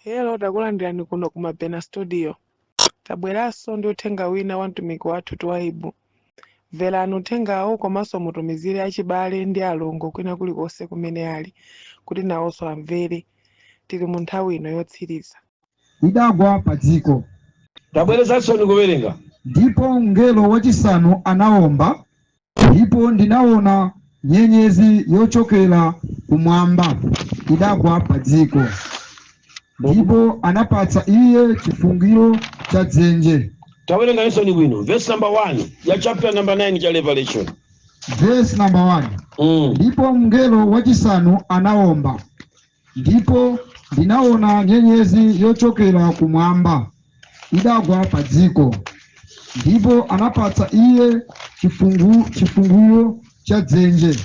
Hello, takulandirani kuno ku Mabena Studio. Tabweranso ndi uthenga wina wa mtumiki wathu Twaibu. Mverani uthengawo komanso mutumizire achibale ndi alongo kwina kulikonse kumene ali kuti nawonso amvere. Tili mu nthawi ino yotsiriza. Idagwa pa dziko. Tabwerezanso kuwerenga. Ndipo mngelo wachisanu anawomba, ndipo ndinaona nyenyezi yochokera kumwamba idagwa pa dziko, ndipo anapatsa iye chifungiro cha dzenje. Tawerenganso bwino verse number 1 ya chapter number 9 cha Revelation. Verse number 1. Ndipo mngelo wachisanu anawomba, ndipo ndinaona nyenyezi yochokera kumwamba idagwa pa dziko, ndipo anapatsa iye chifungulo cha dzenje.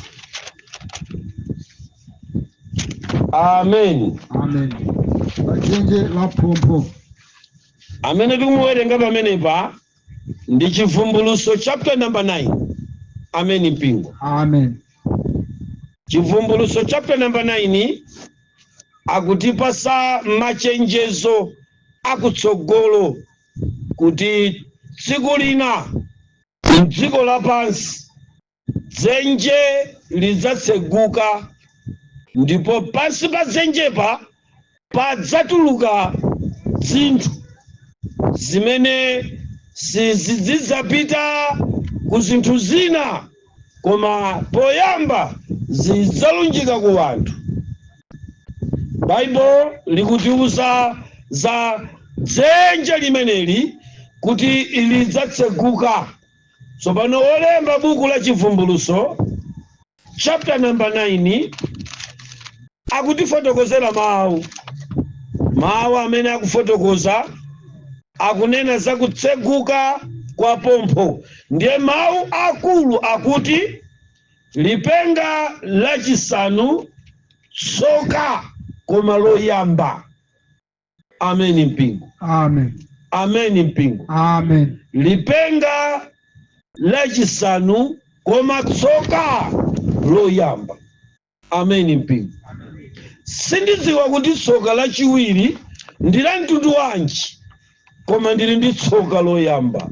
Amen. Amen. Pa dzenje la phompho. Amene tikumuwerenga pamenepa ndi Chivumbulutso chapter number 9. Amen, mpingo. Amen. Chivumbulutso chapter number 9 akutipasa machenjezo akutsogolo kuti tsiku lina mdziko lapansi dzenje lidzatseguka, ndipo pansi pa dzenjepa padzatuluka zinthu zimene sizidzapita ku zinthu zina, koma poyamba zidzalunjika ku anthu. Baibulo likutiuza za dzenje limeneli kuti lidzatseguka. Tsopano olemba buku la Chivumbulutso chapter number 9 akutifotokozera mawu amene akufotokoza, akunena za kutseguka kwa pompho. Ndiye mawu akulu akuti lipenga lachisanu, tsoka koma loyamba. Amen, mpingo. Amen. Amen, mpingo. Amen. Lipenga lachisanu koma tsoka loyamba. Amen, mpingo. Sindidziwa kuti tsoka lachiwiri ndi la mtundu wanji, koma ndili ndi tsoka loyamba.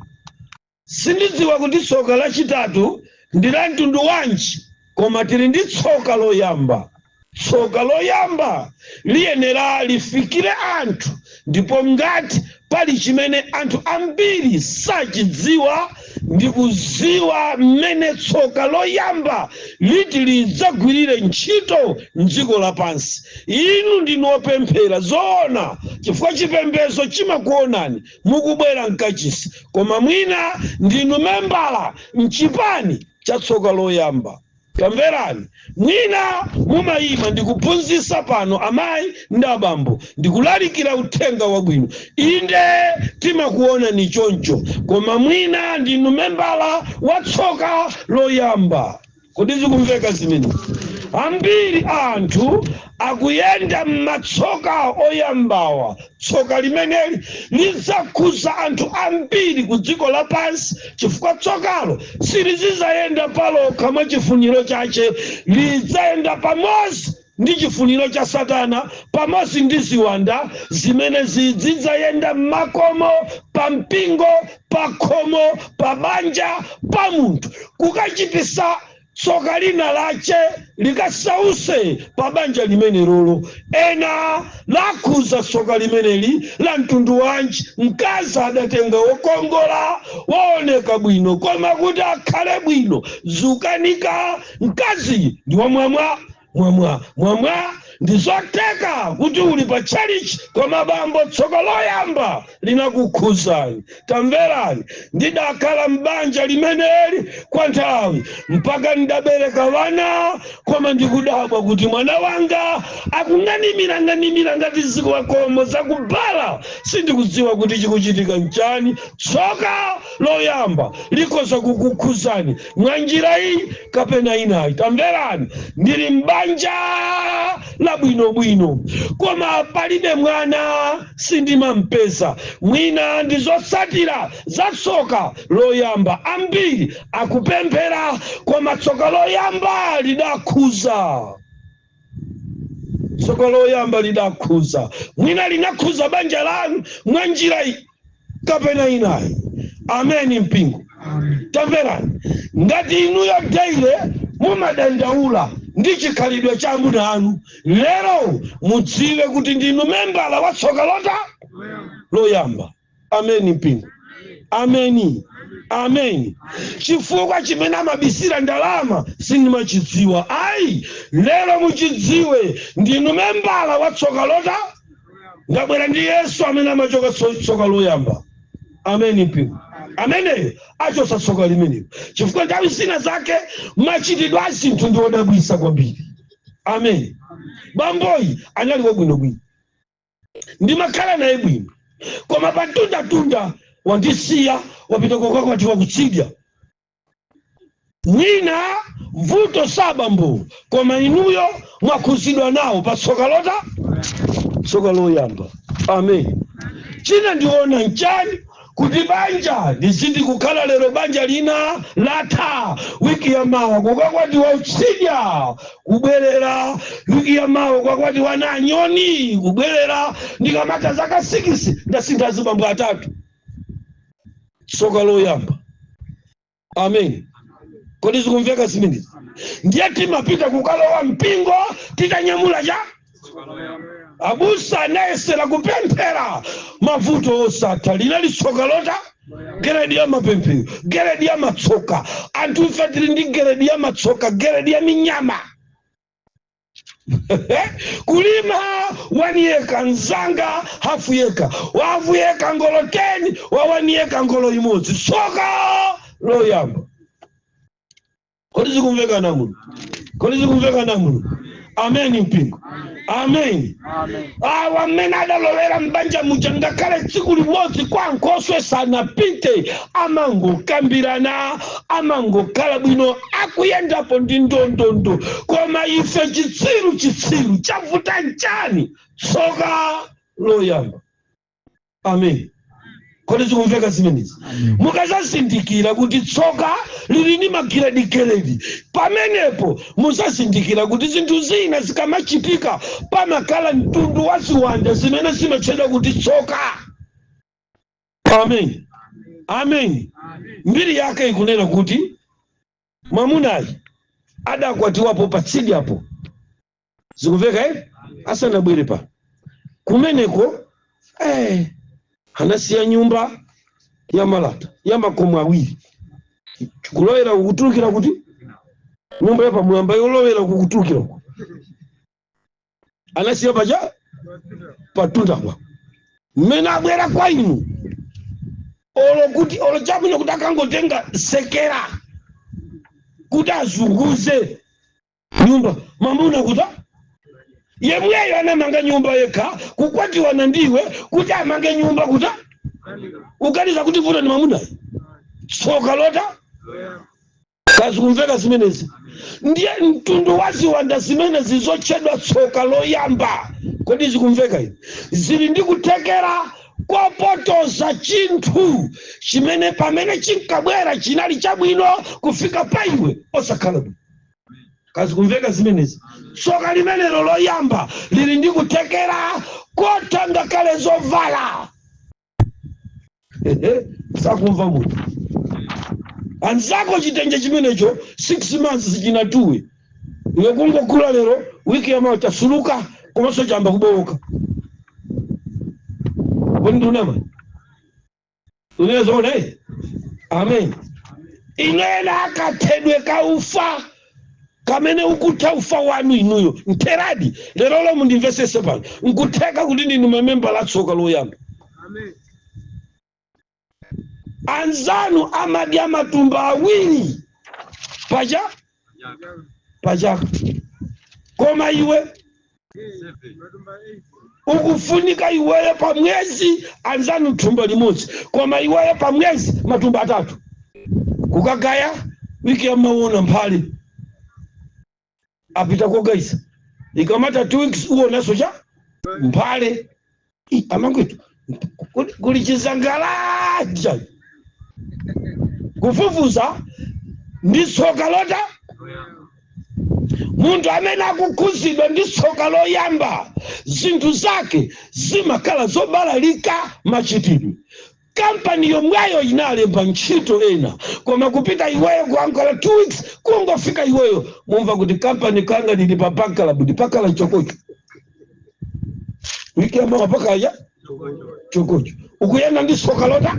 Sindidziwa kuti tsoka lachitatu ndi la mtundu wanji, koma tili ndi tsoka loyamba. Tsoka loyamba liyenera lifikire anthu, ndipo ngati pali chimene anthu ambiri sachidziwa ndi kuziwa mmene tsoka loyamba liti lidzagwirire ntchito mdziko lapansi. Inu ndinu opemphera zoona, chifukwa chipembedzo chimakuonani mukubwera mkachisi, koma mwina ndinu membala mchipani cha tsoka loyamba. Tamverani, mwina mumayima ndikuphunzitsa pano amayi ndi abambo, ndikulalikira uthenga wabwino. Inde, timakuona ni choncho, koma mwina ndinu membala wa tsoka loyamba. Kodi zikumveka zimene? Ambiri anthu akuyenda m'matsoka oyambawa. Tsoka limeneli lidzakhuza anthu ambiri ku dziko lapansi, chifukwa tsokalo silizizayenda palokha mwa chifuniro chache, lidzayenda pamodzi ndi chifuniro cha Satana, pamodzi ndi ziwanda zimene zizidzayenda m'makomo, pa mpingo, pa khomo, pa banja, pa munthu, kukachitisa tsoka lina lache likasause pa banja limene lolo. Ena lakhuza tsoka limeneli la mtundu wanji? Mkazi adatenga wokongola, wooneka bwino, koma kuti akhale bwino zukanika. Mkazi ndi wamwamwa mwamwa mwamwa. Ndi zotheka kuti uli pa chalichi, koma bambo, tsoka loyamba linakukhuzani. Tamverani, ndidakhala m'banja limeneli kwa nthawi mpaka ndidabereka vana, koma ndikudabwa kuti mwana wanga akung'animira ng'animira ngati zikwakomo zakubala. Sindikudziwa kuti chikuchitika nchani. Tsoka loyamba likhoza kukukhuzani mwa njira iyi kapena inayi. Tamverani, ndili m'banja labwinobwino, koma palibe mwana, sindimampeza. Mwina ndi zotsatira za tsoka loyamba. Ambiri akupemphera, koma tsoka loyamba lidakhuza. Tsoka loyamba lidakhuza, mwina linakhuza banja lanu mwa njira iyi kapena inayi. Ameni mpingo. Tamverani, ngati inuyo daily mumadandaula ndi chikhalidwe cha amuna anu, lero mudziwe kuti ndinu membala wa tsoka lota loyamba. Ameni mpingo. Ameni, ameni. Chifukwa chimene amabisira ndalama sindimachidziwa ayi, lero muchidziwe, ndinu membala wa tsoka lota. Ndabwera ndi Yesu amene amachoka tsoka loyamba. Ameni mpingo. Ameneyo achosa tsoka limenelo, chifukwa nthawi zina zake machitidwe a zinthu ndi odabwisa kwambiri. Amen. Bamboyi anali wabwinobwino, ndimakhala naye bwino, koma patundatunda wandisiya, wapita kokakwatiwa kutsidya. Mwina vuto sabambo, koma inuyo mwakhuzidwa nawo pa tsoka lota, tsoka loyamba. Amen. China ndiona nchani? Kuti banja lizindi kukhala lero banja lina latha, wiki ya mawa kukakwatiwa utsidya, kubwerera wiki ya mawa kukakwatiwa na anyoni, kubwerera. Ndikamata zaka 6 ndasintha azibambo atatu. Tsoka loyamba. Amen. Kodi zikumveka zimenezi? Ndiye timapita kukalowa mpingo titanyamula cha abusa anayesera kupemphera, mavuto osatha. Linali tsoka lota, grade ya mapemphero, grade ya matsoka. Anthu ife tili ndi grade ya matsoka, grade ya minyama. Kulima 1 acre, nzanga half acre, half acre ngolo 10, wa 1 acre ngolo imodzi. Tsoka loyamba. Kodi zikumveka namuno? Kodi zikumveka namuno? Amen mpingo. Amen. Awa mmene adalowera mbanja muja, ngakhale tsiku limodzi kwa nkhoswe sanapite, amangokambirana, amangokhala bwino, akuyendapo ndi ndondondo. Koma ife chitsiru, chitsiru chavuta nchani? Tsoka loyamba. Amen. Kodi zikumveka zimenezi? Mukazazindikira kuti tsoka lili ndi magiredigiredi, pamenepo muzazindikira kuti zinthu zina zikamachitika pamakhala mtundu wa ziwanda zimene zimatchedwa kuti tsoka. Amen, amen. Mbiri yake ikunena kuti mwamunayi adakwatiwapo patsidyapo. Zikumveka eh? Asanabwere pa kumeneko anasiya nyumba ya malata ya makomo awiri, kulowera kukutulukira, kuti nyumba ya pamwamba yolowera kukutulukira uku. Anasiya pacha patundapa. Mmene abwera kwa inu, olo kuti olo chabwino kuti akangotenga sekera kuti azunguze nyumba, mamuna kuta yemweyo anamanga nyumba yekha, kukwatiwana ndiwe kuti amange nyumba, kuta ukaniza kuti vuto ni mamunayo. Tsoka lota. Kazikumveka zimenezi? Ndiye mtundu wa ziwanda zimenezi zotchedwa tsoka loyamba, kodi zikumveka izi? Zili ndi kuthekera kopotoza chinthu chimene pamene chinkabwera chinali chabwino, kufika pa iwe osakhala bwino. Kazikumveka zimenezi? Tsoka limenelo loyamba lili ndi kuthekera kotha ngakhale zovala. Sakumva munthu anzako chitenje chimenecho 6 months sichinatuwe, iwe kungokula lero, wiki yamawa chasuluka, komanso chamba kubowoka. Kodi ndiunama? Unezoona eh? Amen. Inena akathedwe kaufa kamene ukutha ufa wanu inuyo ntheradi. Lero lomwe ndimvesese pano, nkutheka kuti ndinu mamemba la tsoka loyamba. Anzanu amadya matumba awiri pacha pachaka, koma iwe ukufunika iweyo pa mwezi, anzanu thumba limodzi, koma iweyo pa mwezi matumba atatu. Kukagaya, wiki yamaona mphale apita kogaisa, ikamata 2 weeks uonaso cha mphale. Amangwetu kuli chizangalacha, kufufuza ndi tsoka lota. Munthu amene akukhuzidwa ndi tsoka loyamba, zinthu zake zimakhala zobalalika machitidwe. Kampani yomweyo inalemba ntchito ena, koma kupita iweyo kuankala 2 weeks, kungofika iweyo mumva kuti kampani kanga lili pa bankrupt, pakala chokocho, wiki yamawa pakaya chokocho. Ukuyenda ndi tsoka lota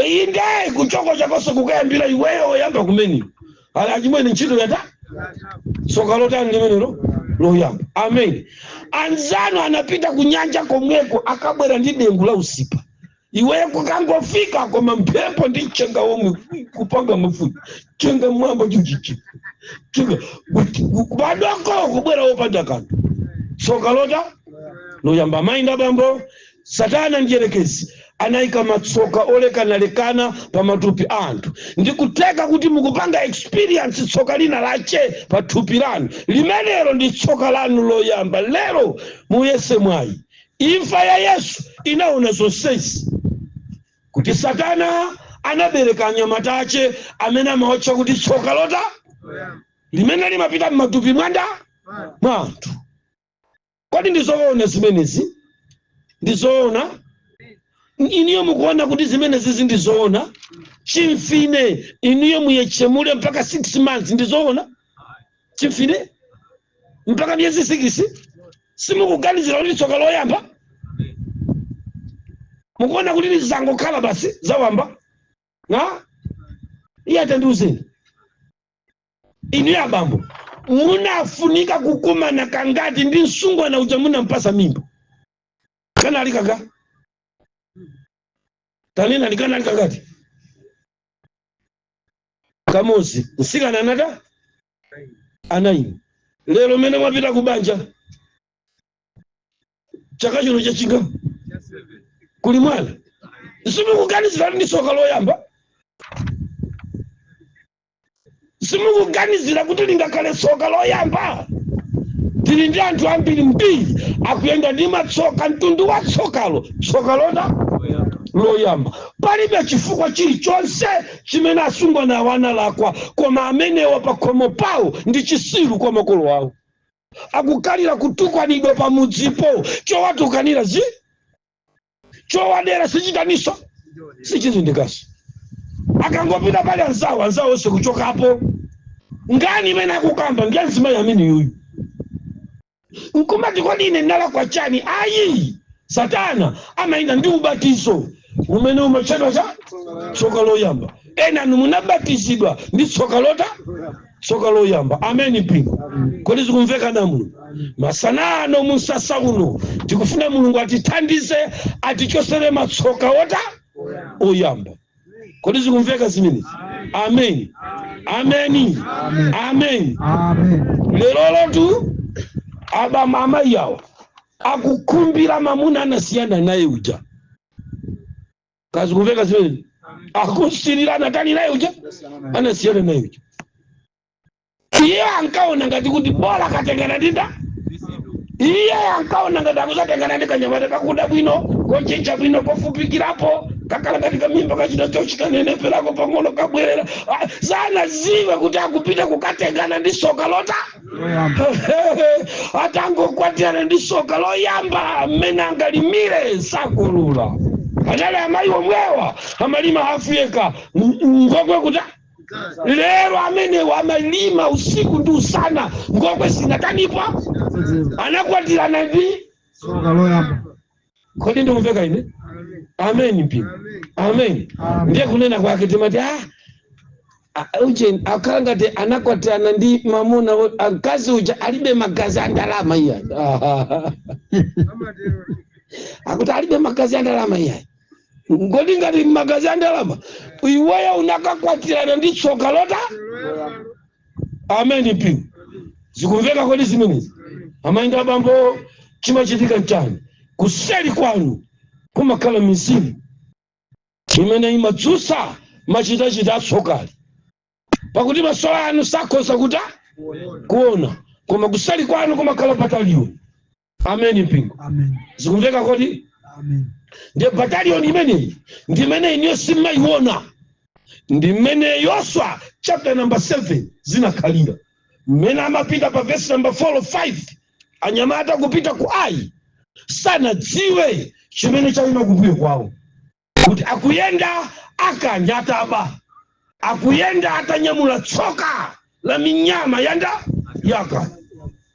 inde kuchokocha konse kukayambira iweyo oyamba kumene ali achimwene ntchito yata. Tsoka lotani limenelo? Loyamba. Amen. Anzanu anapita kunyanja komweko, akabwera ndi dengu la usipa. Iweyo kukangofika, koma mphepo ndi mchenga womwe kupanga mafuta, chenga mwamba chuchichi chenga padoko, kubwera wopanda kanthu. Tsoka lota loyamba. Amayi ndi abambo, Satana ndiyerekezi anayika matsoka olekanalekana pa matupi a anthu. Ndikuteka kuti mukupanga experience tsoka lina lache pa thupi lanu, limenelo ndi tsoka lanu loyamba. Lero muyese mwayi. Imfa ya Yesu inaona zonsezi, kuti Satana anabereka anyamata ache amene amawatcha kuti tsoka lota limene limapita m'matupi mwanda mwa anthu. Kodi ndizoona zimenezi? Ndizoona? Iniyo mukuona kuti zimenezi ndizoona? Chimfine iniyo muyechemule mpaka 6 months, ndizoona? Chimfine mpaka miyezi 6, simukuganizira kuti tsoka loyamba? Mukuona kuti lizangokhala basi zawamba na iye? Atandiuzeni iniyo abambo, munafunika kukumana kangati ndi msungwana uja munampasa mimba? Kanali kanga tanena, likanali kangati? Kamozi. Msikana anata anaini. Lero mene mwapita kubanja, chaka chino chachinga, kuli mwana, simukuganizira kuti ndi tsoka loyamba? Simukuganizira kuti lingakhale tsoka loyamba? Tili ndi anthu ambiri mbiri akuyenda ndi matsoka, mtundu wa tsokalo, tsoka lona loyamba. Palibe chifukwa chilichonse chimene asungwana awo analakwa, koma amenewa pakhomo pawo ndi chisiru kwa makolo awo. Akukalira kutukwanidwa pamudzipo, chowatukanira zi chowadera sichitaniso, sichizindikaso. Akangopita pali anzawo, anzawo onse kuchokapo. Ngani imene akukamba ndi azimayi amene yuyu nkumati, "Kodi ine ndalakwa chani?" Ayi, Satana amayenda ndi ubatizo umene umatchedwa cha tsoka loyamba. Ena anu munabatizidwa ndi tsoka lota, tsoka loyamba. Ameni mpingo. Kodi zikumveka na Mulungu? Masana ano musasa uno tikufuna Mulungu atithandize, atichosere matsoka ota oyamba. Kodi zikumveka zimenezi? Amen, ameni, amen. Amen. Lerolotu abama amayi awa akukhumbira mamuna anasiyana naye uja. Kazikumveka zimenezi? Akusirira anatani naye uja, anasiyana naye uja. Iye ankaona ngati kuti bola katengana ndinda. Iye ankaona ngati akuzatengana ndi kanyamata kakuda bwino, kochenja bwino, kofupikirapo, kakhala ngati kamimba kachita chochi, kaneneperako pang'ono, kabwerera. Ah, sanaziwe kuti akupita kukatengana ndi soka lota loyamba. Atangokwatirana ndi soka loyamba, amene angalimire sakulula. Anali amayi omwewa amalima hafu yeka ngokwe kuta. Lero amenewo amalima usiku ndi usana, ngokwe sinatanipo. Anakwatirana ndi tsoka loyamba. Kodi ndikumveka ine? Amen mpingo, amen. Amen. Ndiye kunena kwake timati, uje akhala ngati anakwatirana ndi mamuna mkazi uja alibe magazi a ndalama iya. Akuti alibe magazi a ndalama iya. Ngoti ngati magazi a ndalama, iweyo unakakwatirana ndi tsoka lota. Amen mpingo. Zikumveka kodi zimenezi? Amayi ndi abambo, chimachitika nchani? Kuseri kwanu kumakhala mizimu imene imadzutsa machitachita atsokali, pakuti maso anu sakhoza kuta kuona, koma kuseri kwanu kumakhala bataliyoni. Amen mpingo. Amen. Zikumveka kodi? Amen. Ndiye bataliyoni imeneyi ndi imene iniyo simmayiona, ndi mmene Yoswa chapter number 7 zinakhalira. Mmene amapita pa verse number 4 or 5, anyamata kupita ku Ai sanadziwe chimene chayima kumbuyo kwawo, kuti akuyenda Akani ataba, akuyenda atanyamula tsoka la minyama yanda yaka.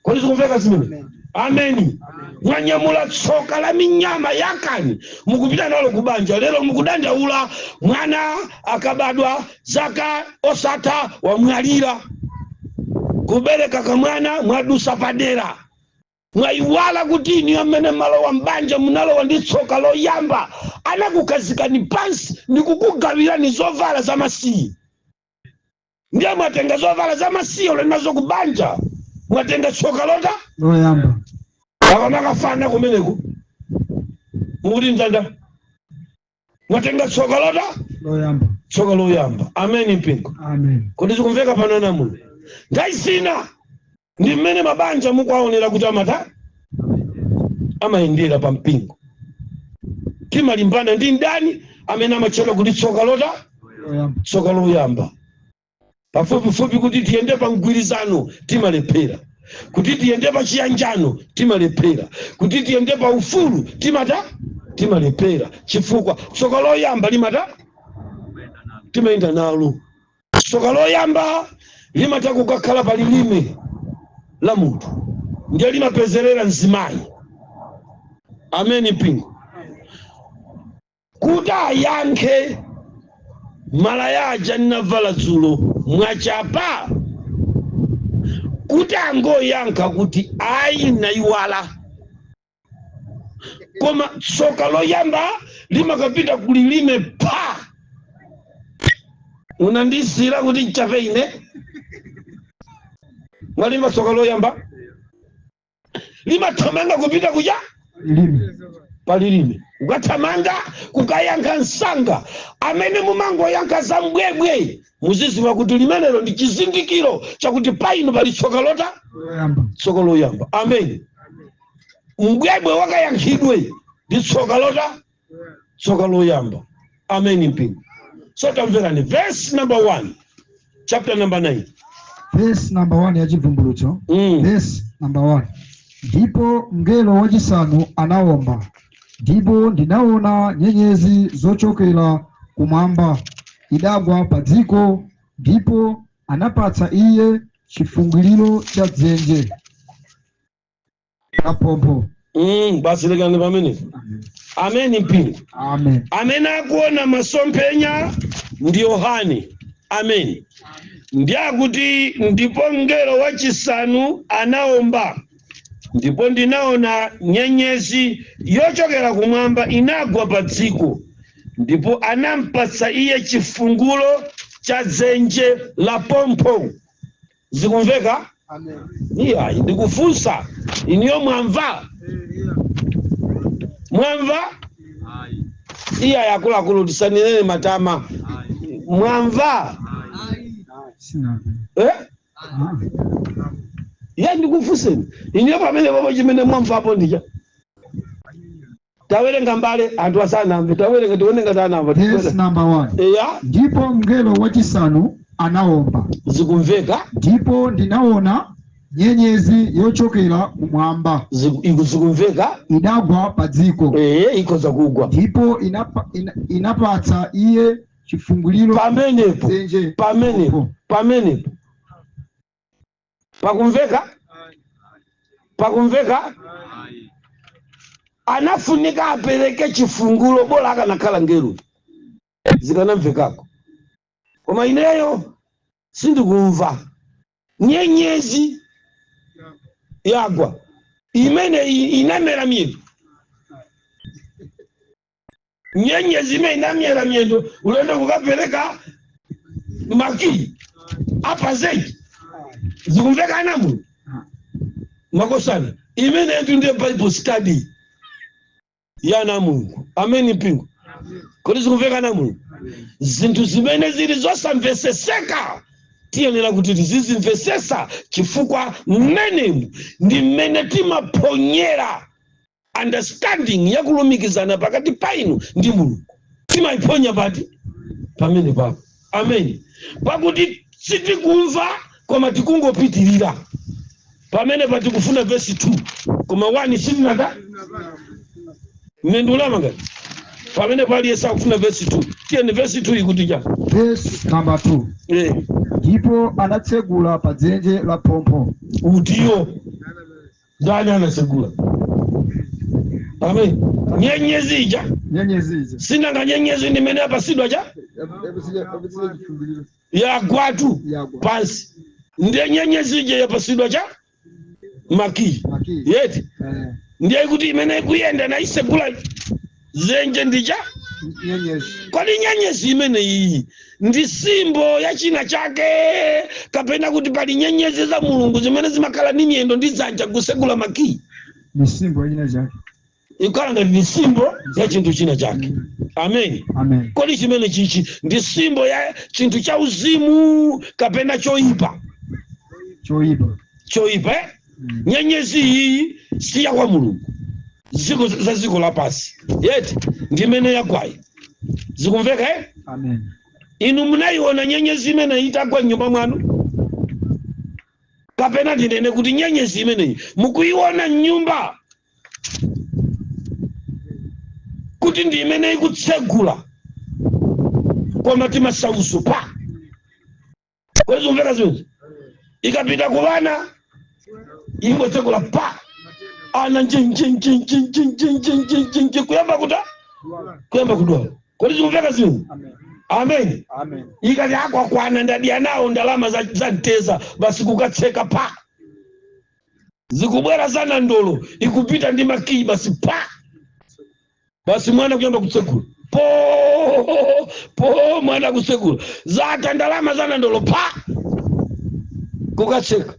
Kodi zikumveka zimene? Ameni. Mwanyamula tsoka la minyama yakani, mukupita nalo kubanja. Lero mukudandaula, mwana akabadwa zaka osatha wamwalira. Kubereka kamwana mwadusa padera, mwayiwala kuti iniyo mmene malowa mbanja munalowa ndi tsoka loyamba. Anakukhazikani pansi ndikukugawirani zovala za masiye, ndiye mwatenga zovala za masiye ulenazo kubanja, mwatenga tsoka lota loyamba. Akamakafana kumeneko mukuti mtanda, mwatenga tsoka lota loyamba. Tsoka loyamba. Ameni, mpingo. Amen. Kodi zikumveka pano namuno? Nthawi zina ndi mmene mabanja mukuwaonera kuti amata amayendera pa mpingo, timalimbana ndi ndani amene amatchedwa kuti tsoka lota loyamba. Tsoka loyamba. Pafupifupi kuti tiyende pa mgwirizano timalephera, kuti tiyende pa chiyanjano timalephera, kuti tiyende pa ufulu timata timalephera, chifukwa tsoka loyamba limata timayenda nalo. Tsoka loyamba limata kukakhala pa lilime la munthu, ndiye limapezerera mzimayi. Ameni, mpingo. Kuti ayankhe, "Malaya aja ndinavala dzulo mwachapa?" Kuti angoyankha kuti, "Ayi, nayiwala." Koma tsoka loyamba limakapita kulilime pa, "Unandisira kuti nchape ine." Mwalimba? Tsoka loyamba limathamanga kupita kuja lilime. Palilime ukathamanga kukayankha msanga. Amene mumangoyankha za mbwebwe, muziziwa kuti limenelo ndi chizindikiro chakuti painu pali tsoka lota loyamba. Tsoka loyamba. Amen. Mbwebwe wakayankhidwe ndi tsoka lota tsoka loyamba. Amen, mpingo. So tamverani verse number 1, chapter number 9. Verse number 1 ya Chivumbulutso. Verse number 1: Ndipo mngelo wachisanu anawomba, ndipo ndinaona nyenyezi zochokera kumwamba idagwa pa dziko, ndipo anapatsa iye chifunguliro cha dzenje la phompho. Basi, lekani pamenepo. Amen, mpingo. Amen. Amene akuona masomphenya ndi Yohane. Amen. Ndi akuti, "Ndipo mngelo wachisanu anaomba, ndipo ndinaona nyenyezi yochokera kumwamba inagwa pa dziko, ndipo anampatsa iye chifungulo cha dzenje la pompho." Zikumveka? Iyayi, ndikufunsa iniyo, mwamva? Mwamva? Iyayi, akuluakulu, tisanenere matama. Mwamva? Sinamve. Eh? Ah. Ya, ndikufunseni iniyo pamene popo, chimene mwamvapo ndicha. Tawerenga mbale, anthu asanamve, tawerenga tione ngati anamva. Verse number 1. Eya. Ndipo mngelo wachisanu anawomba. Zikumveka? Ndipo ndinaona nyenyezi yochokera kumwamba Zikumveka? idagwa pa dziko. Ee, ikhoza kugwa. Ndipo inapatsa iye chifunguliro Pamenepo. dzenje. Pamenepo, pamenepo pakumveka? Pakumveka? Anafunika apereke chifungulo, bola akanakhala ngelo zikanamvekako, koma ineyo sindikumva. Nyenyezi yagwa imene inamera miyendo, nyenyezi imene inamera miyendo, ulendo kukapereka makiyi apazenji. Zikumveka anamu makosana? Imene yetu ndiye Bible study yana Mulungu. Ameni, mpingo. Kodi zikumveka na Mulungu? Zinthu zimene zili zosamveseseka tiyenera kuti tizizimvesesa, chifukwa mmenemu ndi mmene timaponyera understanding yakulumikizana pakati pa inu ndi Mulungu. Timayiphonya pati? Pamene papo. Ameni. Pakuti sitikumva. Koma tikungopitirira pamene patikufuna vesi 2, koma 1 sitinata ndulama ngati pamene pali Yesu akufuna vesi 2. Tiyeni, vesi 2 ikuti cha? Verse number 2. Ndipo anatsegula pa dzenje la phompho. Utiyo ndani anatsegula? Amen. Nyenyezi ija. Nyenyezi ija. Sinanga nyenyezi ndimene yapasidwa cha yagwatu Yagwa. pansi, ndiye nyenyezi ija yapasidwa cha makiyi. Makiyi. Yeti? Eh. Ndiye kuti imene ikuyenda naisegula zenje ndija Nyenyezi. Kodi nyenyezi imene iyi ndi symbol ya china chake, kapena kuti pali nyenyezi za Mulungu zimene zimakhala ndi miyendo ndi dzanja kusegula makiyi? Ni symbol ya china chake. Ikhala ngati ndi symbol ya chinthu china chake. Amen. Amen. Kodi chimene chichi ndi symbol ya chinthu cha uzimu kapena choyipa? Choyipa. Choyipa, eh? Nyenyezi iyi si ya kwa Mulungu, ziko za ziko lapasi yeti ndimene yagwayi. Zikumveka, eh? Amen. Inu munayiona nyenyezi imene itagwa mnyumba mwanu? Kapena ndinene kuti nyenyezi imeneyi mukuiona mnyumba kuti ndi imene ikutsegula koma timasauso pa? Kodi zikumveka zimenezi? Ikapita ku vana ingotsegula pa ana njenjenjenjenjenjenjenjenjenje kuyamba kuta kuyamba kudwala. Kodi zikumveka zimenezi? Amen. Amen. Amen. Ikati akwakwana ndadya nawo ndalama za mteza, basi kukatseka pa zikubwera za nandolo, ikupita ndi makiyi basi pa basi mwana kuyamba kutsegula po po mwana kutsegula zata ndalama za nandolo pa kukatseka.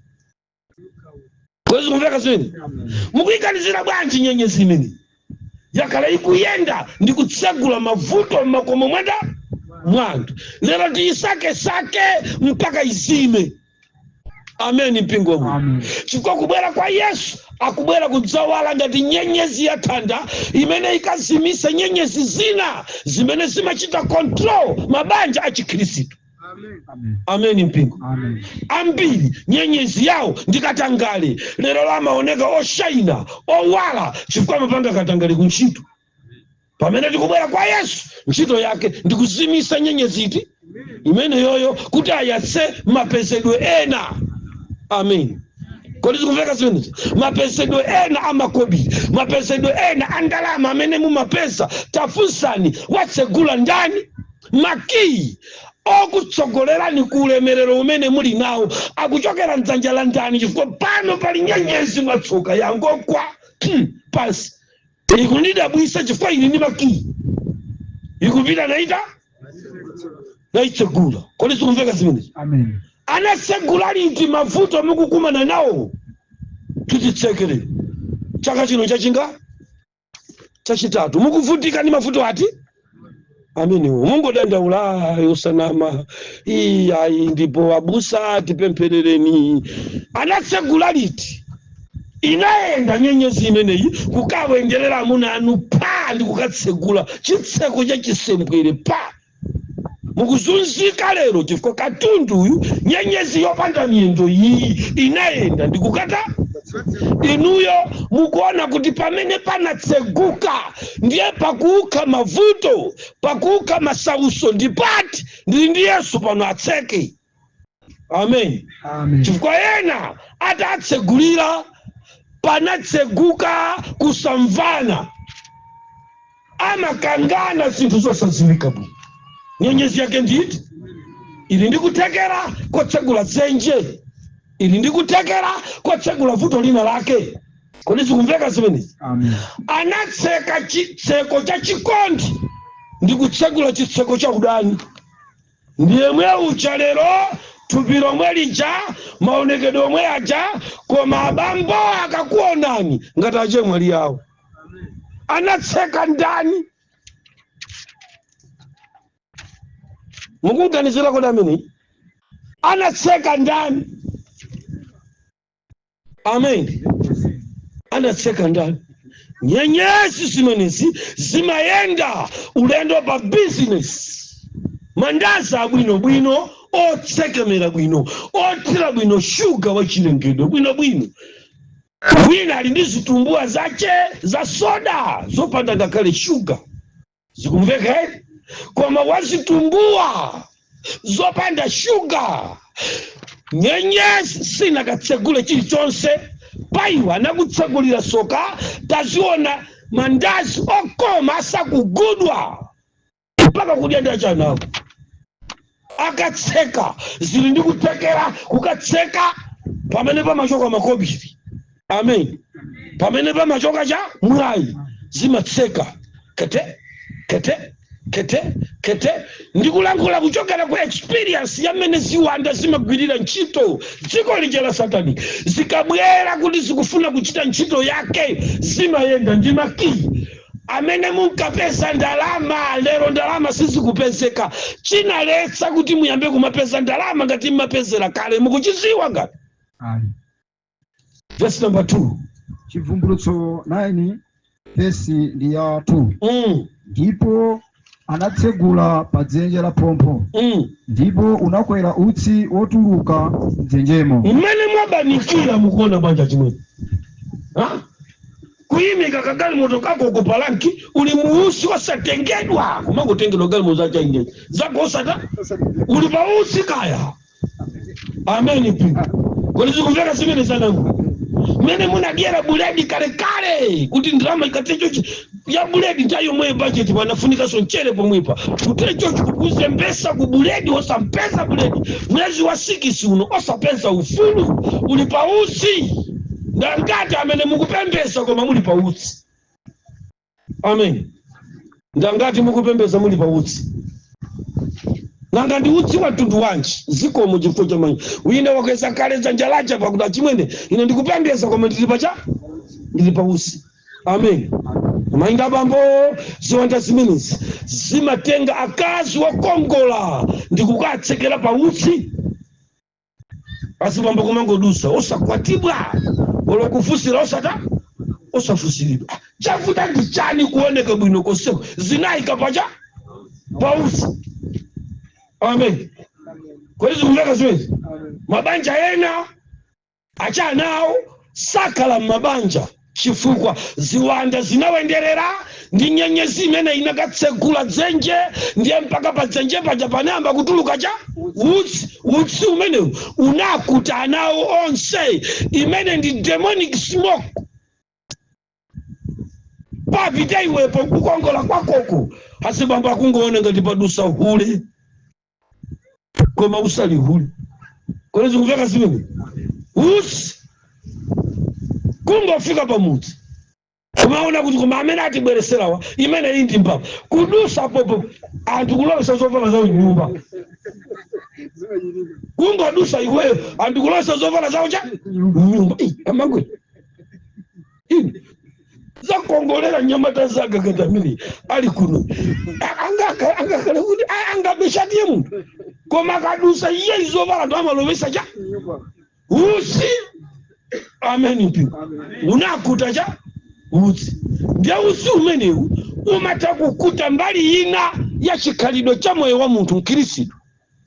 Kodi zikumveka zimene? Amen. Mukuyikanizira bwanji nyenyezi imene yakhala ikuyenda ndi kutsegula mavuto mmakomo mwenda mwanthu? Lero tiyisakesake mpaka izime. Amen, mpingo wa Mulungu. Amen. Chifukwa kubwera kwa Yesu akubwera kudzawala ngati nyenyezi ya thanda imene ikazimise nyenyezi zina zimene zimachita control mabanja a Chikhristu. Amen. Amen, mpingo. Amen. Ambiri nyenyezi yawo ndi katangale. Lero lamaoneka oshaina owala chifukwa amapanga katangale kuntchito. Pamene tikubwera kwa Yesu, ntchito yake ndikuzimisa nyenyezi iti imene yoyo kuti ayatse mapezedwe ena. Amen. Kodi zikumveka zimenezi? Mapezedwe ena amakobiri, mapezedwe ena a ndalama amene mumapeza, tafunsani watsegula ndani? Makiyi okutsogolerani ku ulemerero umene muli nawo akuchokera mdzanja la ndani? Chifukwa pano pali nyenyezi mwatsoka yangogwa pansi, ikundidabwisa chifukwa ili ndi makiyi, ikupita naita naitsegula. Kodi zikumveka zimenezi? Amen. Anatsegula liti mavuto mukukumana nawo? Tititsekere chaka chino chachinga chachitatu mukuvutika ndi mavuto ati amenewo? Mungodandaula yosanama iyayi, ndipo abusa tipempherereni. Anatsegula liti? Inayenda nyenyezi imeneyi kukawenjerera amuna anu pa ndi kukatsegula chitseko cha chisembwere pa mukuzunzika lero chifukwa katundu uyu, nyenyezi yopanda miyendo iyi inayenda ndikukata. Inuyo mukuona kuti pamene panatseguka ndiye pakuukha mavuto, pakuukha masauso. Ndipati ndili ndi Yesu pano atseke. Amen. Amen. Chifukwa ena atatsegulira panatseguka kusamvana, amakangana zinthu zosadziwika bwino. Nyenyezi yake nditi ili ndikuthekera kotsegula dzenje, ili ndikuthekera kotsegula vuto lina lake. Kodi zikumveka zimenezi? Amen. Anatseka chitseko cha chikondi ndi kutsegula chitseko cha udani. Ndiye mwe ucha lero thupi lomwe lija, maonekedwe omwe aja, koma abambo akakuonani ngati achemwali yawo. Anatseka ndani? Mukuganizira kodi amene anatseka ndani? Amen. Anatseka ndani? Nyenyezi zimenezi zimayenda ulendo pa business, mandazi abwinobwino. Otsekemera bwino, othira bwino shuga wachilengedwe bwinobwino. Wina ali ndi zitumbuwa zache za soda zopanda ngakhale shuga, zikumveka eh? Koma wazitumbuwa zopanda shuga, nyenyezi sinakatsegule chilichonse paiwa anakutsegulira soka. Taziona mandazi okoma asakugudwa mpaka kudya ndachanako akatseka, zili ndi kutekera kukatseka pamene pamachoka makobiri. Amen. Pamene pamachoka cha mwayi zimatseka kete kete kete kete. Ndikulankhula kuchokera ku experience ya mmene ziwanda zimagwirira ntchito. Dziko lija la satani zikabwera kuti zikufuna kuchita ntchito yake, zimayenda ndi makiyi. Amene munkapeza ndalama, lero ndalama sizikupezeka. Chinaletsa kuti muyambe kumapeza ndalama ngati mmapezera kale, mukuchiziwa ngati? Ayi. Verse number 2. Chivumbulutso 9, vesi ndi ya 2. Ndipo anatsegula pa dzenje la phompho, ndipo unakwera utsi wotuluka mdzenjemo. Mmene mwabanikira, mukuona banja chimwene? Ha? Kuyimika kagalimoto kako ku palanki, uli muusi osatengedwa, kumangotengedwa galimoto zachainjeji zako osata, uli pausi kaya. Ameni pi kodi zikumveka zimene zanangu? Mmene munadyera buledi kalekale, kuti ndalama ikate chochi ya buledi nthawi yomweyo, bajeti panafunikanso mchere pomwepa kutire chochi kukuzembesa ku buledi, osampeza buledi mwezi wa 6 uno, osapeza ufulu, uli pausi. Ndangati amene mukupembeza koma muli pautsi? Amen. Ndangati mukupembeza muli pautsi? Nanga ndi utsi wa mtundu wanji? Zikomo chifukwa cha manja. Wina wakweza kale dzanja lacha pakuti, "Achimwene, ine ndikupembeza koma ndili pacha, ndili pausi." Amen. Mainga abambo, ziwanda zimenezi zimatenga akazi wokongola ndikukatsekera pautsi. Azibambo kumangodusa osakwatibwa, olo kufusira osata, osafusiridwa. Chavuta ndi chani? Kuoneka bwino koseko zinayika pacha pausi. Amen. Kodi zikumveka zimenezi? Mabanja ena achanawo sakhala m'mabanja chifukwa ziwanda zinawenderera ndi nyenyezi imene inakatsegula dzenje, ndiye mpaka pa dzenje paja panayamba kutuluka cha utsi. Utsi umenewu unakuta anawo onse, imene ndi demonic smoke. Papita iwepo kukongola kwakoko, azibambo akungoona ngati padusa hule, koma usali hule. Kodi zikumveka zimene? Utsi kungofika pamudzi kumaona kuti koma amene atibwereserawa, imene iyi ndi mbava. Kudusa popo anthu kulowesa zovala zawo nyumba, kungodusa iweyo anthu kulowesa zovala zawo cha nyumba. Amangwe ine zakongolera nyamata zaka kati amene ali kuno angakale kuti angabeshatiye munthu, koma akadusa iye izovala anthu amalowesa cha utsi. Amen mpingo. Unakuta cha utsi, ndiye utsi umenewu umatha kukuta mbali ina ya chikhalidwe cha moyo wa munthu mkhristu.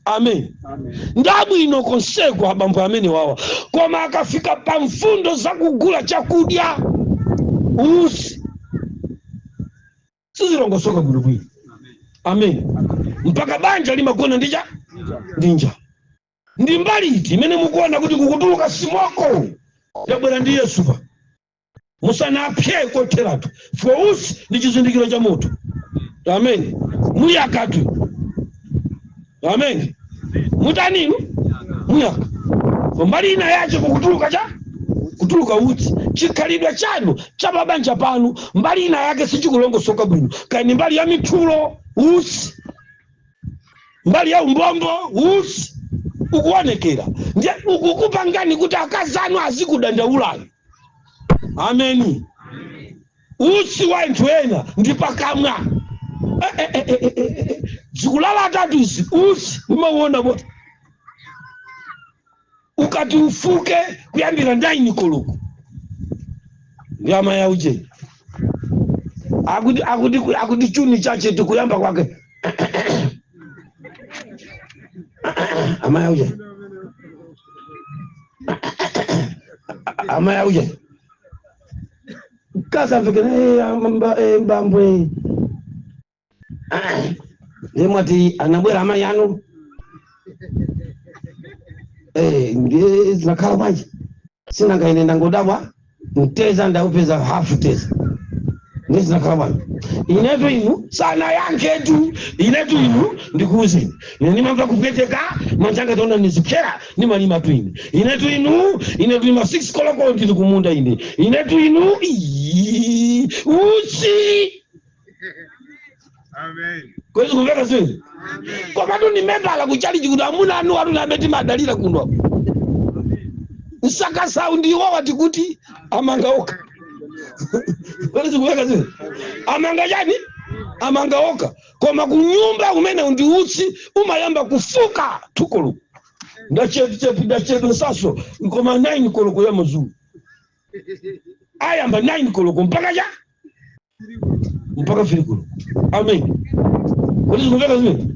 Amen. Ndabwino konseko abambo amene wawa, koma akafika pa mfundo zakugula chakudya, utsi sizilongosoka bwinobwino. Amen. Mpaka banja limagona ndicha ndinja. Ndi mbali iti imene mukuona kuti kukutuluka smoke? Yabwera ndi Yesu pa musanapye kotheratu fo. Utsi ndi chizindikiro cha moto. Amen. Muyakatu. Amen. Mutaninu muyaka mbali ina yache kukutuluka cha kutuluka utsi. Chikhalidwe chanu cha mabanja panu mbali ina yake sichikulongosoka bwino, kani mbali ya mithulo utsi, mbali ya umbombo utsi ukuonekera, ndiye ukukupangani kuti akazi anu azikudandaulani. Ameni. Utsi wa anthu ena ndi pakamwa. Eh, eh, eh, eh, eh, eh. Zikulala atatu izi, utsi umauona bwa ukati ufuke kuyambira 9 koloko ndi amaya uje akuti chuni chache tikuyamba kwake. Amayi auja, amayi auja, mkazi amvekere, "Eh, bambo, eh." Ndiye mwati anabwera amayi anu, ndiye zinakhala bwanji? Sinanga ine ndangodabwa, mteza ndaupeza hafu teza, ndiye zinakhala bwanji? Inetu inu sana yankhetu, inetu inu ndikuuzeni, ine ndimamva kupweteka manjanga, taona nizipyera nimalima tu ine. Inetu inu, inetu ima 6 koloko ndili kumunda ine. Inetu inu, ii, uchi. Amen. Kwezi kumveka zimene, komatu ni membala kuchalichi kuti amuna anu atu amene timadalira kuno msakasawu ndiwo wati kuti amanga oka. Kwezi kumveka zimene, amanga chani? Amanga oka. Koma kunyumba kumene ndi utsi umayamba kufuka tukolo, ndachedu ndachedu saso, koma 9 koloko ya mazulu ayamba 9 koloko mpaka cha mpaka 3 koloko. Amen. Kuti zikumveka zimene,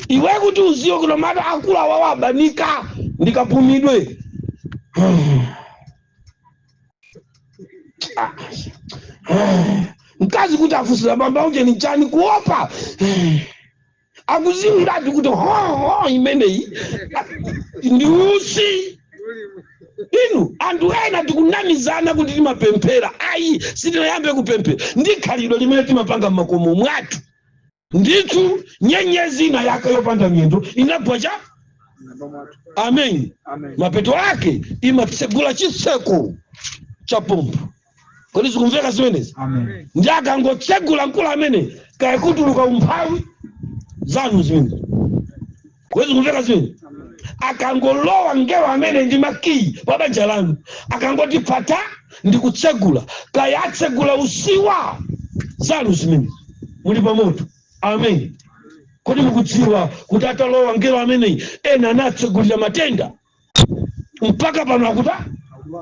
iwe kuti uziwe kuti mata akulu awawo abanika ndikapumidwe. Mkazi kuti afusira, "Bamba uje ni chani?" Kuopa akuziwiratu kuti ho imeneyi ndi usi. Inu anthu ena tikunamizana kuti timapemphera. Ayi, sitinayambe kupemphera, ndi khalidwe limene timapanga m'makomo mwathu. Ndithu nyenyezi ina yake yopanda miyendo inagwa cha. Amen. Mapeto ake imatsegula chitseko cha pompo. Kodi zikumveka zimenezi? Amen. Ndi akangotsegula mkulu amene kayakutuluka umphawi zanu zimene. Kodi zikumveka zimene? Akangolowa ngelo amene ndi makiyi pa banja lanu, akangoti pata ndi kutsegula, kaya atsegula usiwa zanu zimene muli pamoto. Amen. Kodi mukudziwa kuti atalowa ngelo ameneyi ena anatsegulira matenda mpaka pano akuta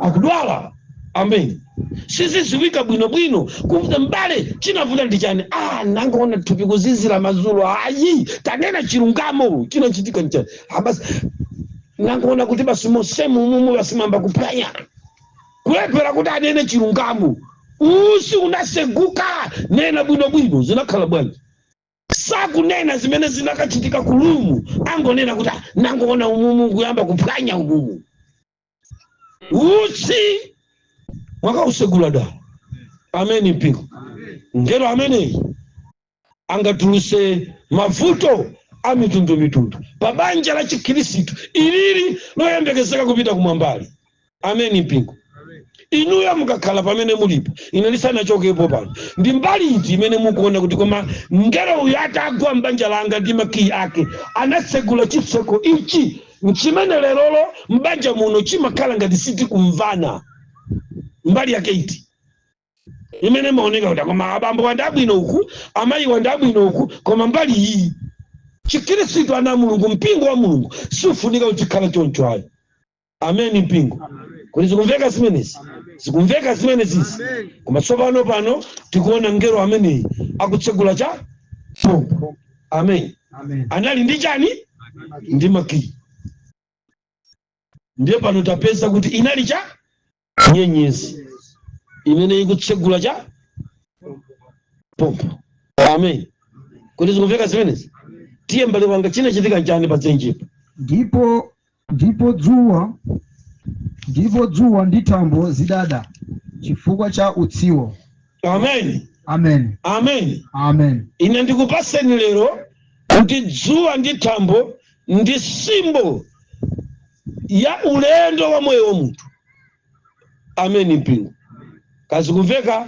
akudwala? Amen. Siziziwika bwinobwino kuvuta mbale, chinavuta ndi chani? Ah, nangoona thupi kuzizira madzulo. Ayi, tanena chilungamo, chinachitika nchani? Ah, basi nangoona kuti basi mosemu mumu basimamba kuphwanya, kulephera kuti anene chilungamo. Usi unaseguka, nena bwinobwino, zinakhala bwanji? Sakunena zimene zinakachitika kulumu, angonena kuti, "Ah, nangoona umumu kuyamba kuphwanya umumu." Utsi mwakausegula dala. Ameni mpingo. Ngelo ameneyi angatuluse mavuto a mitundumitundu pa banja la chikhirisitu ilili loyembekezeka kupita kumwambali. Ameni mpingo. Inuyo mukakhala pamene mulipo, ine lisanachokepo pano, ndi mbali iti imene mukuona kuti koma ngelo uyu atagwa mbanja langa ndi makiyi ake anatsegula chitseko ichi nchimene lerolo mbanja muno chimakhala ngati sitikumvana? Mbali yake iti imene maoneka kuti koma abambo wandabwino uku, amayi wandabwino uku, koma mbali iyi chikhirisitu, ana Mulungu, mpingo wa Mulungu siufunika uchikhala choncho ayi. Ameni mpingo. Kuti zikumveka zimenezi? Zikumveka zimenezizi? Koma tsopano pano tikuona ngelo ameneyi akutsegula cha pompo. Amen. Amen. Anali ndi chani? Ndi makiyi. Ndiye pano tapeza kuti inali cha nyenyezi imene ikutsegula cha pompo. Amen. Kuti zikumveka zimenezi? Tiye mbale wanga, chinachitika nchani pa dzenjepo? Ndipo dzuwa ndi thambo zidada chifukwa cha utsiwo. Amen. Amen. Amen. Amen. Ine ndikupaseni lero kuti dzuwa ndi thambo ndi symbol ya ulendo wa moyo wa munthu. Amen mpingo. Kazikumveka?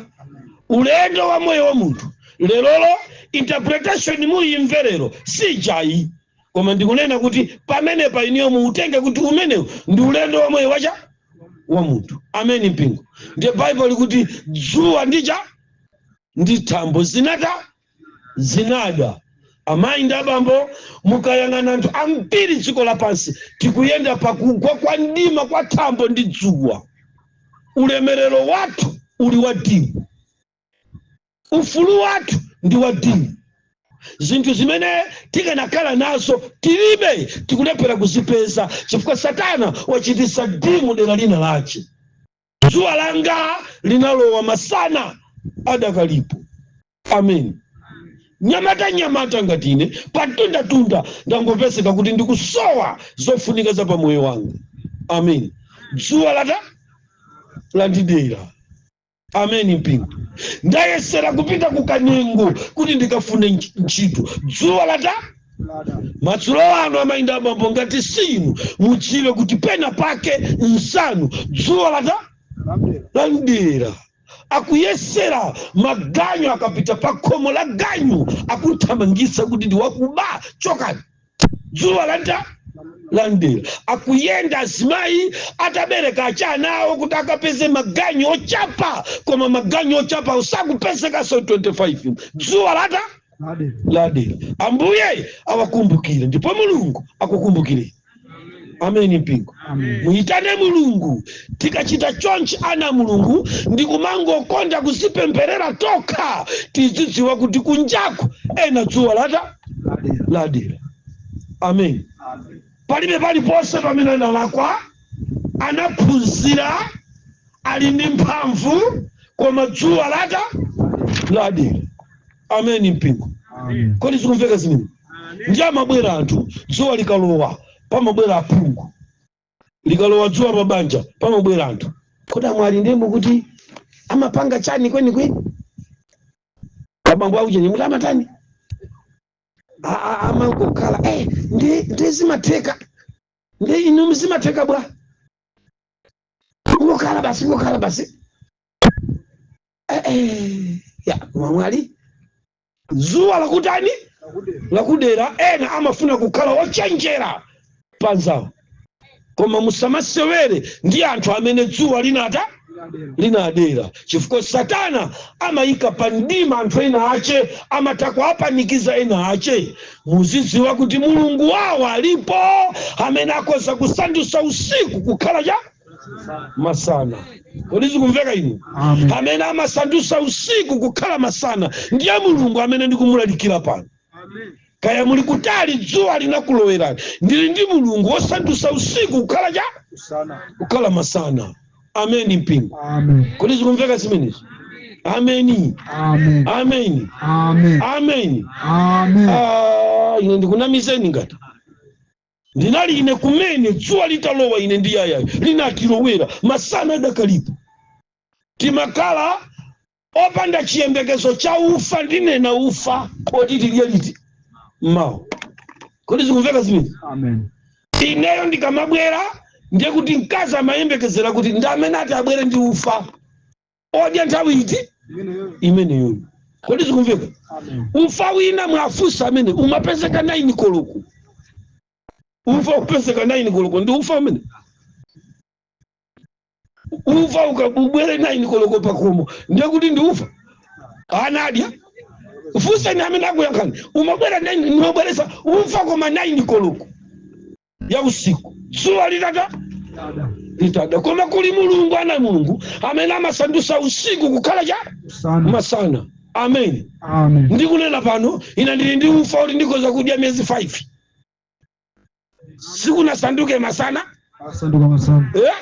Ulendo wa moyo wa munthu lerolo, interpretation muyimve lero sijayi, koma ndikunena kuti pamene pa iniyo muutenge kuti umenewu ndi ulendo wa moyo wacha wa munthu. Amen mpingo. Ndiye Baibulo likuti dzuwa ndicha ndi thambo zinata zinada. Amayi ndi abambo, mukayang'ana anthu ambiri dziko lapansi, tikuyenda pakugwa kwa mdima kwa thambo ndi dzuwa. Ulemerero wathu uli wa dimu, ufulu wathu ndi wa dimu. Zinthu zimene tikanakhala nazo tilibe, tikulephera kuzipeza chifukwa Satana wachitisa dimu dera lina lache. Dzuwa langa linalowa masana adakalipo. Amen. Nyamata nyamata ngati ine patundatunda ndangopezeka kuti ndikusowa zofunika za pamoyo wanga. Amen. Dzuwa lata landidera. Amen mpingo. Ndayesera kupita ku Kanengo kuti ndikafune ntchito, dzuwa lata. Madzulo ano, amayi abambo, ngati sinu mudziwe kuti pena pake nsanu dzuwa lata landera. Akuyesera maganyu, akapita pa khomo la ganyu akuthamangitsa kuti ndi wakuba, chokani, dzuwa lata landera. Akuyenda azimayi atabereka achana awo kuti akapeze maganyu ochapa, koma maganyu ochapa usakupezekanso 25, dzuwa lata ladera. Ambuye awakumbukire, ndipo Mulungu akukumbukire. Ameni mpingo. Muyitane Mulungu. Tikachita chonchi, ana Mulungu, ndikumangokonda kuzipempherera tokha, tizidziwa kuti kunjaku ena dzuwa lata ladera. Amen. Palibe paliponse pamene analakwa, anaphunzira, ali ndi mphamvu, koma dzuwa lata ladera. Amen mpingo. Kodi zikumveka zimene? Ndi amabwera anthu dzuwa likalowa, pamabwera aphungu. Likalowa dzuwa pa banja pamabwera anthu. Kodi amwali ndimo kuti amapanga chani kwenikweni? Abambo aucheni muti amatani? Amangokhala ndi zimatheka, ndi inu zimatheka bwa? Ngokhala basi, ngokhala basi. Ya mwamwali, zuwa lakutani? Lakudera. Ena amafuna kukhala ochenjera panzawo, koma musamasewere ndi anthu amene dzuwa linata linadera, chifukwa Satana amayika pa mdima anthu ena ache, amatha kuapanikiza ena ache. Muzidziwa kuti Mulungu wawo alipo amene akhoza kusandutsa usiku kukhala cha masana. Kodi zikumveka inu? Amen. Amene amasandutsa usiku kukhala masana ndiye Mulungu amene ndikumulalikira pano. Kaya muli kutali, dzuwa linakulowerani, ndili ndi Mulungu wosandutsa usiku kukhala cha kukhala masana. Ameni mpingo. Amen. Kodi zikumveka zimenezi? Ameni. Amen. Ameni. Amen. Ameni. Amen. Ah, ine ndikunamizeni ngati ndinali ine kumene dzuwa litalowa, ine ndi yayayo linatilowera masana adakalipo. Timakhala opanda chiyembekezo cha ufa, ndinena ufa oti tidye liti? Mmawa. Kodi zikumveka zimene? Amen. Ineyo ndikamabwera, ndiye kuti mkazi amayembekezera kuti ndi amene ati abwere ndi ufa odya nthawi iti? Imeneyoyo. Kodi zikumveka? Amen. Ufa wina mwafusa amene umapezeka 9 koloko, ufa upezeka 9 koloko ndi ufa amene ufa ukabwere 9 koloko pakomo, ndiye kuti ndi ufa anadya. Fuseni amene akuyankhani, umabwera 9, nimabweresa ufa koma 9 koloko ya usiku, dzuwa litata litada. Koma kuli Mulungu, ana Mulungu amene amasandutsa usiku kukhala cha Usana. masana. Amen. Amen. Ndikunena pano, ine ndili ndi ufa kuti ndikhoza kudya miyezi 5, sikunasanduke masana. Asanduka masana. Eh?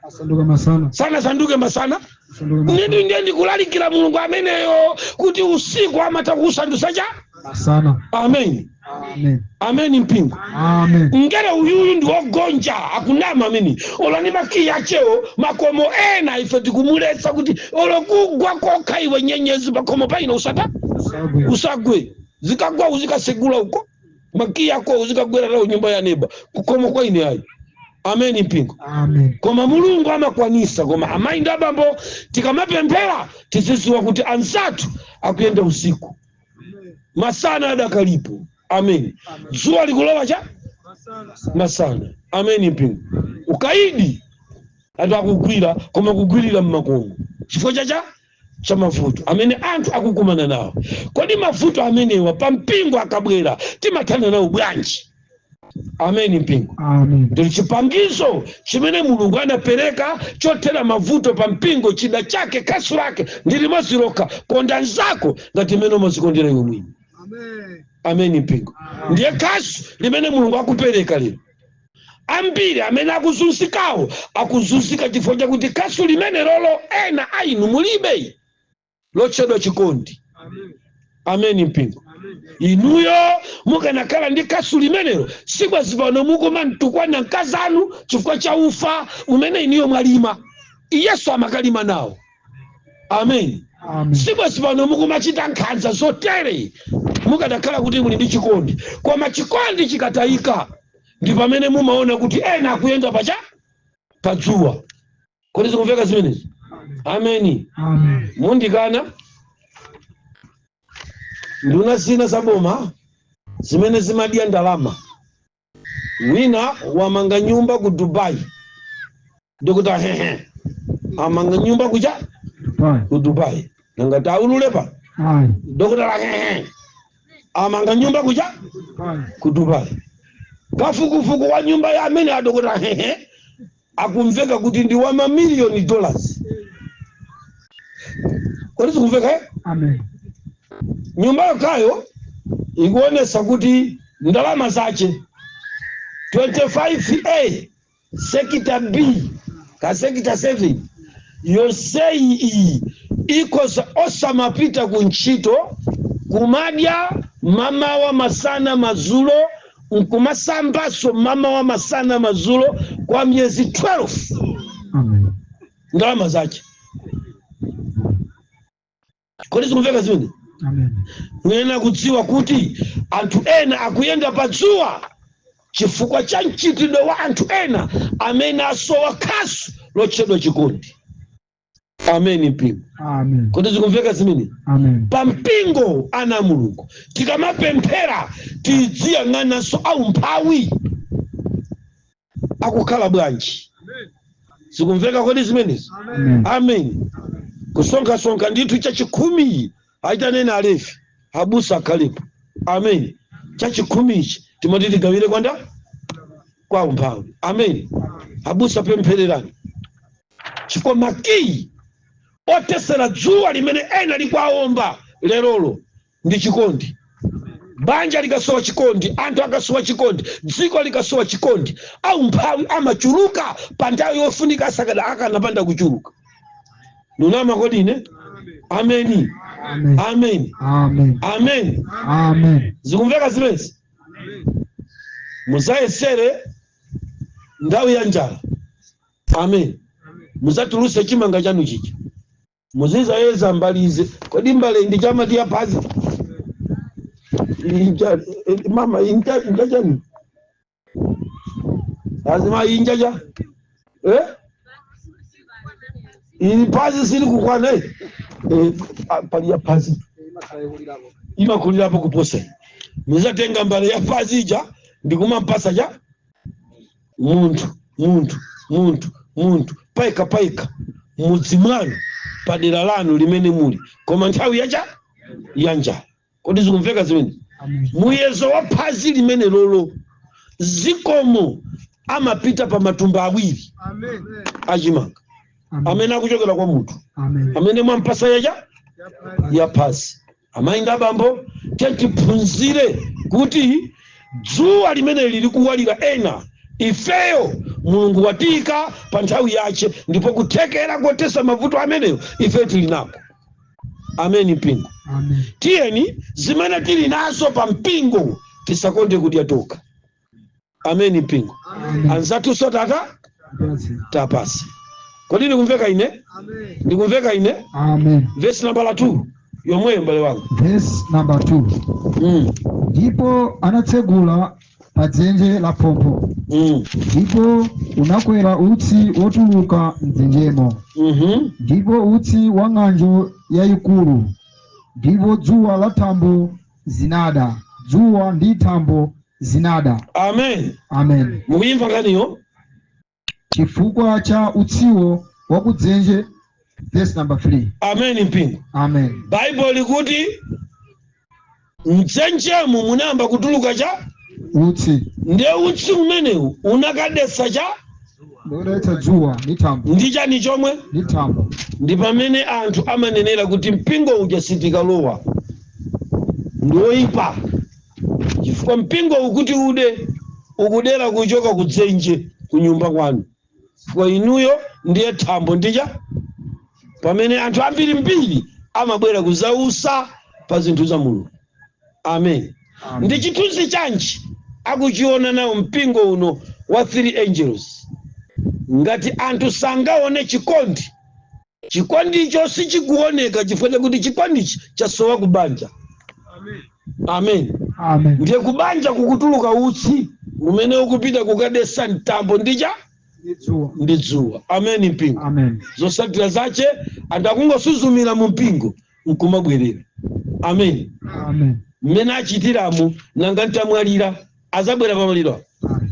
Asanduka masana. Sanasanduke masana. Asanduka masana. Ndiye ndikulalikira Mulungu ameneyo kuti usiku amatha kuusandutsa cha Masana. Amen. Amen. Amen mpingo. Amen. Ngere uyuyu ndi wogonja, akunama amene olani makiyi achewo makomo ena. Ife tikumuletsa kuti olokugwa kokha iwe nyenyezi pakhomo paino usata Usagwe. Usagwe. Zikagwa uzikasegula uko, makiyi ako uzikagwera nawo nyumba ya neba, kukhomo kwa ine ayi. Amen mpingo. Amen. Koma Mulungu amakwanisa. Koma amayi ndi abambo, tikamapemphera tizidziwa kuti anzathu akuyenda usiku masana adakalipo. Amen. Dzuwa likulowa cha masana. Amen mpingo. Ukaidi anthu akugwira, koma kugwirira mmakomo chifukwa chacha cha mavuto amene anthu akukumana nawo. Kodi mavuto amenewa pa mpingo akabwera timathana nawo bwanji? Amen mpingo. Amen. Ndi chipangizo chimene Mulungu anapereka chothera mavuto pa mpingo. Chida chake, khasu lake ndi limodzi lokha: konda nzako ngati mmene umazikondera iwe mwini. Ameni mpingo. Ndiye khasu limene Mulungu akupereka lero, ambiri amene akuzunzikawo akuzunzika chifukwa chakuti khasu limene lolo ena ainu mulibe, lotchedwa chikondi. Ameni mpingo. Inuyo mukanakhala ndi khasu limenelo, sibwenzi pano mukumamtukwana mkazanu chifukwa cha ufa umene inuyo mwalima, iyeso amakalima nawo. Amen. Amen. Sibwenzi pano mukumachita nkhanza zotere mukanakhala kuti muli ndi chikondi. Koma chikondi chikatayika ndi pamene mumaona kuti ena akuyenda pacha padzuwa. Kodi zikumveka zimenezi? Ameni. Amen. Mundikana, nduna zina za boma zimene zimadya ndalama, wina wamanga nyumba ku Dubai, ndikuti hehe, amanga nyumba kucha? Dubai. Ku Dubai. Nanga taulule pa? Ayi. Dokotala hehe, amanga nyumba kucha? Dubai. Ku Dubai. Kafukufuku wa nyumba ya amene adokotala hehe akumveka kuti ndi wa mamiliyoni dollars. Kodi zikumveka, eh? Amen. Nyumba yokhayo ikuonesa kuti ndalama zache 25A sector B ka sector 7 yonseyi iyi ikhoza osamapita ku ntchito, kumadya mamawa, masana, madzulo, nkumasambaso mamawa, masana, madzulo kwa miyezi 12. Amen. Ndalama zache. Kodi zikumveka zimene? Amen. Muyenera kudziwa kuti anthu ena akuyenda pa dzuwa chifukwa cha mchitidwe wa anthu ena amene asowa khasu lotchedwa chikondi. Ameni mpingo. Amen. Kodi zikumveka zimene? Amen. Pa mpingo, ana a Mulungu, tikamapemphera tidziyang'ananso aumphawi akukhala bwanji. Zikumveka kodi zimenezi? Amen. Amen. Kusonkhasonkha ndithu chachikhumi, aitanena Alevi, abusa akhalepo. Amen. Chachikhumi ichi timati tigawire kwanda kwa umphawi. Amen. Abusa, pemphererani, chifukwa makiyi otesera dzuwa limene ena likuawomba lerolo ndi chikondi. Banja likasowa chikondi, anthu akasowa chikondi, dziko likasowa chikondi, aumphawi amachuluka pa nthawi yofunika asakada akanapanda kuchuluka. Nunama kodi ine? Ameni. Amen. Amen. Amen. Amen. Amen. Zikumveka zimenezi? Muzayesere nthawi ya njala. Amen. Muzatuluse chimanga chanu chicha, muzizayeza mbalize. Kodi mbale ndi chamati ya phazi inja, mama inja, inja chani azima inja cha, eh, ili phazi sili kukwana, eh, eh, pali ya phazi imakulirapo kuposa. Muzatenga mbale ya phazi ija ndikumampasa cha munthu, munthu, munthu, munthu paika paika mudzi mwanu, padera lanu limene muli, koma nthawi yacha ya njala. Kodi zikumveka zimene? Amen. Muyezo wa phazi limene lolo zikomo amapita pa matumba awiri achimanga Amen. amene akuchokera kwa munthu Amen. amene mwampasa yacha ya phazi. Amayi ndi abambo, tiphunzire kuti dzuwa limene lili kuwalira ena, ifeyo Mulungu watiyika pa nthawi yache, ndipo kuthekera kotesa mavuto ameneyo ife tili nako. Ameni mpingo. Amen. Tiyeni zimene tili nazo pa mpingo tisakonde kudya tokha. Ameni mpingo. Amen. Anzathunso tata Blessing. tapasi. Kodi ndikumveka ine? Ndikumveka ine? Amen. Vesi nambala 2 yomweyo, mbale wanga. Verse number 2. Ndipo anatsegula pa dzenje la phompho, ndipo unakwera utsi wotuluka mdzenjemo, ndipo utsi wa ng'anjo yayikulu, ndipo dzuwa la thambo zinada, dzuwa ndi thambo zinada. Amen. Amen. Mukuyimva nkhaniyo? Chifukwa cha utsiwo wa kudzenje. Verse number 3. Amen mpingo. Amen. Baibulo likuti mdzenjemu munayamba kutuluka cha? Utsi. Ndiye utsi umenewu unakadetsa cha? Ndikudetsa dzuwa ndi thambo. Ndi chani chomwe? Ndi thambo. Ndi pamene anthu amanenera kuti mpingo uja sitikalowa, ndi woyipa. Chifukwa mpingo ukuti ude ukudera kuchoka kudzenje kunyumba kwanu, chifukwa inuyo ndiye thambo ndija pamene anthu ambiri mbiri amabwera kuzausa pa zinthu za Mulungu. Amen. Amen. Ndi chithunzi chanji akuchiona nawo mpingo uno wa Three Angels? Ngati anthu sangaone chikondi, chikondicho sichikuoneka chifukwa chakuti chikondichi chasowa kubanja. Amen. Amen. Ndiye kubanja kukutuluka utsi umene ukupita kukadesa mtambo ndija Ndi dzuwa. Ndi dzuwa. Amen, mpingo. Amen. Zosatira zache anthu akungosuzumira mu mpingo nkumabwerera. Amen. Amen. Mmene achitiramu, nanga ntamwalira azabwera pamaliro? Amen.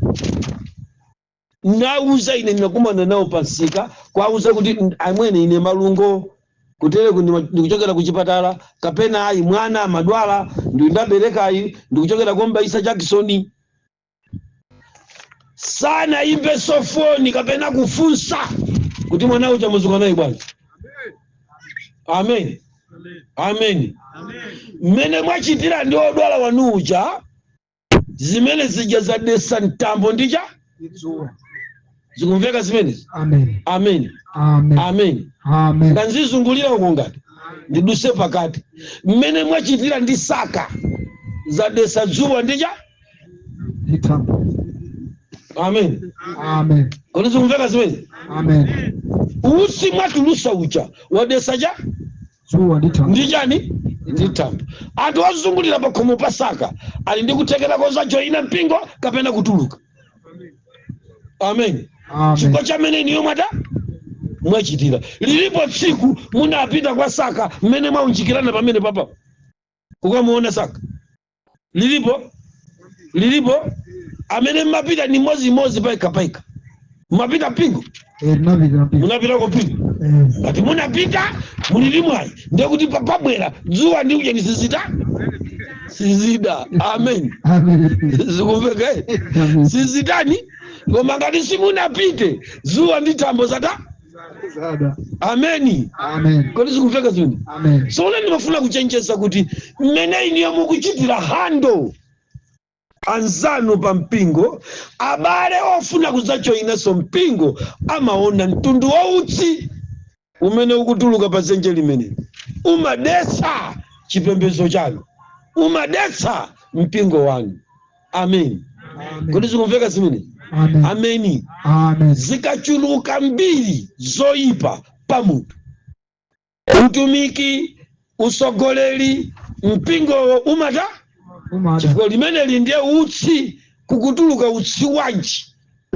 Nauza ine ndinakumana nawo pansika, kwauza kuti, "Amwene, ine malungo kutereku, ndikuchokera kuchipatala kapena ayi, mwana amadwala, ndindaberekayi, ndikuchokera kombaisa Jackson." Sana imbeso foni kapena kufunsa kuti mwana uja muzuka naye bwanji. Amen, amen. Mmene mwachitira ndi odwala wanu uja, zimene zija zadesa mtambo ndija Ndi dzuwa. Zikumveka zimenezi? Amen. Amen. Amen. Amen. Amen. Nganzizungulira uko, ngati ndiduse pakati, mmene mwachitira ndi saka zadesa dzuwa ndija Ndi thambo. Amen. Amen. Kodi zikumveka zimenezi? Amen. Utsi mwatulusa uja wadesa cha Dzuwa ndi thambo. Ndi chani? Ndi thambo. Anthu ozungulira pakhomo pa saka ali ndi kuthekera kozajoyina mpingo kapena kutuluka. Amen. Amen. Chifukwa chamene niyo mwata mwachitira. Lilipo tsiku munapita kwa saka mmene mwaunjikirana pamene papa kukamuona saka? Lilipo? Lilipo? Amene mmapita ni mmodzi paika paika, mmapita mpingo? Eh, tinapita mpingo. Munapitako mpingo? Eh. Ngati munapita mulili mwayi, ndiye kuti pabwera dzuwa ndi kuja sizita sizida. Amen. Amen. Zikumveka, eh? Amen. Sizitani? Koma ngati simunapite, dzuwa ndi thambo zata Zada. Ameni. Amen. Kodi zikumveka zimene? Amen. So ndimafuna kuchenjeza kuti mmene iniyo mukuchitira handle anzanu pa mpingo, abale ofuna kudzajoyinanso mpingo amaona mtundu wautsi umene ukutuluka pa dzenje limene umadetsa chipembedzo chanu, umadetsa mpingo wanu. Amen. Amen. Kodi zikumveka zimene? Amen. Ameni. Amen. Zikachuluka mbiri zoyipa pa munthu, utumiki, usogoleri, mpingowo umata Umada. chifukwa limeneli ndiye utsi. Kukutuluka utsi wanji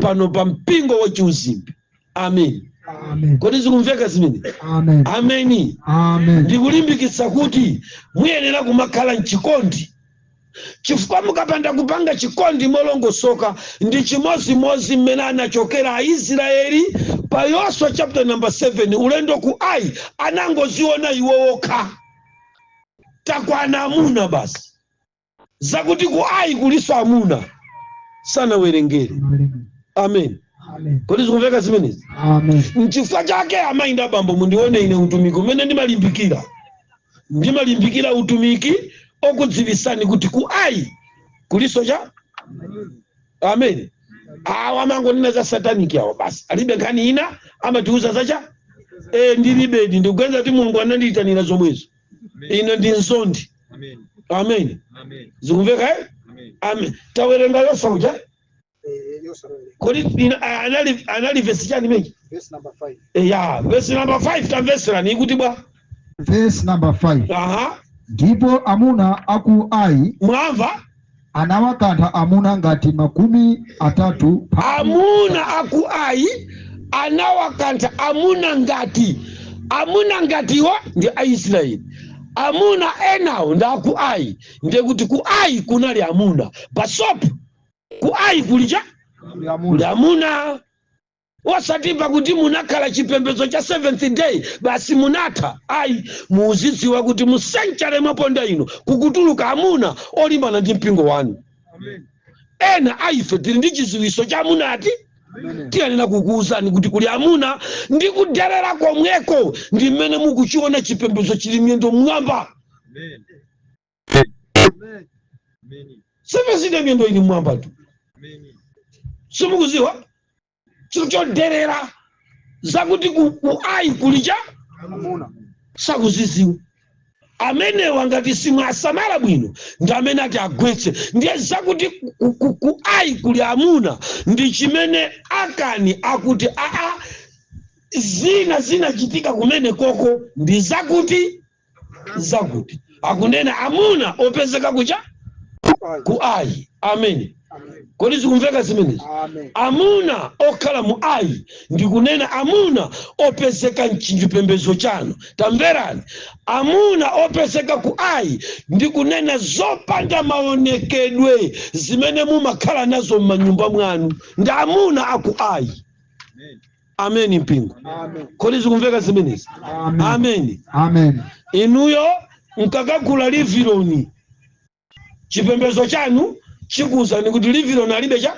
pano pa mpingo wachiuzimbi? Amen. Amen. Kodi zikumveka zimene? Amen. Ameni. Amen. Ndikulimbikitsa kuti muyenera kumakhala mchikondi, chifukwa mukapanda kupanga chikondi molongosoka, ndi chimozimozi mmene anachokera Aisraeli pa Yoswa chapter number 7, ulendo ku Ai, anangoziona iwo wokha, takwana amuna basi. Zakuti ku Ai kuliso amuna sanawerengere. Amen. Amen. Kodi zikumveka zimenezi? Amen. Nchifukwa chake, amayi ndi abambo, mundione ine, utumiki umene ndimalimbikira, ndimalimbikira utumiki okudziwisani kuti ku Ai kuliso cha. Amen. Awa amangonena za satanic awa basi, alibe nkhani ina, amatiuza zacha e, ndilibedi. Ndikuganiza kuti Mulungu anandiyitanira zomwezo. Ine ndi nzondi. Amen. Zikumveka, eh? Amen. Tawerenga Yoswa uja. Kodi anali vesi chani mechi? Verse number 5. Ya, vesi number 5, tamveserani, ikuti bwa? Verse number 5. Aha. Ndipo amuna aku Ai Mwamva? anawakantha amuna ngati 30. Amuna aku Ai anawakantha amuna ngati, amuna ngatiwa ndi Aisraeli, amuna enawo ndi aku Ai. Ndiye kuti ku Ai kunali amuna pasopo. Ku Ai kulicha kuli amuna, osati pakuti munakhala chipembedzo cha Seventh Day basi munatha, ayi. Muzidziwa kuti mu century mwaponda ino kukutuluka amuna olimbana ndi mpingo wanu. Ena aife tili ndi chiziwiso cha amuna ati tiyenera kukuwuzani kuti kuli amuna ndi kuderera komweko, ndi mmene mukuchiona chipembedzo chili miyendo mwamba. Service ya miyendo ili mmwamba tu. Simukuziwa chinthu choderera zakuti ku Ai kulija sakuziziwa. Amenewa ngati simwasamala bwino ndi amene ati agwetse. Ndiye zakuti ku Ai kuli amuna ndi chimene Akani akuti aa, zina zinachitika kumene koko ndi zakuti zakuti akunena amuna opezeka kucha ku Ai. Amen. Kodi zikumveka zimenezi? Amuna okhala mu Ai, ndikunena amuna opezeka mchipembedzo chanu. Tamverani, amuna opezeka ku Ai, ndikunena zopanda maonekedwe zimene mumakhala nazo m'manyumba mwanu, ndi amuna aku Ai. Ameni mpingo. Kodi zikumveka zimenezi? Amen. Ameni. Amen. Inuyo mkakagula Liviloni, chipembedzo chanu chikuwuzani kuti Liviloni alibe cha,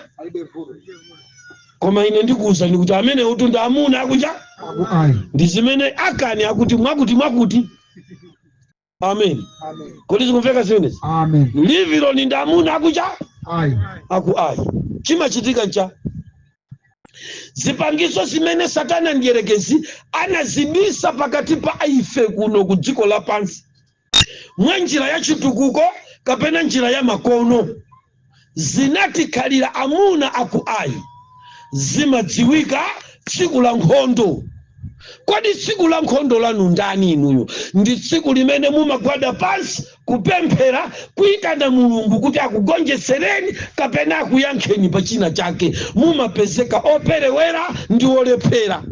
koma ine ndikuwuzani kuti amene utu ndi amuna akucha aku Ai. Ndi zimene Akani akuti mwakuti mwakuti. Amen. Kodi zikumveka zimenezi? Amen. Liviloni ndi amuna akucha Ai. aku Ai. Chimachitika ncha zipangizo zimene Satana ndiyerekezi anazibisa pakati pa ife kuno ku dziko lapansi mwa njira ya chitukuko kapena njira ya makono, zinatikhalira amuna aku Ai, zimadziwika tsiku la nkhondo. Kodi tsiku la nkhondo lanu ndani inuyo? Ndi tsiku limene mumagwada pansi kupemphera, kuyitana Mulungu kuti akugonjetsereni kapena akuyankheni pa china chake, mumapezeka operewera ndi olephera.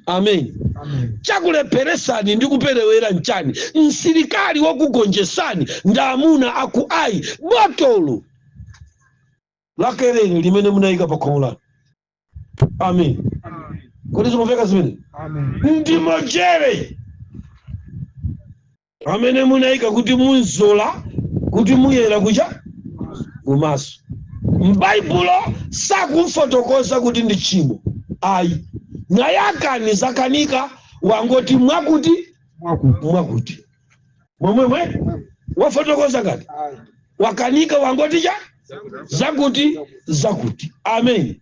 Amen. Amen. Chakulepheresani ndi kuperewera nchani? Msilikali wokugonjesani ndi amuna aku Ai, botolo lakerere limene munayika pa khomo lanu. Amen. Kodi zikumveka zimene? Amen. Ndi mochere amene munayika kuti munzola kuti muyera kucha kumaso. M'Baibulo sakumfotokoza kuti ndi tchimo, ayi. Naye Akani zakanika, wangoti mwakuti mwakuti mwakuti momwemwe wafotokoza ngati wakanika, wangoti cha zakuti zakuti. Amen.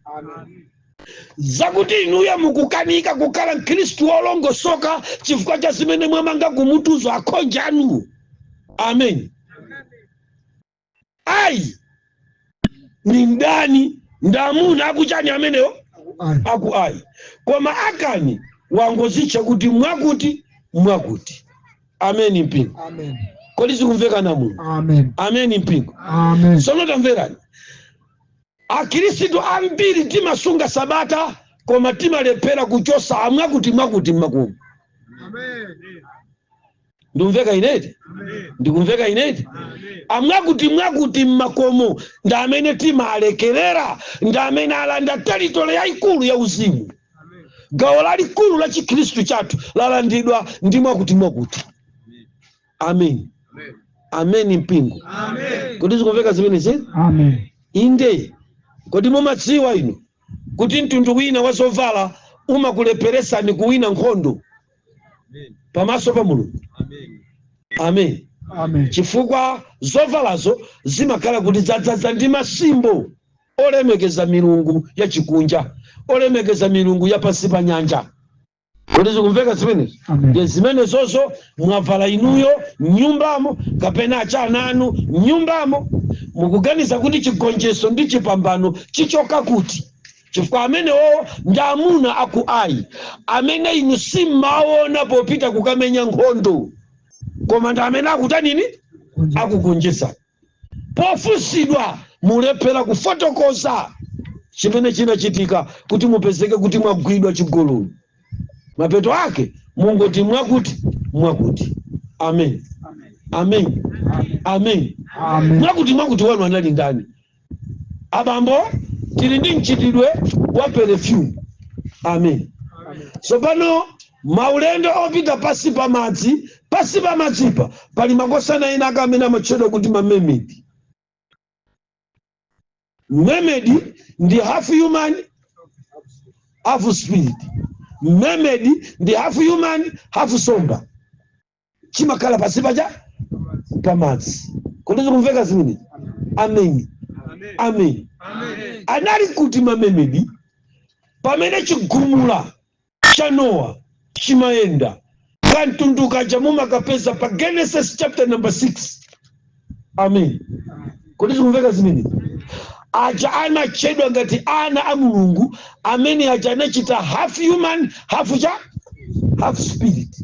Zakuti inuyo mukukanika kukhala mkhristu wolongosoka chifukwa cha zimene mwamanga kumutuzo akhonja anu. Amen. Ayi, ni mdani, ndi amuna akuchani amenewo? Ai. Aku Ai. Koma Akani wangozitcha kuti mwakuti mwakuti. Ameni mpingo. Amen. Kodi zikumveka na Mulungu? Amen. Ameni mpingo. Amen. Sono tamverani, akhristu ambiri timasunga sabata koma timalephera kuchosa amwakuti mwakuti mmakomo. Ndikumveka ineti? Ndikumveka ineti? Amwakuti mwakuti mmakomo ndi amene timalekerera, ndi amene alanda territory yayikulu ya uzimu. Gawo lalikulu la chikhristu chathu lalandidwa ndi mwakuti mwakuti. Amen. Amen mpingo. Kodi zikumveka zimenezi? Amen. Inde. Kodi mumadziwa inu kuti mtundu wina wa zovala umakulepheresani kuwina nkhondo pamaso pa Mulungu? Amen. Amen. Chifukwa zovalazo zimakhala kuti zadzaza ndi masimbo olemekeza milungu ya chikunja, olemekeza milungu ya pansi pa nyanja. Kodi zikumveka zimenezi? Amen. Ndiye zimenezozo mwavala inuyo mnyumbamo kapena achana anu mnyumbamo, mukuganiza kuti chigonjetso ndi chipambano chichoka kuti? Chifukwa amenewo ndi amuna aku Ai amene inu simmaona popita kukamenya nkhondo, koma ndi amene akutanini? Akugonjetsa. Pofunsidwa mulephera kufotokoza chimene chinachitika kuti mupezeke kuti mwagwidwa chigololo. Mapeto ake mungoti mwakuti mwakuti. Amen. Amen. Amen. Amen. Mwakuti mwakuti wanu anali ndani? Abambo, tili ndi mchitidwe wa perfume. Amen. Tsopano maulendo opita pasi pa madzi, pasi pa madzipa pali makosana ena ake amene amatchedwa kuti ma mermaid. Mermaid ndi half human, half spirit. Mermaid ndi half human, half somba, chimakhala pasi pacha pamadzi. Kodi zikumveka zimenezi? Ameni, ameni. Anali kuti ma mermaid pamene chigumula cha Nowa chimayenda? Kamtundu kaja mumakapeza pa Genesis chapter number 6. Amen. Kodi zikumveka zimene aja anatchedwa ngati ana a Mulungu, amene aja anachita half human, half cha half spirit,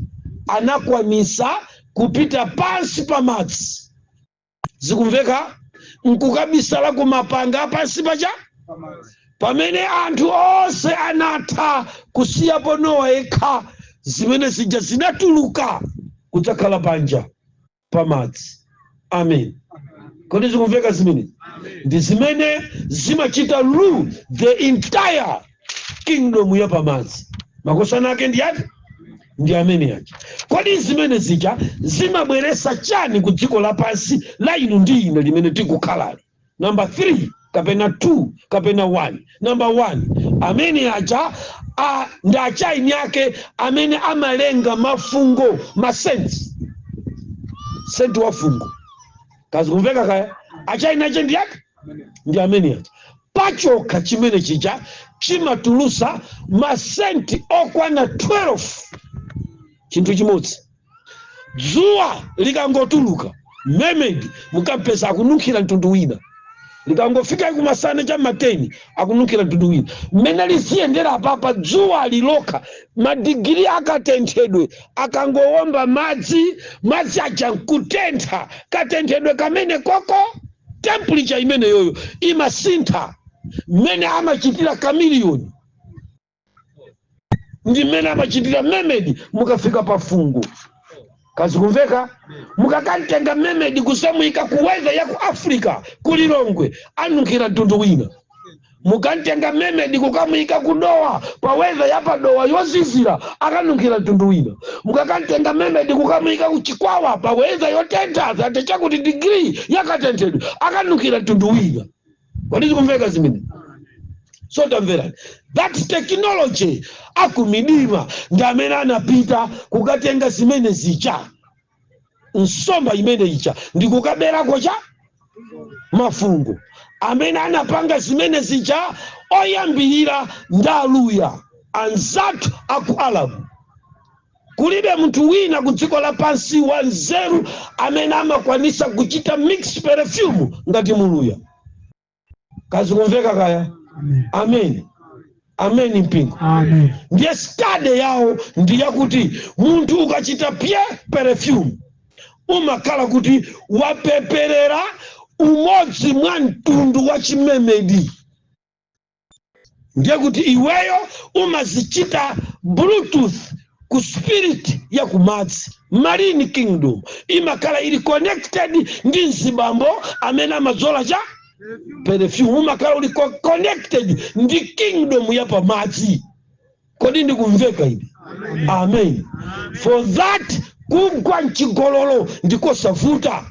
anakwanisa kupita pansi pa madzi, zikumveka, nkukabisala kumapanga pansi pacha pamene anthu onse anatha kusiyapo Nowa yekha. Zimene zija zinatuluka kudzakhala panja pamadzi. Amen. Kodi zikumveka zimene ndi zimene zimachita rule the entire kingdom ya pamadzi? Makosana ake ndi ati? Ndi amene aja. Kodi zimene zija zimabweresa chani ku dziko lapansi la inu ndi ine limene tikukhalali? Number 3 kapena 2 kapena 1. Number 1, amene aja ndi achaini ake amene amalenga mafungo, ma scents, scent wa fungo. Kazikumveka kaya? Achaini ache ndi ake ndi amene aja. Pachokha chimene chija chimatulusa ma scent okwana 12, chinthu chimodzi. Dzuwa likangotuluka, mermaid mukampeza akununkhira mtundu wina. Likangofika kumasana cha ma 10, akununkhira mtundu wina. Mmene liziyendera apapa, dzuwa lilokha, madigiri akatenthedwe, akangowomba madzi, madzi aja nkutentha, katenthedwe kamene koko, temperature imene yoyo imasintha. Mmene amachitira chameleon ndi mmene amachitira mermaid. Mukafika pa fungo, kazikumveka, mukakamtenga mermaid kusamuyika ku weather ya ku Africa, ku Lilongwe, anunkhira mtundu wina. Mukamtenga mermaid kukamuyika ku Dowa, pa weather ya padowa yozizira, akanunkhira mtundu wina. Mukakamtenga mermaid kukamuyika ku Chikwawa, pa weather yotentha 30 chakuti degree yakatenthedwe, akanunkhira mtundu wina. Kodi zikumveka zimene? So tamverani, that technology akumidima ndi amene anapita kukatenga zimene zija, nsomba imene ija, ndi kukaberako cha mafungo. Amene anapanga zimene zija oyambirira ndi Aluya anzathu aku Arabu. Kulibe munthu wina ku dziko lapansi wa nzeru amene amakwanisa kuchita mix perfume ngati Muluya. Kazikumveka kaya? Amen. Amen, amen, mpingo. Amen. Ndiye study yawo ndi yakuti munthu ukachita pye perfume, umakhala kuti wapeperera umodzi mwa mtundu wa chi mermaid. Ndiye kuti iweyo umazichita Bluetooth ku spirit ya kumadzi. Marine kingdom imakhala ili connected ndi mzibambo amene amadzola cha perfume. Umakhala uli connected ndi kingdom ya pamadzi. Kodi ndikumveka ine? Amen. For that, kugwa mchigololo ndikosavuta.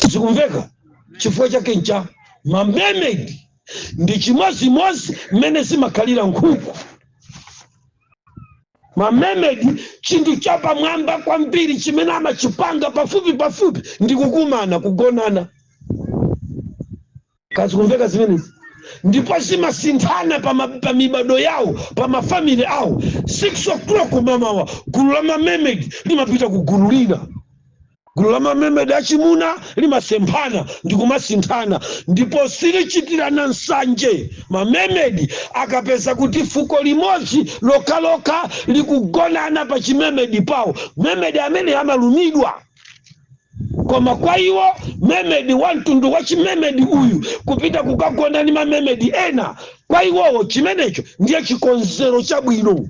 Zikumveka? Chifukwa chake ncha ma mermaid ndi chimozimozi mmene zimakhalira nkhuku. Ma mermaid, chinthu chapamwamba kwambiri chimene amachipanga pafupi pafupi ndi kukumana, kugonana. Kazikumveka zimenezi? Ndipo zimasinthana pa mibado yawo, pa ma family awo. 6 o'clock mamawa, gulu la ma mermaid limapita ku gulu lina. Gulu la ma mermaid achimuna limasemphana ndi kumasinthana, ndipo silichitirana nsanje. Ma mermaid akapeza kuti fuko limodzi lokhalokha likugonana pa chi mermaid pawo, mermaid amene amalumidwa. Koma kwa iwo, mermaid wa mtundu wa chi mermaid uyu kupita kukagona ndi ma mermaid ena, kwa iwowo chimenecho ndiye chikonzero chabwino.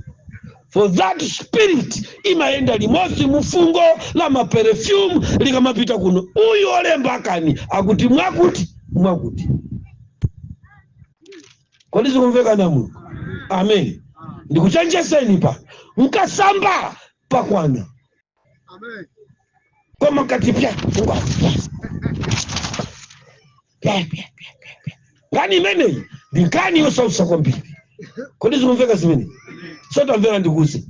For that, spirit imayenda limodzi mu fungo la ma perfume likamapita kuno. Uyu olemba akani akuti mwakuti mwakuti. Kodi zikumveka na Mulungu? Amen. Ndikuchenjezeni pa mkasamba pakwana, koma kati pya pya pya pya pya pya. Nkhani imeneyi ndi nkhani yosausa kwambiri. Kodi zikumveka zimene? So tamvera, ndikuze,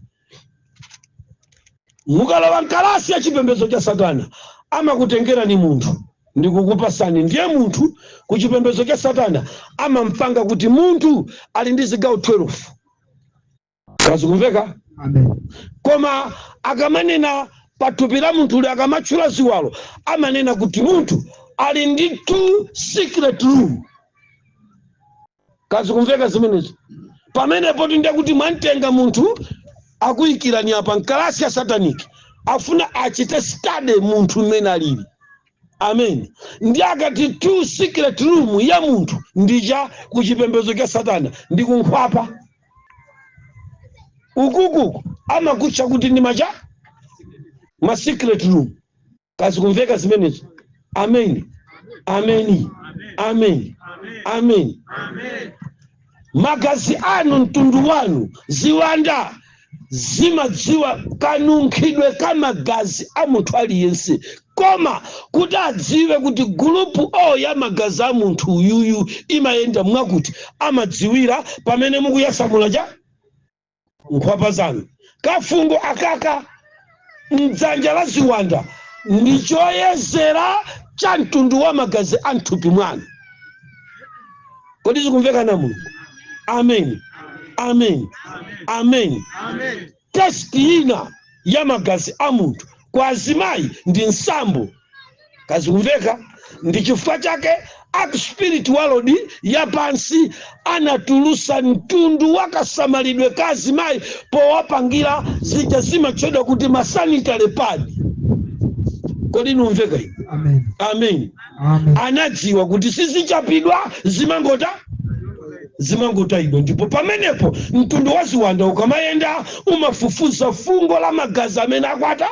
mukalowa mkalasi ya chipembedzo cha satana, amakutengera ni munthu. Ndikukupasani, ndiye munthu ku chipembedzo cha satana amampanga kuti munthu ali ndi zigawo 12. Kazikumveka? Amen. Koma akamanena pathupi la munthu, akamatchula ziwalo, amanena kuti munthu ali ndi two secret room. Kazikumveka zimenezo? Pamenepo tinde kuti mwamtenga munthu, akuyikirani apa mkalasi ya satanic, afuna achite study munthu mmene alili. Amen. Ndi akati two secret room ya munthu, ndija kuchipembedzo cha satana ndi kunkhwapa ukukuku amakutcha kuti ndi macha ma secret room. Kazikumveka zimenezo? Amen, ameni, amen, amen. Magazi anu, mtundu wanu, ziwanda zimadziwa kanunkhidwe ka magazi a munthu aliyense. Koma kuti adziwe kuti group O ya magazi a munthu uyuyu imayenda mwakuti, amadziwira pamene mukuyasamula cha nkhwapa zanu. Kafungo akaka mdzanja la ziwanda ndi choyezera cha mtundu wa magazi a mthupi mwanu. Kodi zikumveka na Mulungu? Amen, amen, amen. Test ina ya magazi a munthu kwa azimayi ndi nsambo. Kazikumveka? Ndi chifukwa chake aku spirit world yapansi anatulusa mtundu wakasamalidwe ka azimayi powapangira zija zimatchedwa kuti ma sanitary pad. Kodi numveka ine? Amen. Amen. Amen. Anadziwa kuti sizichapidwa, zimangotayidwa. Ndipo pamenepo mtundu wa ziwanda ukamayenda umafufuza fungo la magazi amene akwata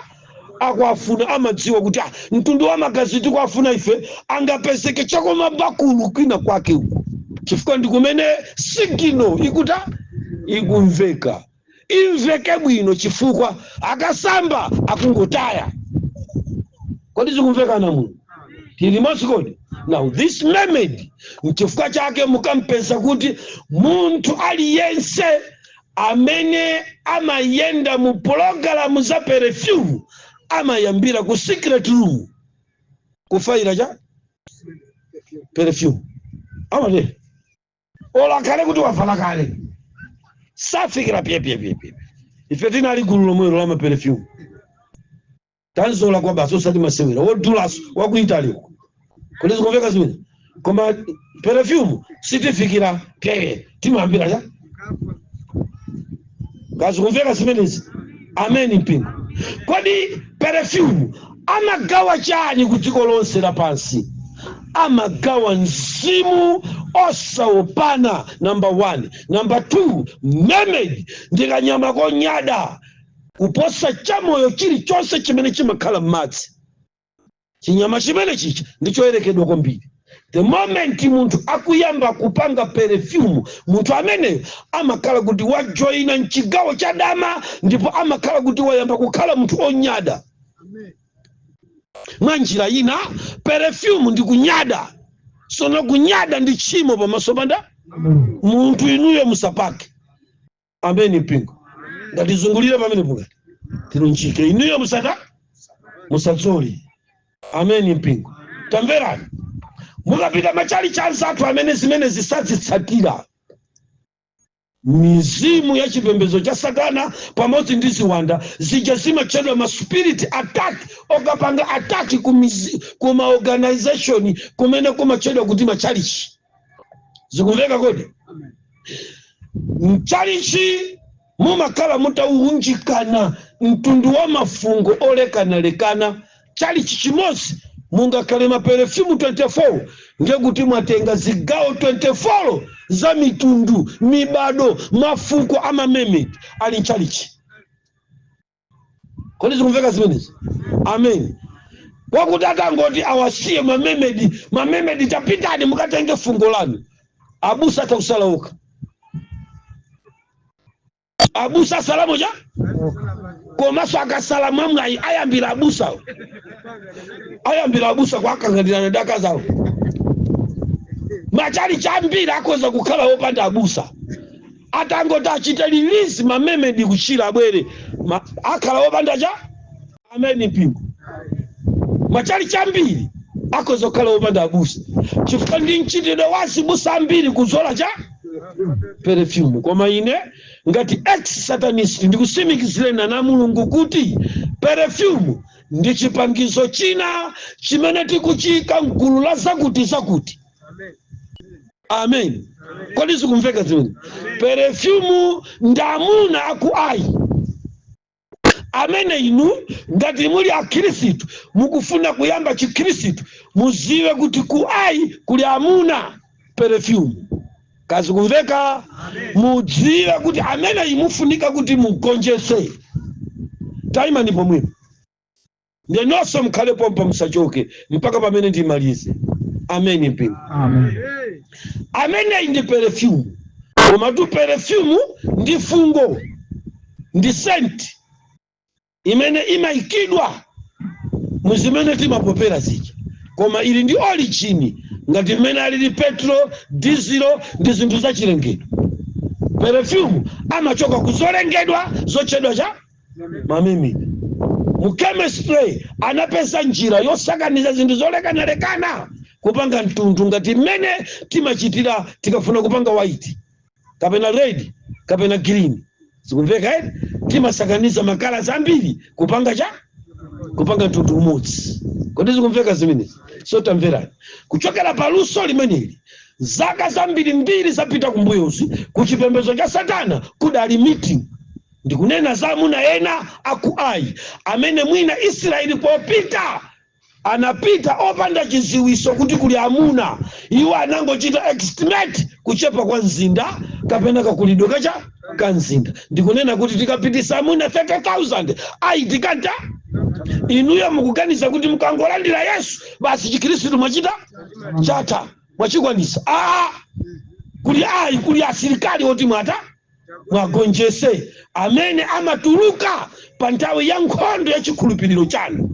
akuafuna. Amadziwa kuti mtundu wa magazi tikuafuna ife angapezeke chakomabakulu kwina kwake uko, chifukwa ndi kumene signal ikuta ikumveka, imveke bwino, chifukwa akasamba akungotaya. Kodi zikumveka na muno? Tili kodi? Now this mermaid, nchifukwa chake mukampeza kuti munthu aliyense amene amayenda mu pologalamu za perfume amayambira ku secret room kufaira cha perfume. Amate ola kale kuti wavala kale, safikira pyepyepyepye. Ife tinali gulu lomwelo la ma perfume, tanzola kwa basi, osati masewera, wodulaso waku Italy uko. Kodi zikumveka zimene? Koma perfume sitifikira pyepye, timayambira cha. Kazikumveka zimenezi? Ameni mpingo. Kodi perfume amagawa chani ku dziko lonse lapansi? Amagawa mzimu osaopana, number one. Number two, mermaid ndi kanyama konyada kuposa chamoyo chilichonse chimene chimakhala m'madzi. Chinyama chimene chicha ndichoyerekedwa kwambiri. The moment munthu akuyamba kupanga perfume, munthu ameneyo amakhala kuti wajoyina mchigawo cha dama, ndipo amakhala kuti wayamba kukhala munthu onyada. Mwa njira ina, perfume ndi kunyada. Sono kunyada ndi tchimo pamaso panda munthu. Inuyo musapake. Ameni mpingo. Ngatizungulire pamene pukati tilunjike, inuyo musata musadzoli. Ameni mpingo. Tamverani, mukapita machalichi anzathu amene zimene zisadzitsatira, mizimu ya chipembedzo cha satana pamodzi ndi ziwanda zija zimatchedwa ma spirit attack, okapanga attack ku ma organization kumene kumatchedwa kuti machalichi. Zikumveka kodi? Mchalichi mumakhala mutaunjikana mtundu wa mafungo olekanalekana. Chalichi chimodzi mungakhale ma perfume 24, ndiye kuti mwatenga zigawo 24 za mitundu, mibado, mafuko a ma mermaid ali mchalichi. Kodi zikumveka zimenezi? Amen. Kwakuti atangoti awasiye ma mermaid, "Ma mermaid, tapitani mukatenge fungo lanu," abusa atha okha. Abusa asalamo cha, komanso akasala mwamwayi ayambira abusa, ayambira abusa kwakanganirana ndi akazawo. Machali chambiri akhoza kukhala wopanda abusa. Atangoti achite release ma mermaid kuchira abwere, akhala wopanda cha. Ameni mpingo. Machali chambiri Akhoza kukhala wopanda abusa, chifukwa ndi mchitidwe wa azibusa ambiri kuzola cha perfume. Koma ine ngati ex satanist ndikusimikizireni, ana Mulungu, kuti perfume ndi chipangizo china chimene tikuchika mgulu la zakuti zakuti. Amen. Kodi zikumveka zimene? Perfume ndi amuna aku Ai amene inu ngati muli akhristu, mukufuna kuyamba chikhristu, muziwe kuti ku Ai kuli amuna perfume. Kazi kumveka? Mudziwe kuti amene imufunika kuti mugonjese. Taimani pomwepo, ndenonso mukhale pompa, musachoke mpaka pamene ndimalize. Ameni, mpingo. Amen. Ameneyi ndi perfume. Komatu perfume ndi fungo, ndi scent imene imayikidwa muzimene timapopera zija, koma ili ndi origin ngati mmene alili petrol, diesel ndi zinthu zachilengedwe. Perfume amachoka kuzolengedwa zotchedwa cha mamimida. Mu chemistry anapeza njira yosakaniza zinthu zolekanalekana kupanga mtundu, ngati mmene timachitira tikafuna kupanga white kapena red kapena green. Zikumveka, eh? Timasakaniza ma colours ambiri kupanga cha kupanga mtundu umodzi. Kodi zikumveka zimenezi? So tamverani, kuchokera paluso limeneli, zaka zambirimbiri zapita kumbuyozi, ku chipembedzo cha satana kudali meeting. Ndikunena za amuna ena aku Ai amene mwina Israeli popita anapita opanda chiziwiso kuti kuli amuna. Iwo anangochita estimate kuchepa kwa mzinda kapena kakulidwe kacha ka mzinda, ndikunena kuti tikapitisa amuna 30,000 ayi tikanta. Inuyo mukuganiza kuti mukangolandira Yesu basi chikhristu mwachita chatha, mwachikwanisa. Aa, kuli ayi, kuli asilikali oti mwata mwagonjese amene amatuluka pa nthawi ya nkhondo ya chikhulupiriro chanu.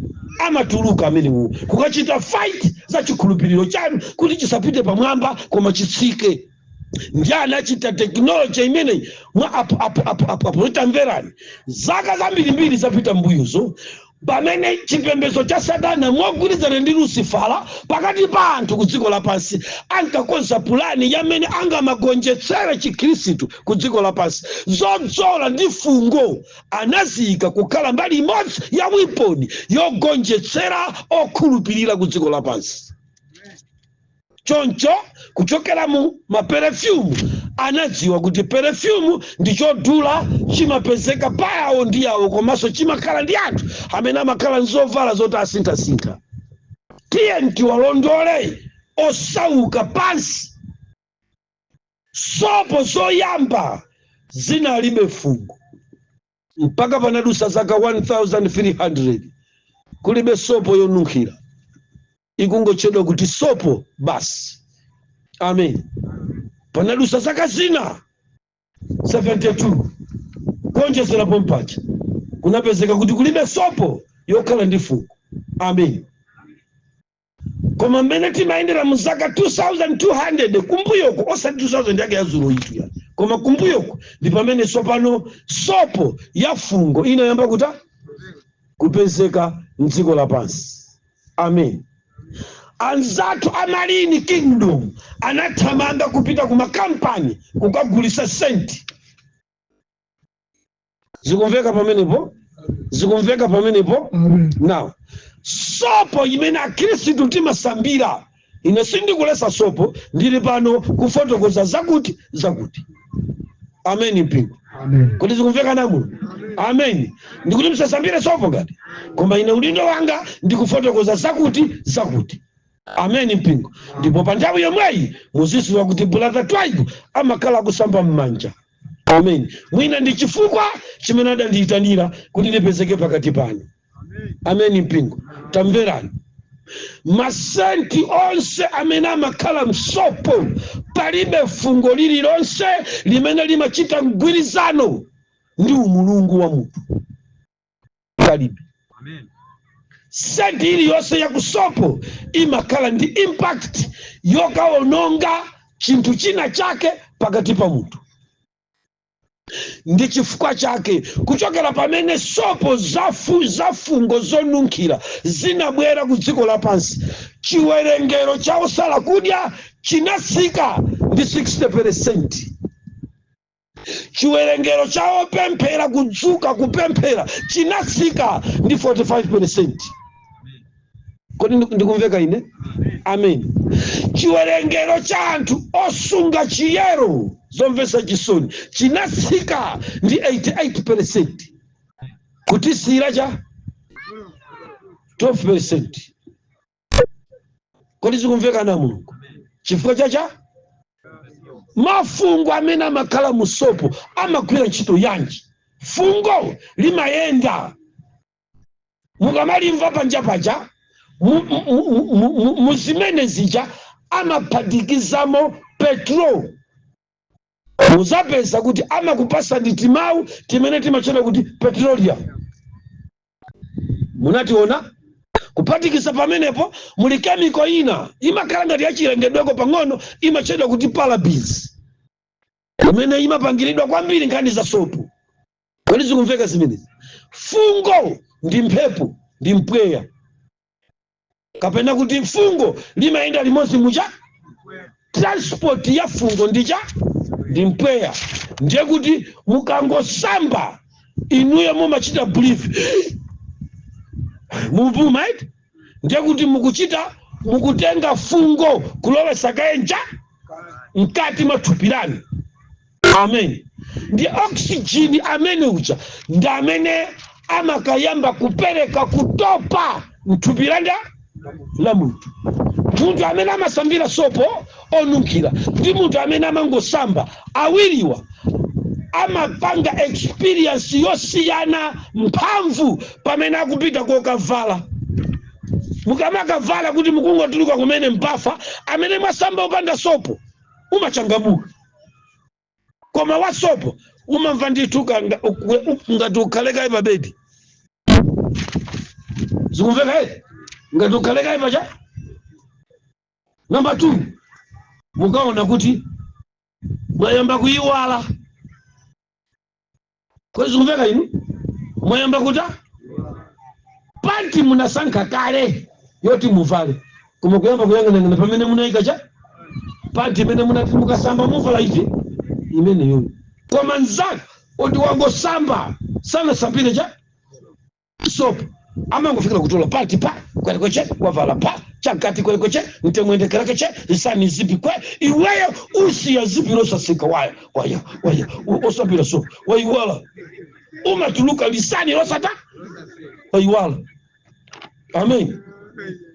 Amatuluka amenewo kukachita fight za chikhulupiriro chanu kuti chisapite pamwamba koma chitsike. Ndi anachita technology imeneyi mwa apo apo apo apo apo. Tamverani, zaka zambirimbiri zapita mbuyuzo, pamene chipembedzo cha satana mogwirizana ndi Lucifera pakati pa anthu ku dziko lapansi ankakonza pulani yamene angamagonjetsere chikhristu ku dziko lapansi, zodzola ndi fungo anaziyika kukhala mbali imodzi ya weapon yogonjetsera okhulupirira ku dziko lapansi. Choncho kuchokera mu ma perfume anadziwa kuti perfume ndi chodula, chimapezeka payawo ndi yawo, komanso chimakhala ndi anthu amene amakhala nzovala zoti asinthasintha. Tiye tiwalondole osauka pansi. Sopo zoyamba zinalibe fungo mpaka panadusa zaka 1300 kulibe sopo yonunkhira, ikungotchedwa kuti sopo basi. Amen. Panadusa zaka zina 72 kuonjezera pompacha, kunapezeka kuti kulibe sopo yokhala ndi fungo. Amen. Koma mmene timayendera mu zaka 2200 kumbuyoko, osati 2000 yake yazulo itu ya, koma kumbuyoko, ndi pamene tsopano sopo ya fungo inayamba kuta kupezeka mdziko lapansi. Amen. Anzathu a Marine Kingdom anathamanga kupita ku makampani kukagulisa scent. Zikumveka pamenepo? Zikumveka pamenepo? Amen. Now, sopo imene akhristu timasambira, ine sindikulesa sopo, ndili pano kufotokoza zakuti zakuti. Amen, mpingo. Amen. Kuti zikumveka namuno? Amen. Ndikuti musasambire sopo ngati, koma ine udindo wanga ndikufotokoza zakuti zakuti. Amen, mpingo. Ndipo pa nthawi yomweyi muzidziwa kuti Brother Twaibu amakhala kusamba m'manja. Amen. Mwina ndi chifukwa chimene adandiyitanira kuti ndipezeke pakati panu. Amen, mpingo. Tamverani, ma scent onse amene amakhala msopo, palibe fungo lililonse limene limachita mgwirizano ndi umulungu wa munthu, palibe. Scent iliyonse yakusopo imakhala ndi impact yokaononga chinthu china chake pakati pa munthu. Ndi chifukwa chake kuchokera pamene sopo zafungo zonunkhira zinabwera ku dziko lapansi, chiwerengero cha osala kudya chinatsika ndi 60%, chiwerengero cha opemphera, kudzuka kupemphera, chinatsika ndi 45%. Kodi ndikumveka ine? Amen. Chiwerengero cha anthu osunga chiyero, zomvetsa chisoni, chinatsika ndi 88%, kutisiyira cha 12%. Kodi zikumveka na Mulungu? Chifukwa chacha mafungo amene amakhala mu sopo amagwira ntchito yanji? Fungo limayenda, mukamalimva panja paja, muzimene zija amaphatikizamo petrol. Muzapeza kuti amakupasani timawu timene timachedwa kuti petroleum. Munationa kuphatikiza pamenepo muli chemical ina imakhala ngati yachilengedweko pang'ono, imachedwa kuti parabens, imene imapangiridwa kwambiri nkhani za sopo. Kodi zikumveka zimenezi? Fungo ndi mphepo, ndi mpweya, kapena kuti fungo limayenda limodzi mucha transport ya fungo ndicha ndi mpweya. Ndiye kuti mukangosamba inuyo mumachita breathe, mupuma iti, ndiye kuti mukuchita mukutenga fungo kulowesa kaenja mkati mwa thupi lanu. Amen. Ndi oxygen amene uja ndi amene amakayamba kupereka kutopa mthupi landa la munthu. Munthu amene amasambira sopo onunkhira ndi munthu amene amangosamba, awiriwa amapanga experience yosiyana mphamvu pamene akupita kokavala. Mukamakavala kuti mukungotuluka kumene mpafa, amene mwasamba upanda sopo umachangamuka, koma wa sopo umamva ndithu ngati ukhalekayi pa bedi. Zikumveka eti? Ngati ukhalekayi pacha. Namba 2, mukaona kuti mwayamba kuyiwala. Kodi zikumveka inu? Mwayamba kuta panti munasankha kale yoti muvale, koma kuyamba kuyang'anang'ana pamene munayika cha panti imene munati mukasamba muvala iti imeneyoyo. Koma mnzake oti wangosamba, sanasambire cha sopo, amangofikira kutola panti pa kwelekweche, wavala pa chakati kwelekweche, mtemwendekerekeche lisani zipi kwe. Iweyo usiya zipi losasika, waya waya waya, osambira sopo waiwala, umatuluka lisani losata, waiwala. Amen.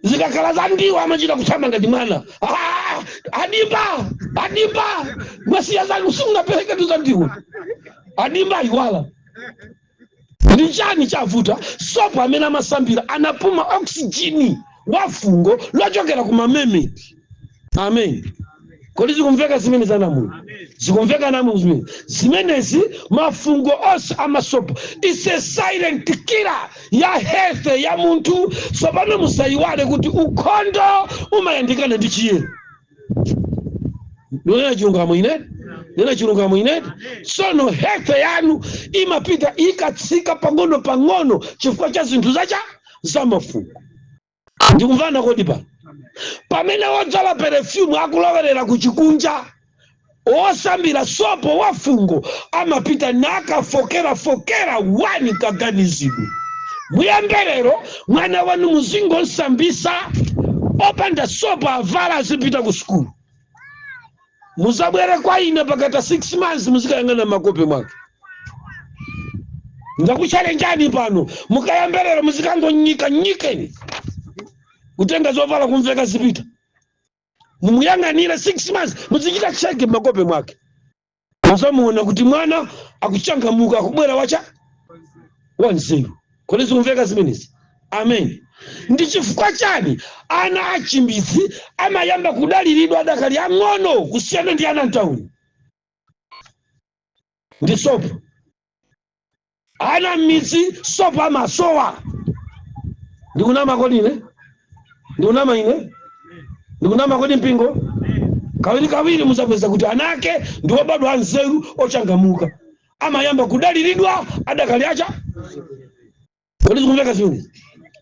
Zikakhala za ndiwo amachita kuthamanga ngati mwana. "Ah, adimba, adimba, mwasiya zanu, simunapereke tu za ndiwo, adimba." Aiwala. Ndi chani chavuta? Sopo amene amasambira anapuma oxygen wa fungo lochokera ku mamemeti. Amen. Kodi zikumveka zimene zanamuno? Zikumveka namu zimene zimenezi? Mafungo onse amasopo is a silent killer ya health ya munthu. Tsopano musayiwale kuti ukhondo umayandikana ndi chiyero. Nena chilungamo ine, nena chilungamo ine. Tsono health yanu imapita ikatsika pang'ono pang'ono chifukwa cha zinthu zacha zamafungo. Ndikumvana kodi pano? Pamene wodzala perfume akulowerera kuchikunja, osambira sopo wa fungo amapita nakafokera-fokera wani kaganizidwe. Muyamberero mwana wanu muzingonsambisa opanda sopo, avala azipita ku sukulu. Muzabwere kwa ine pakata 6 months, muzikayang'ana makope mwake. Ndakuchalenjani pano, mukayamberero muzikangonyika nyikeni kutenga zovala kumveka zipita, mumuyang'anire 6 months, muzichita check makope mwake, muzamuona kuti mwana akuchangamuka, akubwera wacha wanzeru. Kodi zikumveka zimenezi? Amen. Ndi chifukwa chani ana achimbidzi amayamba kudaliridwa adakali ang'ono kusiyana ndi ana mtawuni? Ndi sopo. Ana m'midzi sopo amasowa. Ndikunama kodi ine? Ndikunama ine? Ndikunama kodi mpingo? Kawiri kawiri muzapeza kuti ana ake ndi obadwa anzeru, ochangamuka. Amayamba kudaliridwa adakali acha. Kodi zikumveka zimenezi?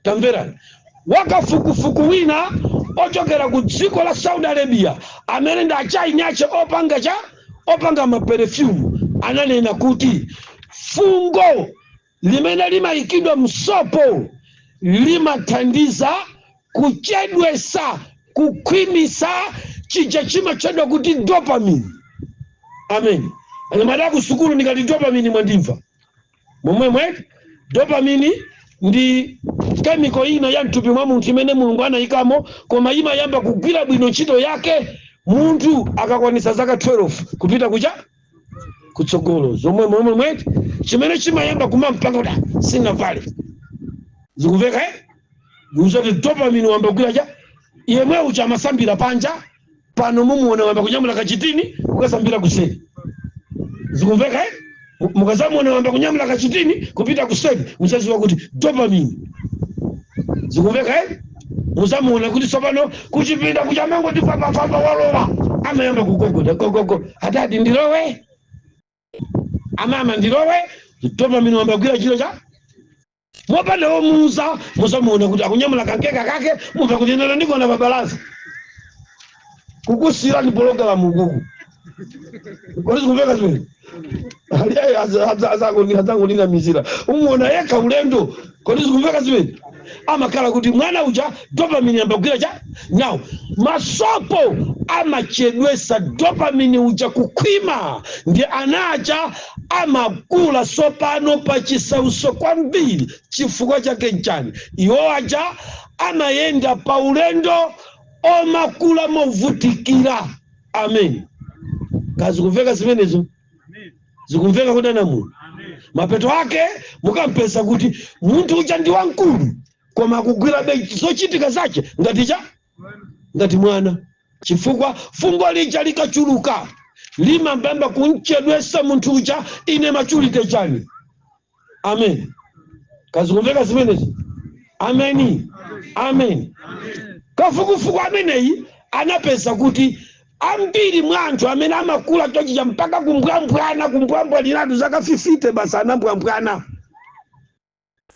Tamverani, wakafukufuku wina ochokera ku dziko la Saudi Arabia, amene ndi achaini ache opanga cha opanga ma perfume, ananena kuti fungo limene limayikidwa msopo limathandiza kuchedwesa kukhwimisa chija chimatchedwa kuti dopamine. Amen. Anyamata ku sukulu, ndikati dopamine mwandimva momwemwe? Dopamine ndi chemical ina ya mthupi mwa munthu imene Mulungu anayikamo, koma imayamba kugwira bwino ntchito yake munthu akakwanisa zaka 12 kupita kucha kutsogolo. Zomwe momwemwe chimene chimayamba kumampanga kuti, "Ah, sinavale." Zikumveka, eh? Uzati dopamine wamba kugwira cha yemwe ucha amasambira panja pano, mumuona wamba kunyamula kachitini kukasambira kuseri. Zikumveka, eh? Mukazamuona wamba kunyamula kachitini kupita kuseri, muzaziwa kuti dopamine. Zikumveka, eh? Muzamuona kuti tsopano kuchipinda kuchamango tipapapapa walowa, amayamba kugogoda gogogo, "Adadi, ndilowe? Amama, ndilowe?" Dopamine wamba kugwira chilo cha mopanda womuuza. Muzamuona kuti akunyamula kankeka kake, mumva kuti, "Neno ndikona pabalaza," kukusira ni pologalamu ukuku. Kodi zikumveka zimene? Azangolina mizira, umuona yekha ulendo. Kodi zikumveka zimene? Amakhala kuti mwana uja dopamine ambagwira cha now. Masopo amachedwesa dopamine uja kukhwima, ndi ana aja amakula sopano pa chisauso kwambiri. Chifukwa chake nchani? Iwo aja amayenda pa ulendo omakula movutikira. Amen. Kazikumveka zimenezo? Zikumveka kudana muno? Mapeto ake mukampeza kuti munthu uja ndi wamkulu, koma akugwira be zochitika zache ngati cha ngati mwana, chifukwa fungo lija likachuluka limambamba kunchedwesa munthu uja ine maturity chani. Amen. Kazikumveka zimenezo? Ameni, amen. Kafukufuku ameneyi anapeza kuti ambiri mwa anthu amene amakula chochicha mpaka kumbwambwana, kumbwambwaniratu zaka 50 basi anambwambwana,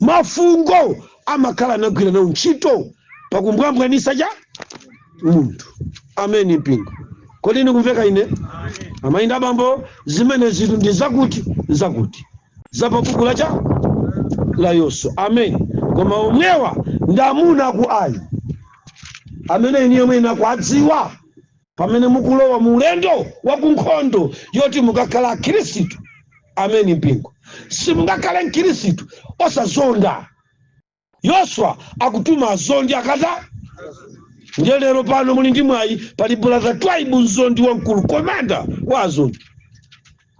mafungo amakhala anagwira nawo ntchito pakumbwambwanisa cha munthu. Ameni mpingo. Kodi ndikumveka ine? Amayi ndi abambo, zimene zitu ndi zakuti zakuti zapabuku lacha la Yoswa. Amen. Koma omwewa ndi amuna aku ayi amene iniyo mwene akuadziwa pamene mukulowa mu ulendo wa kunkhondo yoti mukakhala akhristu. Ameni mpingo. Simungakhale mkhristu osazonda. Yoswa akutuma azondi akata. Ndiye lero pano muli ndi mwayi, pali Brother Twaibu, mzondi wamkulu, commander wa azondi.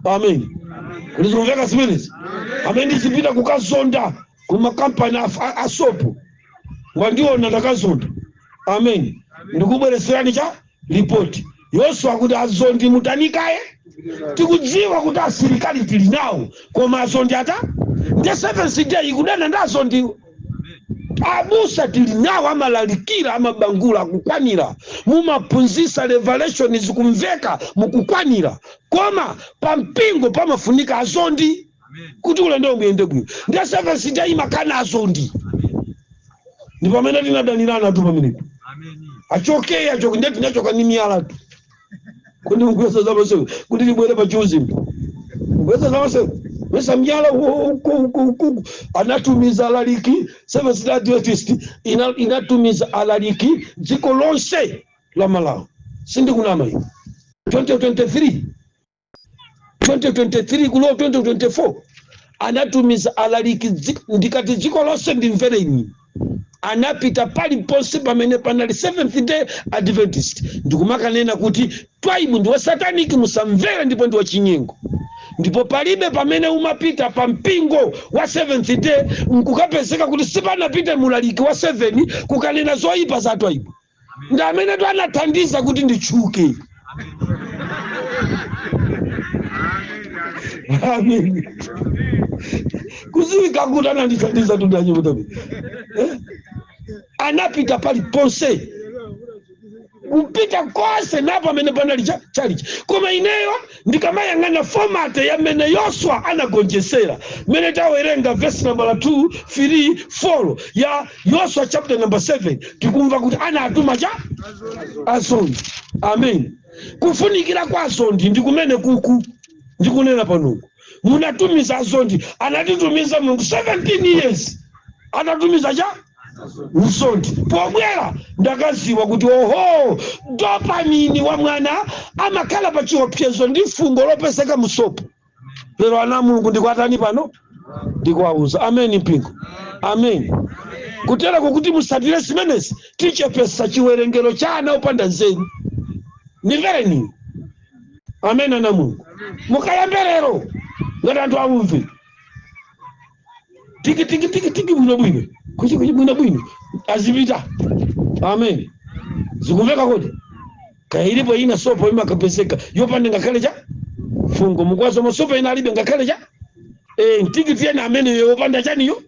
Amen. Kuti zikumveka zimenezi? Amene ndizipita kukazonda kumakampani asopo, mwandiona ndakazonda. Amen. Ndikubwereserani cha ripoti. Yoswa akuti, "Azondi mutanikaye. Tikudziwa kuti asilikali tili nawo, koma azondi ata." Ndiye Seventh Day ikudana ndi azondiwo. Abusa tili nawo, amalalikira, amabangula, akukwanira, mumaphunzisa revelation, zikumveka, mukukwanira, koma pampingo pamafunika azondi kuti ulendo muyende bwino. Ndiye Seventh Day imakana azondi, ndi pamene tinadanirana tu pamenepo. Achoke, achoke. Ndiye tinachoka ni miyala tu. Kuti mugwesa zamaseko kuti libwere pachiuzimu, mugwesa zamaseko mesa miyala uku uku uku. Anatumiza alaliki. Seventh Day Adventist inatumiza alaliki dziko lonse la Malawi. Sindikunama ine. 2023, 2023 kulowa 2024, anatumiza alaliki ndikati dziko lonse, ndimvere ine, anapita paliponse pamene panali Seventh Day Adventist ndikumakanena kuti Twaibu ndi wa satanic, musamvere, ndipo ndi wachinyengo. Ndipo palibe pamene umapita pa mpingo wa Seventh Day nkukapezeka kuti sipanapite mulaliki wa 7 kukanena zoyipa za Twaibu. Ndi amene tu anathandiza kuti nditchuke. Amen. Kuziwika kuti anandithandiza tundanyimutomi, eh? Anapita paliponse. Kupita konse napo amene panali chalichi. Koma ineyo ndikamayang'ana format yamene Yoswa anagonjesera, mmene tawerenga verse number 2, 3, 4 ya Yoswa chapter number 7, tikumva kuti anatuma cha azondi. Amen. Kufunikira kwa azondi ndi kumene kuku ndikunena panoku. Munatumiza azondi, anatitumiza Mulungu 17 years, atatumiza cha mzondi. Pobwera ndakaziwa kuti oho, dopamine wa mwana amakhala pa chiopsezo ndi fungo lopeseka musopo. Lero ana Mulungu ndikuatani pano? Ndikuwauza. Amen mpingo, amen. Kuterako kuti musatire zimenezi, tichepesa chiwerengero cha ana opanda nzeru. Ndimvereni. Amen. Ana Mulungu, mukayambe lero ngati anthu aumve tiki tiki tiki tiki, bwino bwino, kuchi kuchi, bwino bwino, azipita. Amen. Zikumveka kodi? Kailipo ina sopo imakapezeka yopanda ngakhale cha fungo. Mukwazo masopo ina alibe ngakhale cha mtikiti ena amene yopanda chaniyo,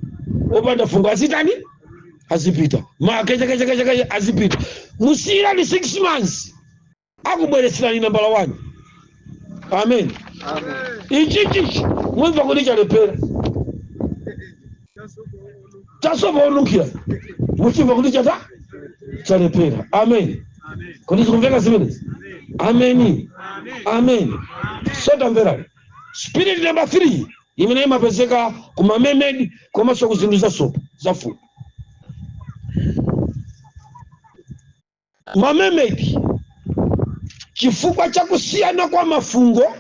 opanda fungo, azitani? Azipita makechakechakechake, azipita. Musiyirani 6 months, akubweretserani nambala 1. Amen. Ichi chichi mumva kuti chalephera, chasopa onunkhira, muchimva kuti chata chalephera. Amen. Kodi zikumveka zimenezi? Ameni, amen. So tamverani, spirit number 3 imene imapezeka ku ma mermaid komanso ku zinthu za sopo zafuko, ma mermaid, chifukwa cha kusiyana kwa mafungo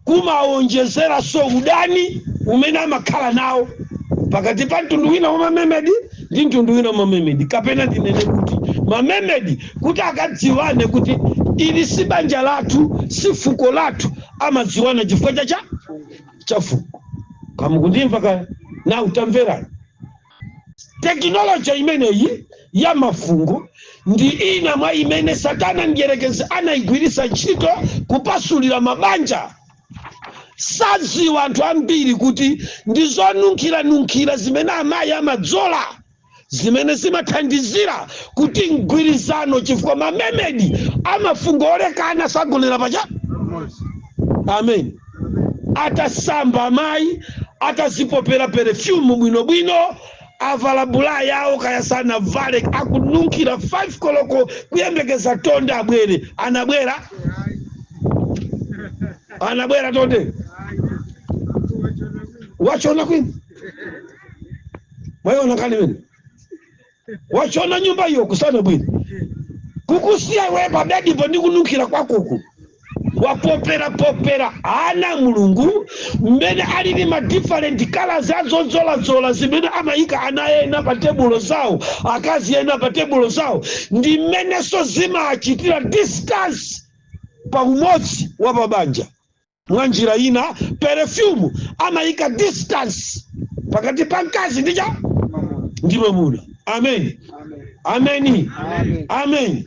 kumawonjezeranso udani umene amakhala nawo pakati pa mtundu wina wa ma mermaid ndi mtundu wina wa ma mermaid. Kapena ndinene kuti ma mermaid kuti akadziwane kuti ili si banja lathu, si fuko lathu, amadziwana chifukwa cha fuko. Kamukundimva kaya? Na utamverani, tekinoloji imeneyi ya mafungo ndi ina mwa imene Satana mdierekezi anayigwiritsa ntchito kupasulira mabanja. Sadziwa anthu ambiri kuti ndi zonunkhira-nunkhira zimene amayi amadzola zimene zimathandizira kuti mgwirizano, chifukwa ma mermaid amafungo olekana sagonera pacha. Amen. Atasamba amayi, atazipopera perfume bwinobwino, avala bula yawo kaya sanavale, akununkhira 5 koloko kuyembekeza tonde abwere. Anabwera? Anabwera tonde? Wachona kwini? Mwayiona kani mene wachona nyumba iyo kusana bwino, kukusiya iwe pabedipo ndi kununkhira kwakuku, wapopera popera. Ana Mulungu, mmene alili ma different colors azodzoladzola zimene amayika ana ena pa tebulo zawo, akazi ena pa tebulo zawo, ndi mmenenso zimachitira distance pa umodzi wa pabanja. Mwa njira ina, perfume amayika distance pakati pa mkazi ndi cha ndi mwamuna. Amen, ameni, amen.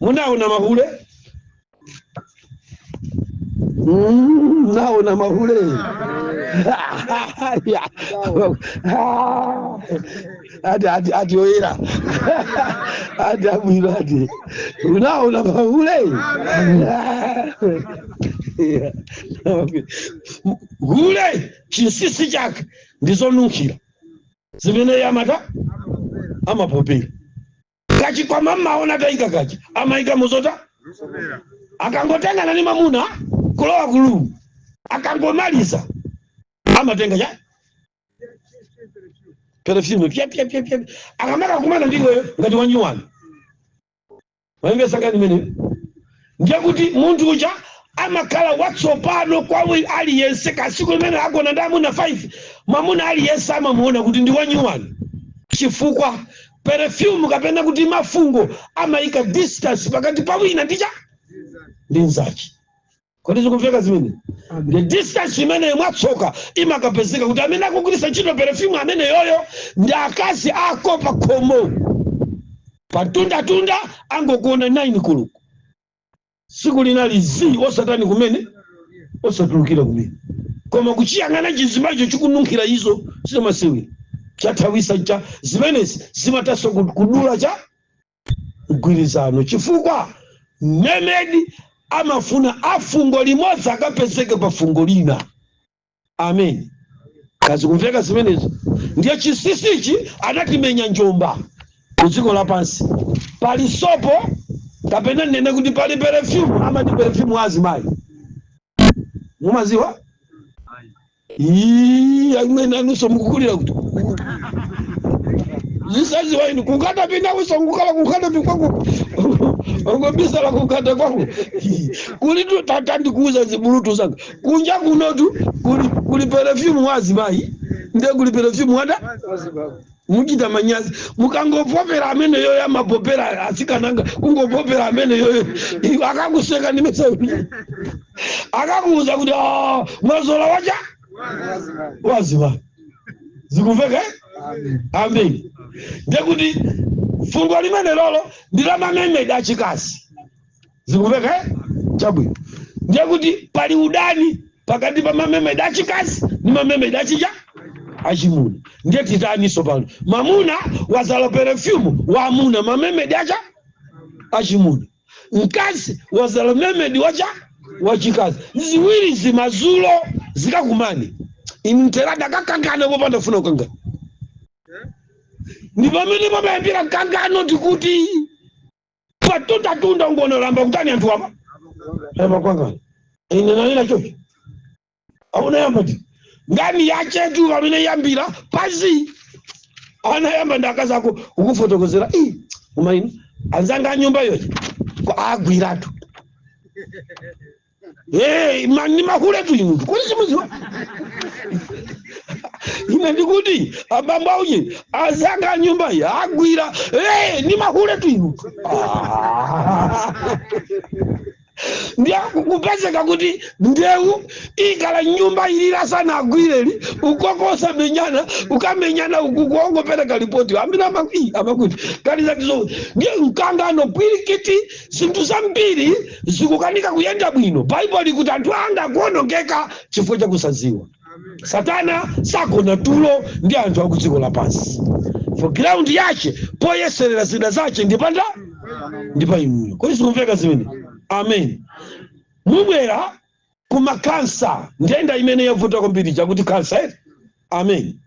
Munaona mahule? Naona mahule. Ati ati ati oyera, ati abwino, ati unaona mahule. Hule chinsinsi chake ndizonunkhira zimene yamata amapopera. Kachikwama mmaona tayika kachi, amayika muzota. Akangotengana ni mamuna kulowa ku room, akangomaliza amatenga cha perfume, pya pya pya pya, akamaka kumana ndiweyo ngati wanyuwani. Wayembesa kani imene? Ndiye kuti munthu uja amakhala watsopano kwa aliyense. Kasiku limene agona ndi amuna 5, mwamuna aliyense amamuona kuti ndi wanyuwani, chifukwa perfume kapena kuti mafungo amayika distance pakati pa wina ndi cha ndi nzachi. Kodi zikumveka zimene? The distance imene mwatsoka imakapezeka kuti amene akugwiritsa ntchito perfume amene yoyo ndi akazi ako pa khomo patundatunda, angokuona 9 kuluku siku linali zi osatani kumene, osatulukira kumene, koma kuchiyang'ana chizimacho chikununkhira izo simasewera. Chathawisa cha zimenezi zimatanso kudula cha mgwirizano, chifukwa mermaid amafuna afungo limodzi akapezeke pa fungo lina. Amen. Kazikumveka zimenezo? Ndiye chisisichi anatimenya njomba ku dziko lapansi. Pali sopo, kapena nene kuti pali perfume, amati perfume wa azimayi, mumaziwa? Ii, amene anunso mukukulira kuti zisaziwa inu kukata pinawuso nkukala kukata pikwangu, ongobisala kukata kwangu kuli tu. Tata, ndikuuza zibulutu zanga, kunja kunotu kuli perfume wa azimayi, ndiye kuli perfume wada muchita manyazi mukangopopera amene yoyo amapopera asikananga. Kungopopera amene yoyo, akakuseka ndimesa akakuuza kuti, "Ah, mwazola wacha wazimayi." Zikumveka, eh? Amen. Ndekuti fungo limene lolo ndi la ma mermaid achikazi. Zikumveka, eh? Chabwino. Ndekuti pali udani pakati pa ma mermaid achikazi ndi ma mermaid achicha achimuna. Ndiye titaniso pano? Mamuna wazala perfume wa amuna, ma mermaid acha achimuna. Mkazi wazala mermaid wacha wachikazi. Ziwiri zimazulo zikakumane, imterada kakangana popanda funa kukangana. Ndi pamene pamayambira mkangano. Tikuti patutatunda ungonolamba kutani anthu apa apakwangana. Ine nanena chocho, aunayamba ti ngani yachetu pamene yambira pasi anayamba ndi akazi ako kukufotokozera, "Ii, umaino anzanga a nyumba yochi agwiratu. Eh, ni mahuletu inu, kuli chimuziwa." Ine ndikuti abambo auye azanga a nyumba iyi agwira. Eh, ni mahuletu inu. Ah. Ndiye kupezeka kuti ndewu ikala nyumba ilila sana agwireli ukokosa menyana ukamenyana uku kuongopereka ripoti ambiri amakuti kalizakizo. Ndiye mkangano, pwirikiti, zinthu zambiri zikukanika kuyenda bwino. Baibulo likuti anthu anga akuonongeka chifukwa chakusaziwa. Satana sagona tulo ndi anthu aku dziko lapansi. For ground yache poyeserera zida zache ndipanda ndipa inuyo. Kodi sikumveka zimene? Amen. Mubwera kuma kansa, nthenda imene yavuta kwambiri chakuti kansa, ere? Amen.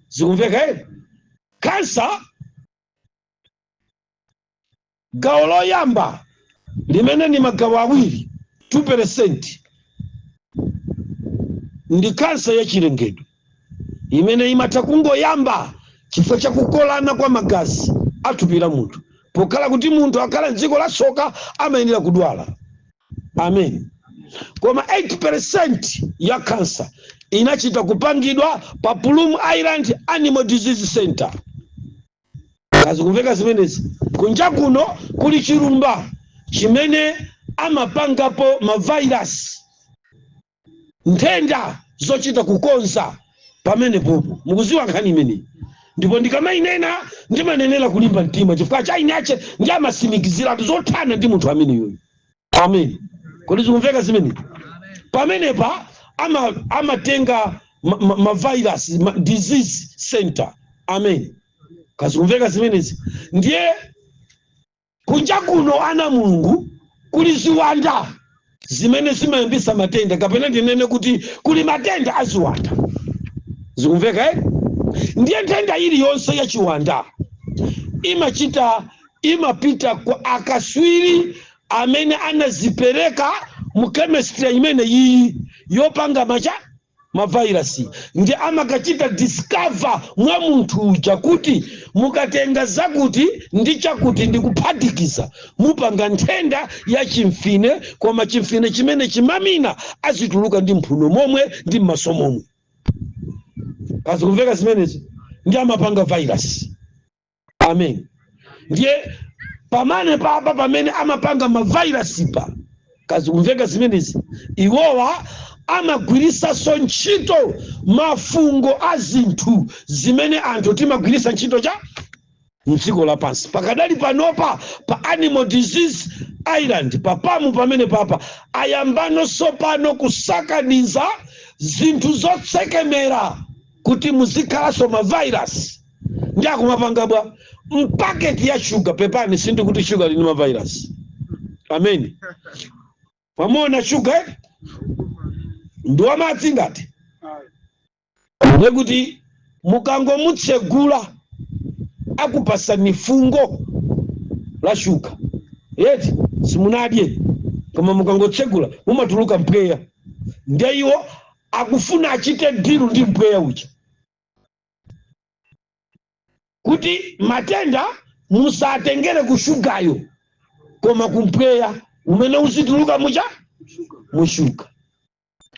Zikumveka, ere? Kansa, gawo loyamba limene ni magawo awiri, 2%, ndi kansa yachilengedwe imene imatha kungoyamba chifukwa chakukolana kwa magazi athupi la munthu. Pokhala kuti munthu akhala mdziko la soka, amayenera kudwala. Amen. Koma 8% ya kansa inachita kupangidwa pa Plum Island Animal Disease Center. Kazikumveka zimenezi? Kunja kuno kuli chilumba chimene amapangapo ma virus, nthenda zochita kukonza pamene popo. Mukuziwa nkhani imeneyi? Ndipo ndikamayinena ndimanenera kulimba mtima, chifukwa cha inache ndi amasimikiziratu zothana ndi munthu ameneyoyo. Amen. Kodi zikumveka zimene? Pamenepa amatenga ma virus disease center. Amen. Kazikumveka zimenezi? Ndiye kunja kuno, ana Mulungu, kuli ziwanda zimene zimayambisa matenda, kapena ndinene kuti kuli matenda aziwanda. Zikumveka, eh? Ndiye nthenda iliyonse ya chiwanda imachita imapita kwa akaswiri amene anazipereka mu chemistry imene iyi yopanga macha ma virus, ndi amakachita discover mwa munthu uja kuti mukatenga zakuti ndi chakuti ndi kuphatikiza, mupanga nthenda ya chimfine, koma chimfine chimene chimamina azituluka ndi mphuno momwe ndi m'maso momwe. Kazikumveka zimenezi? Ndi amapanga virus. Amen. Ndiye pamene papa pamene amapanga ma virus pa, kazikumveka zimenezi, iwowa amagwirisanso ntchito mafungo a zinthu zimene anthu timagwirisa ntchito cha mdziko lapansi. Pakadali panopa, pa Animal Disease Island papamu pamene papa ayambanonso pano kusakaniza zinthu zotsekemera kuti muzikhalanso ma virus. Ndi akumapanga bwa mpaketi ya shuga. Pepani, sindikuti shuga lini mavirus amene pamona shuga, eh? Ndi wamadzi ngati nekuti mukangomutsegula akupasani fungo la shuga yeti simunadye, koma mukangotsegula mumatuluka mpweya. Ndiye iwo akufuna achite deal ndi mpweya uja kuti matenda musatengere ku shugayo, koma kumpweya umene uzituluka mucha mushuga.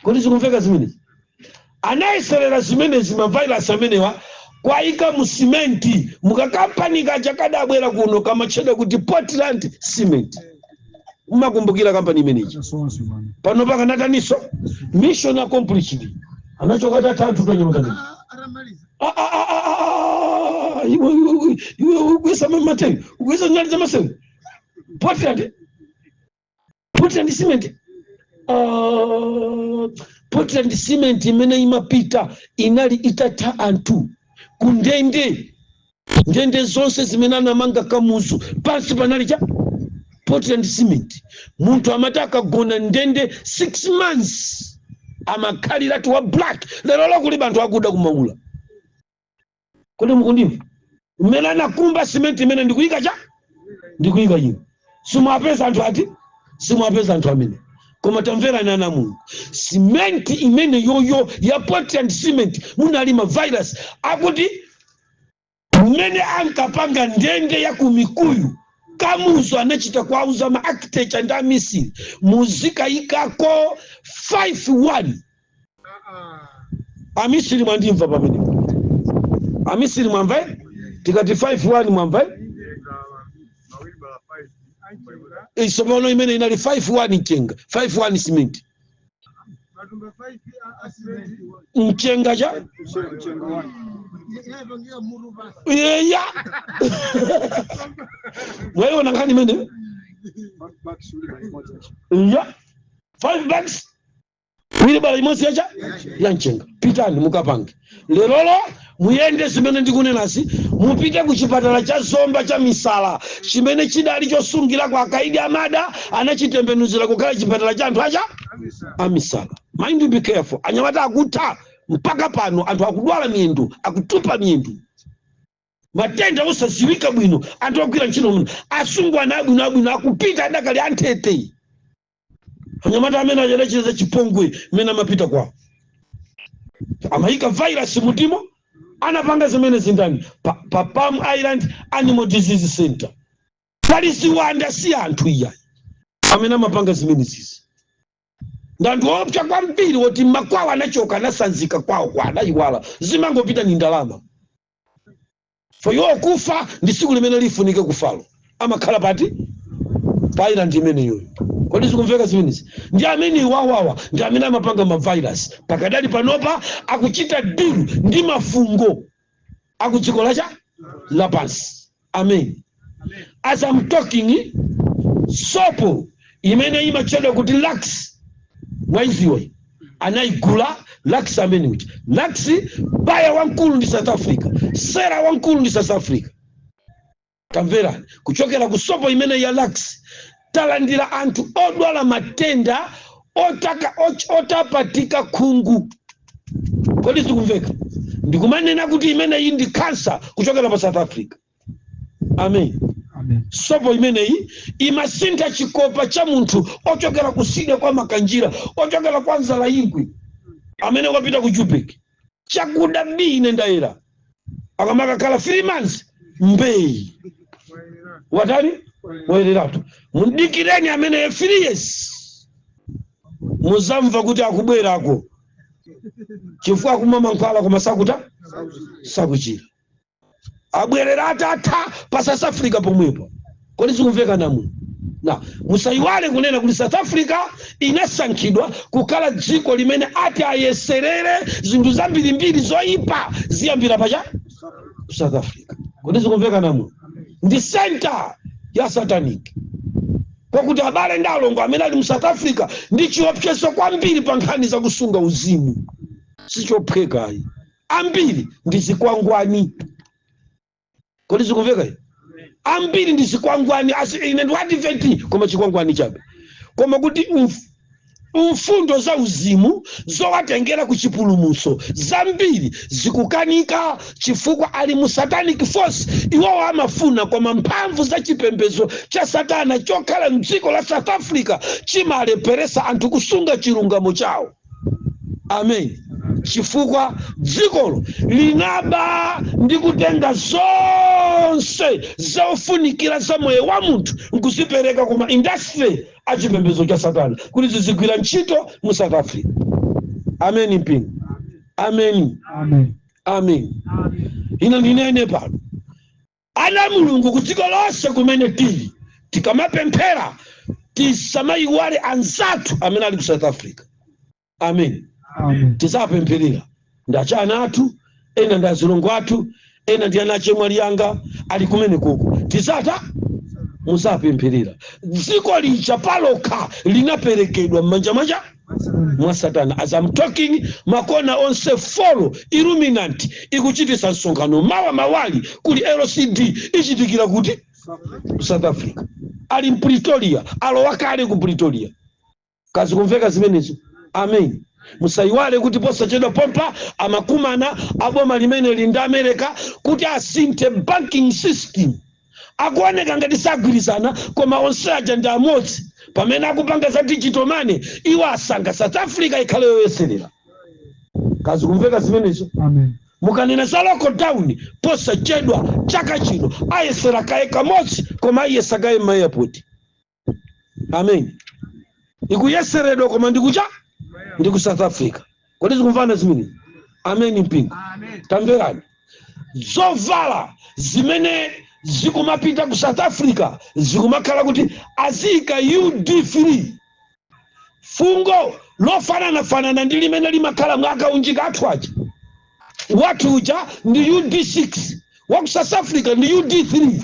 Kodi zikumveka zimenezi? Anayeserera zimenezi, mavirus amenewa kwayika mu simenti mukakampani kaja kadabwera kuno kamatchedwa kuti Portland Cement. Mmakumbukira kampani imeneyi? Pano pakanataniso mission accomplished, anachoka tatanthu tanyamata. Iwe, iwe ugwisa mateni, ugwisa nyali za maseu. Portland Cement. Portland Cement imene imapita inali itatha anthu kundende. Ndende zonse zimene anamanga Kamuzu pansi panali cha Portland Cement. Munthu amati akagona ndende 6 months amakhaliratu wa black. Lero lokuliba anthu akuda kumaula. Kodi mukundimva? Mmene anakumba cement imene ndikuyika cha ndikuyika ino, simwapeza anthu ati, simwapeza anthu amene. Koma tamverani ana Mulungu, simenti imene yoyo ya Portland Cement munali ma virus. Akuti mmene ankapanga ndende ya kumikuyu, Kamuzu anachita kuauza ma architecture ndi amisiri, muzikayikako 5-1. Amisiri mwandimva pamenepo? Amisiri mwamva, eh? Tikati 5-1 mwamva, eh? Isopano imene inali 5-1 mchenga, 5-1 cement, mchenga cha yeya. Mwaiona nkhani imene ya 5 bags, wheelbarrow imodzi yacha ya mchenga. Pitani mukapange lerolo, muyende zimene ndikunenasi. Mupite ku chipatala cha Zomba cha misala chimene chidali chosungira kwa akaidi amada, anachitembenuzira kukhala chipatala cha anthu acha amisala. Mind you, be careful. Anyamata akutha mpaka pano, anthu akudwala miyendo, akutupa miyendo, matenda osadziwika bwino. Anthu ogwira ntchito muno, asungwana abwino abwino akupita adakali anthete. Anyamata amene achadachita chipongwe, mmene amapita kwawo amayika virus mutimo. Anapanga zimene zindani pa Palm Island Animal Disease Center. Pali ziwanda, si anthu iyayi amene amapanga zimene zizi. Ndi anthu opsa kwambiri woti makwawo anachoka, anasanzika kwawo kwa anayiwala, zimangopita ni ndalama. For iwo kufa ndi tsiku limene lifunike kufalo, amakhala pati? Pa island imeneyoyo. Kodi zikumveka zimenezi? Ndi amene iwawawa ndi amene amapanga mavirus. Pakadali panopa akuchita deal ndi mafungo akudziko lacha lapansi. Amen. As I'm talking, sopo imene imatchedwa kuti Lux, mwaiziwa, anayigula Lux amene uja. Lux buyer wamkulu ndi South Africa, seller wamkulu ndi South Africa. Tamverani, kuchokera ku sopo imene ya Lux talandira anthu odwala matenda otaka otapatika khungu. Kodi zikumveka? Ndikumanena kuti imeneyi ndi kansa kuchokera pa South Africa. Amen. Amen. Sopo imeneyi imasintha chikopa cha munthu ochokera kuside kwa Makanjira, ochokera kwa Nzala Ingwe, amene wapita ku Jubek, chakuda bi ine ndayera, akamakakhala 3 months mbeyi watani wayereratu. Mudikireni amene 3 years, muzamva kuti akubwerako chifukwa akumwa mankhwala koma sakuta sakuchira. Abwerera atatha pa South Africa pomwepo. Kodi zikumveka namu? Na musayiwale kunena kuti South Africa inasankhidwa kukhala dziko limene ati ayeserere zinthu zambirimbiri zoyipa, ziyambira pacha South Africa. Kodi zikumveka namu? Ndi center ya satanic, kwakuti abale ndi alongo amene ali mu South Africa ndi chiopsezo kwambiri pa nkhani zakusunga uzimu. Sichophwekayi, ambiri ndi zikwangwani. Kodi zikumveka izi? Ambiri ndi zikwangwani. Asi ine ndi Advent, koma chikwangwani chabe. Koma kuti mfundo za uzimu zowatengera ku chipulumutso zambiri zikukanika, chifukwa ali mu satanic force. Iwowo amafuna, koma mphamvu za chipembedzo cha satana chokhala mdziko la South Africa chimalepheresa anthu kusunga chilungamo chawo. Amen. Chifukwa dzikolo linaba ndi kutenga zonse zofunikira za moyo wa munthu nkuzipereka kuma industry achipembedzo cha satana kuti zizigwira ntchito mu South Africa. Amen, mpingo. Amen. Amen. Amen. Ine ndinene pano, ana Mulungu ku dziko lonse kumene tili, tikamapemphera tisamayiwale anzathu amene ali ku South Africa. Amen. Amen. Tizapempherera. Ndi achana athu, ena ndi azilongo athu, ena ndi ana achemwali anga ali kumene koko. Tizata muzapempherera. Dziko lija palokha linaperekedwa m'manja mwacha mwa satana. As I'm talking, makona onse four Illuminati ikuchitisa msonkhano. Mawa mawali kuli LCD, ichitikira kuti? South Africa. Ali mPretoria, alowa kale ku Pretoria. Kazi kumveka zimenezo? Amen. Musayiwale kuti posachedwa pompa amakumana aboma limene li ndi America kuti asinthe banking system. Akuoneka ngati sagwirizana, koma onse aja ndi amodzi. Pamene akupanga za digital money, iwo asankha South Africa ikhale yoyeserera. Kazi kumveka zimenezo? Amen. Mukanena za lockdown, posachedwa chaka chino ayesera kaye kamodzi, koma ayesa kaye m'ma-airport. Amen. Ikuyeseredwa, koma ndikucha ndi ku South Africa. Kodi zikumvana zimenezi? Amen, mpingo. Tamverani, zovala zimene zikumapita ku South Africa zikumakhala kuti aziyika UD3, fungo lofananafanana ndi limene limakhala mwakaunjika athu aja. Wathu uja ndi UD6, wa ku South Africa ndi UD3.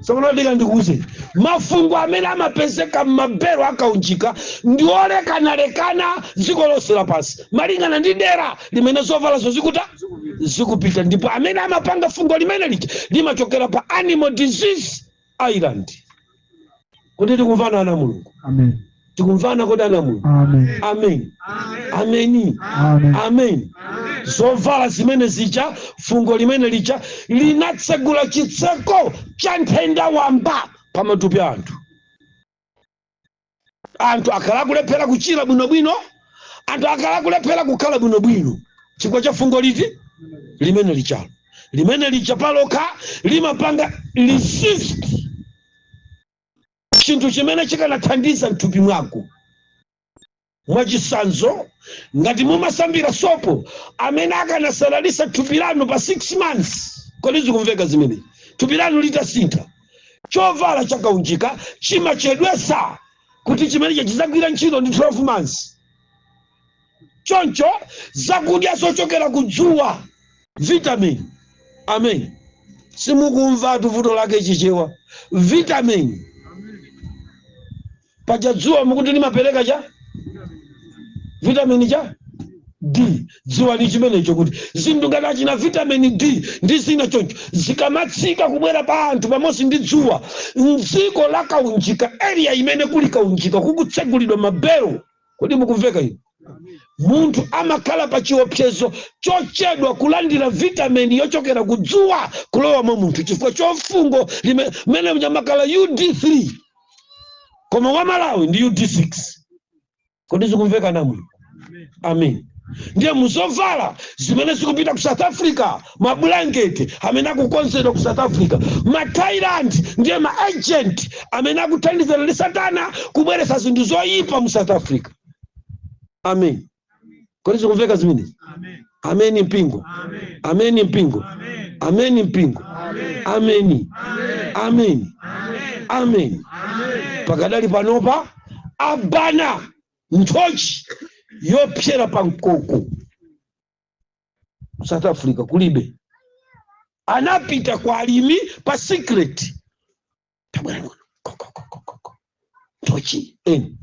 Sokono ndikuuze, mafungo amene amapezeka m'mabero akaunjika ndi olekanalekana dziko lonse lapansi, malingana ndi dera limene zovalazo zikuta zikupita. Ndipo amene amapanga fungo limene lija limachokera pa Animal Disease Island. Kuti tikumvana, ana Mulungu? Amen. Tikumvana kodi, ana Mulungu? Amen. Amen, ameni. Amen. Amen. Zovala zimene zija, fungo limene lija linatsegula chitseko cha nthenda wamba pamatupi a anthu. Anthu akhala akulephera kuchira bwinobwino, anthu akhala akulephera kukhala bwinobwino chifukwa cha fungo liti? Limene lichalo, limene lija palokha limapanga resist chinthu chimene chikanathandiza mthupi mwako. Mwachisanzo, ngati mumasambira sopo amene akanasalalisa thupi lanu pa 6 months, kodi zikumveka zimene? Thupi lanu litasintha. Chovala chakaunjika chimachedwesa kuti chimenecho chizagwira ntchito ndi 12 months. Choncho zakudya zochokera ku dzuwa, vitamin. Amen. Simukumva vuto lake Chichewa. Vitamin, paja dzuwa mukuti limapereka cha vitamin cha D. Dziwa ni chimenecho kuti zinthu ngati achina vitamin D ndi zina choncho zikamatsika kubwera pa anthu pamodzi ndi dzuwa mdziko la kaunjika, area imene kuli kaunjika kukutsegulidwa mabelo, kodi mukumveka ino? Munthu amakhala pa chiopsezo chochedwa kulandira vitamin yochokera ku dzuwa kulowa mwa munthu chifukwa chofungo limene muchamakhala UD3, koma wa Malawi ndi UD6. Kodi zikumveka namwe? Amen. Ndiye muzovala zimene zikupita ku South Africa, mablanketi amene akukonzedwa ku South Africa, ma Thailand ndiye ma agent amene akuthandizana ndi satana kubweretsa zinthu zoyipa mu South Africa. Amen. Kodi zikumveka zimenezi? Amen, mpingo. Amen, mpingo. Amen, mpingo. Ameni, amen, amen. Pakadali panopa abana nthochi yopsera pa mkoko South Africa kulibe. Anapita kwa alimi pa secret, tabwera muno, kokokokoko, nthochi eni.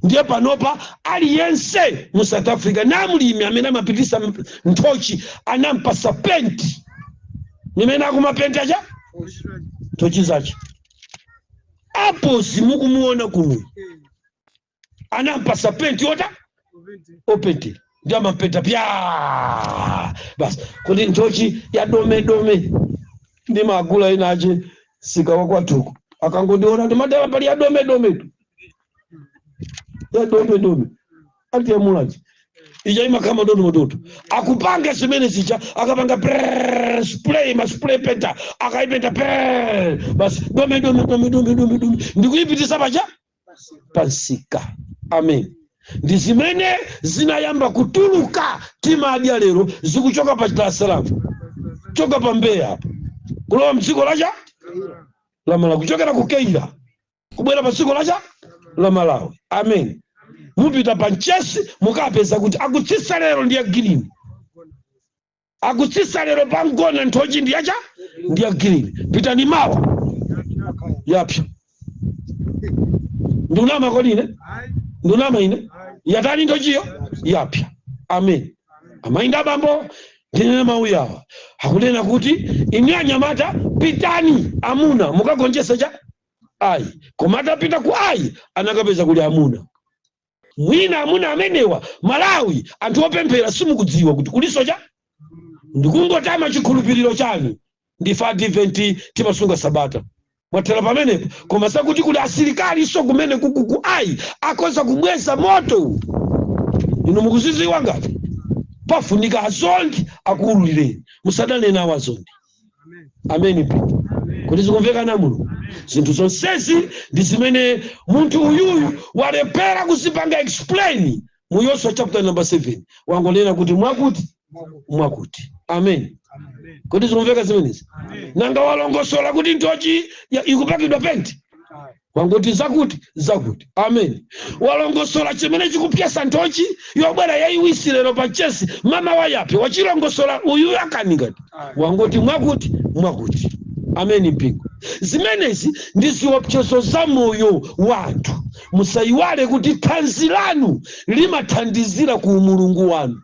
Ndiye panopa aliyense mu South Africa namulimi amene amapitisa nthochi anampasa penti. Nimene akumapenta cha nthochi zache. Aposi mukumuona kuno anampasa penti ota opentera, ndi amampenta pya basi kuti nthochi ya dome dome. Ndimagula inache sikawa kwatuko, akangondiona ndimadala pali ya dome dome tu, ya dome dome ati ya Mulanje ija imakhala madodo madodo. Akupanga zimene zija, akapanga prrrr, spray ma spray painter, akaipenta prrrr, basi dome dome dome dome dome dome, ndikuyipitisa pacha pansika. Amen. Ndi zimene zinayamba kutuluka timadya lero, zikuchoka pa Dar es Salaam, choka pa Mbeya apa, kulowa mdziko lacha la Malawi, kuchokera ku Keila kubwera pa dziko lacha la Malawi. Amen. Mupita pa Mchesi mukapeza kuti akutsitsa lero ndi ya green, akutsitsa lero pa Ngona nthochi ndi yacha ndi ya green. Pitani mawa, yapsa. Ndunama kodi ine? Ndunama ine? Yatani nthochiyo? Yapsa. Amen. Amayi ndi abambo, ndinene mawu yawa akunena kuti inu anyamata, pitani amuna mukagonjese cha Ayi. Koma atapita ku Ayi anakapeza kuli amuna mwina amuna amenewa. Malawi, anthu opemphera simukudziwa kuti kuliso cha ndikungotama chikhulupiriro chanu, ndife Advent, timasunga Sabata, mwathera pamenepo. Koma sakuti kuli asilikali so kumene kuku ku Ayi akhoza kubweza moto. Inu mukuziziwa ngati pafunika azondi akuululireni, musadane nawo azondi. Ameni. Mpingo, kuti zikumvekana muno? Zinthu zonsezi ndi zimene munthu uyuyu walephera kuzipanga explain mu Yoswa chapter number 7. Wangonena kuti mwakuti mwakuti. Amen. Kuti zikumveka zimenezi? Nanga walongosola kuti nthochi ikupakidwa penti? Wangoti zakuti zakuti. Amen. Walongosola chimene chikupyesa nthochi yobwera yayiwisi lero pa Chesi, mama wayape? Wachilongosola uyu akanikati, wangoti mwakuti mwakuti. Ameni. Mpingo, zimenezi ndi ziopsezo za moyo wa anthu. Musayiwale kuti thanzi lanu limathandizira ku umulungu wanu.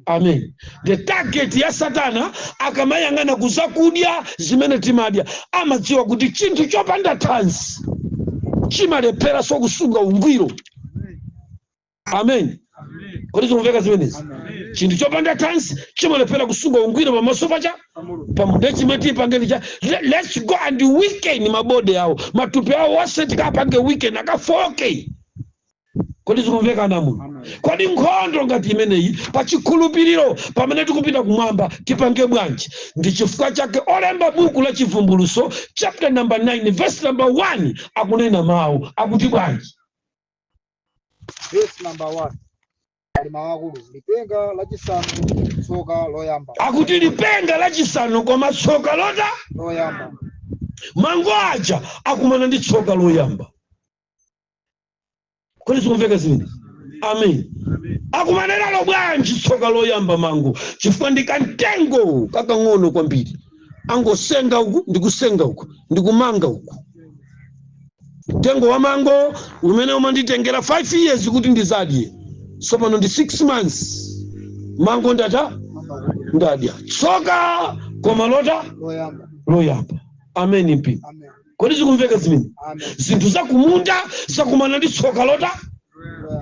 Amen. The target ya Satana akamayang'ana ku zakudya zimene timadya, amadziwa kuti chinthu chopanda thanzi chimalepheranso kusunga ungwiro. Amen. Kodi zikumveka zimenezi? Chinthu chopanda thanzi chimalephera kusunga ungwiro pamaso pacha pamude. Chimene tipangeni cha let's go and weaken ma body awo, matupi awo onse tikapange weaken akafoke. Kodi zikumveka namuno? Kodi nkhondo ngati imeneyi pa chikhulupiriro pamene tikupita kumwamba tipange bwanji? Ndi chifukwa chake olemba buku la Chivumbuluso chapter number 9 verse number 1 akunena mawu akuti bwanji? Verse number 1 ali mawu akulu: lipenga lachisanu, tsoka loyamba. Akuti lipenga lachisanu koma tsoka lota Loyamba. Mango aja akumana ndi tsoka loyamba. Kodi zikumveka zimenezi? Amen. Akumana nalo bwanji tsoka loyamba mango? Chifukwa ndi kamtengo kakang'ono kwambiri, angosenga uku ndikusenga uku ndikumanga uku. Mtengo wa mango umene umanditengera 5 years kuti ndizadye, sopano ndi 6 months mango ndata ndadya. Tsoka koma lota Loyamba. Loyamba. Amen. Mpingo, Amen. kodi zikumveka zimene? Amen. Zinthu zakumunda zakumana ndi tsoka lota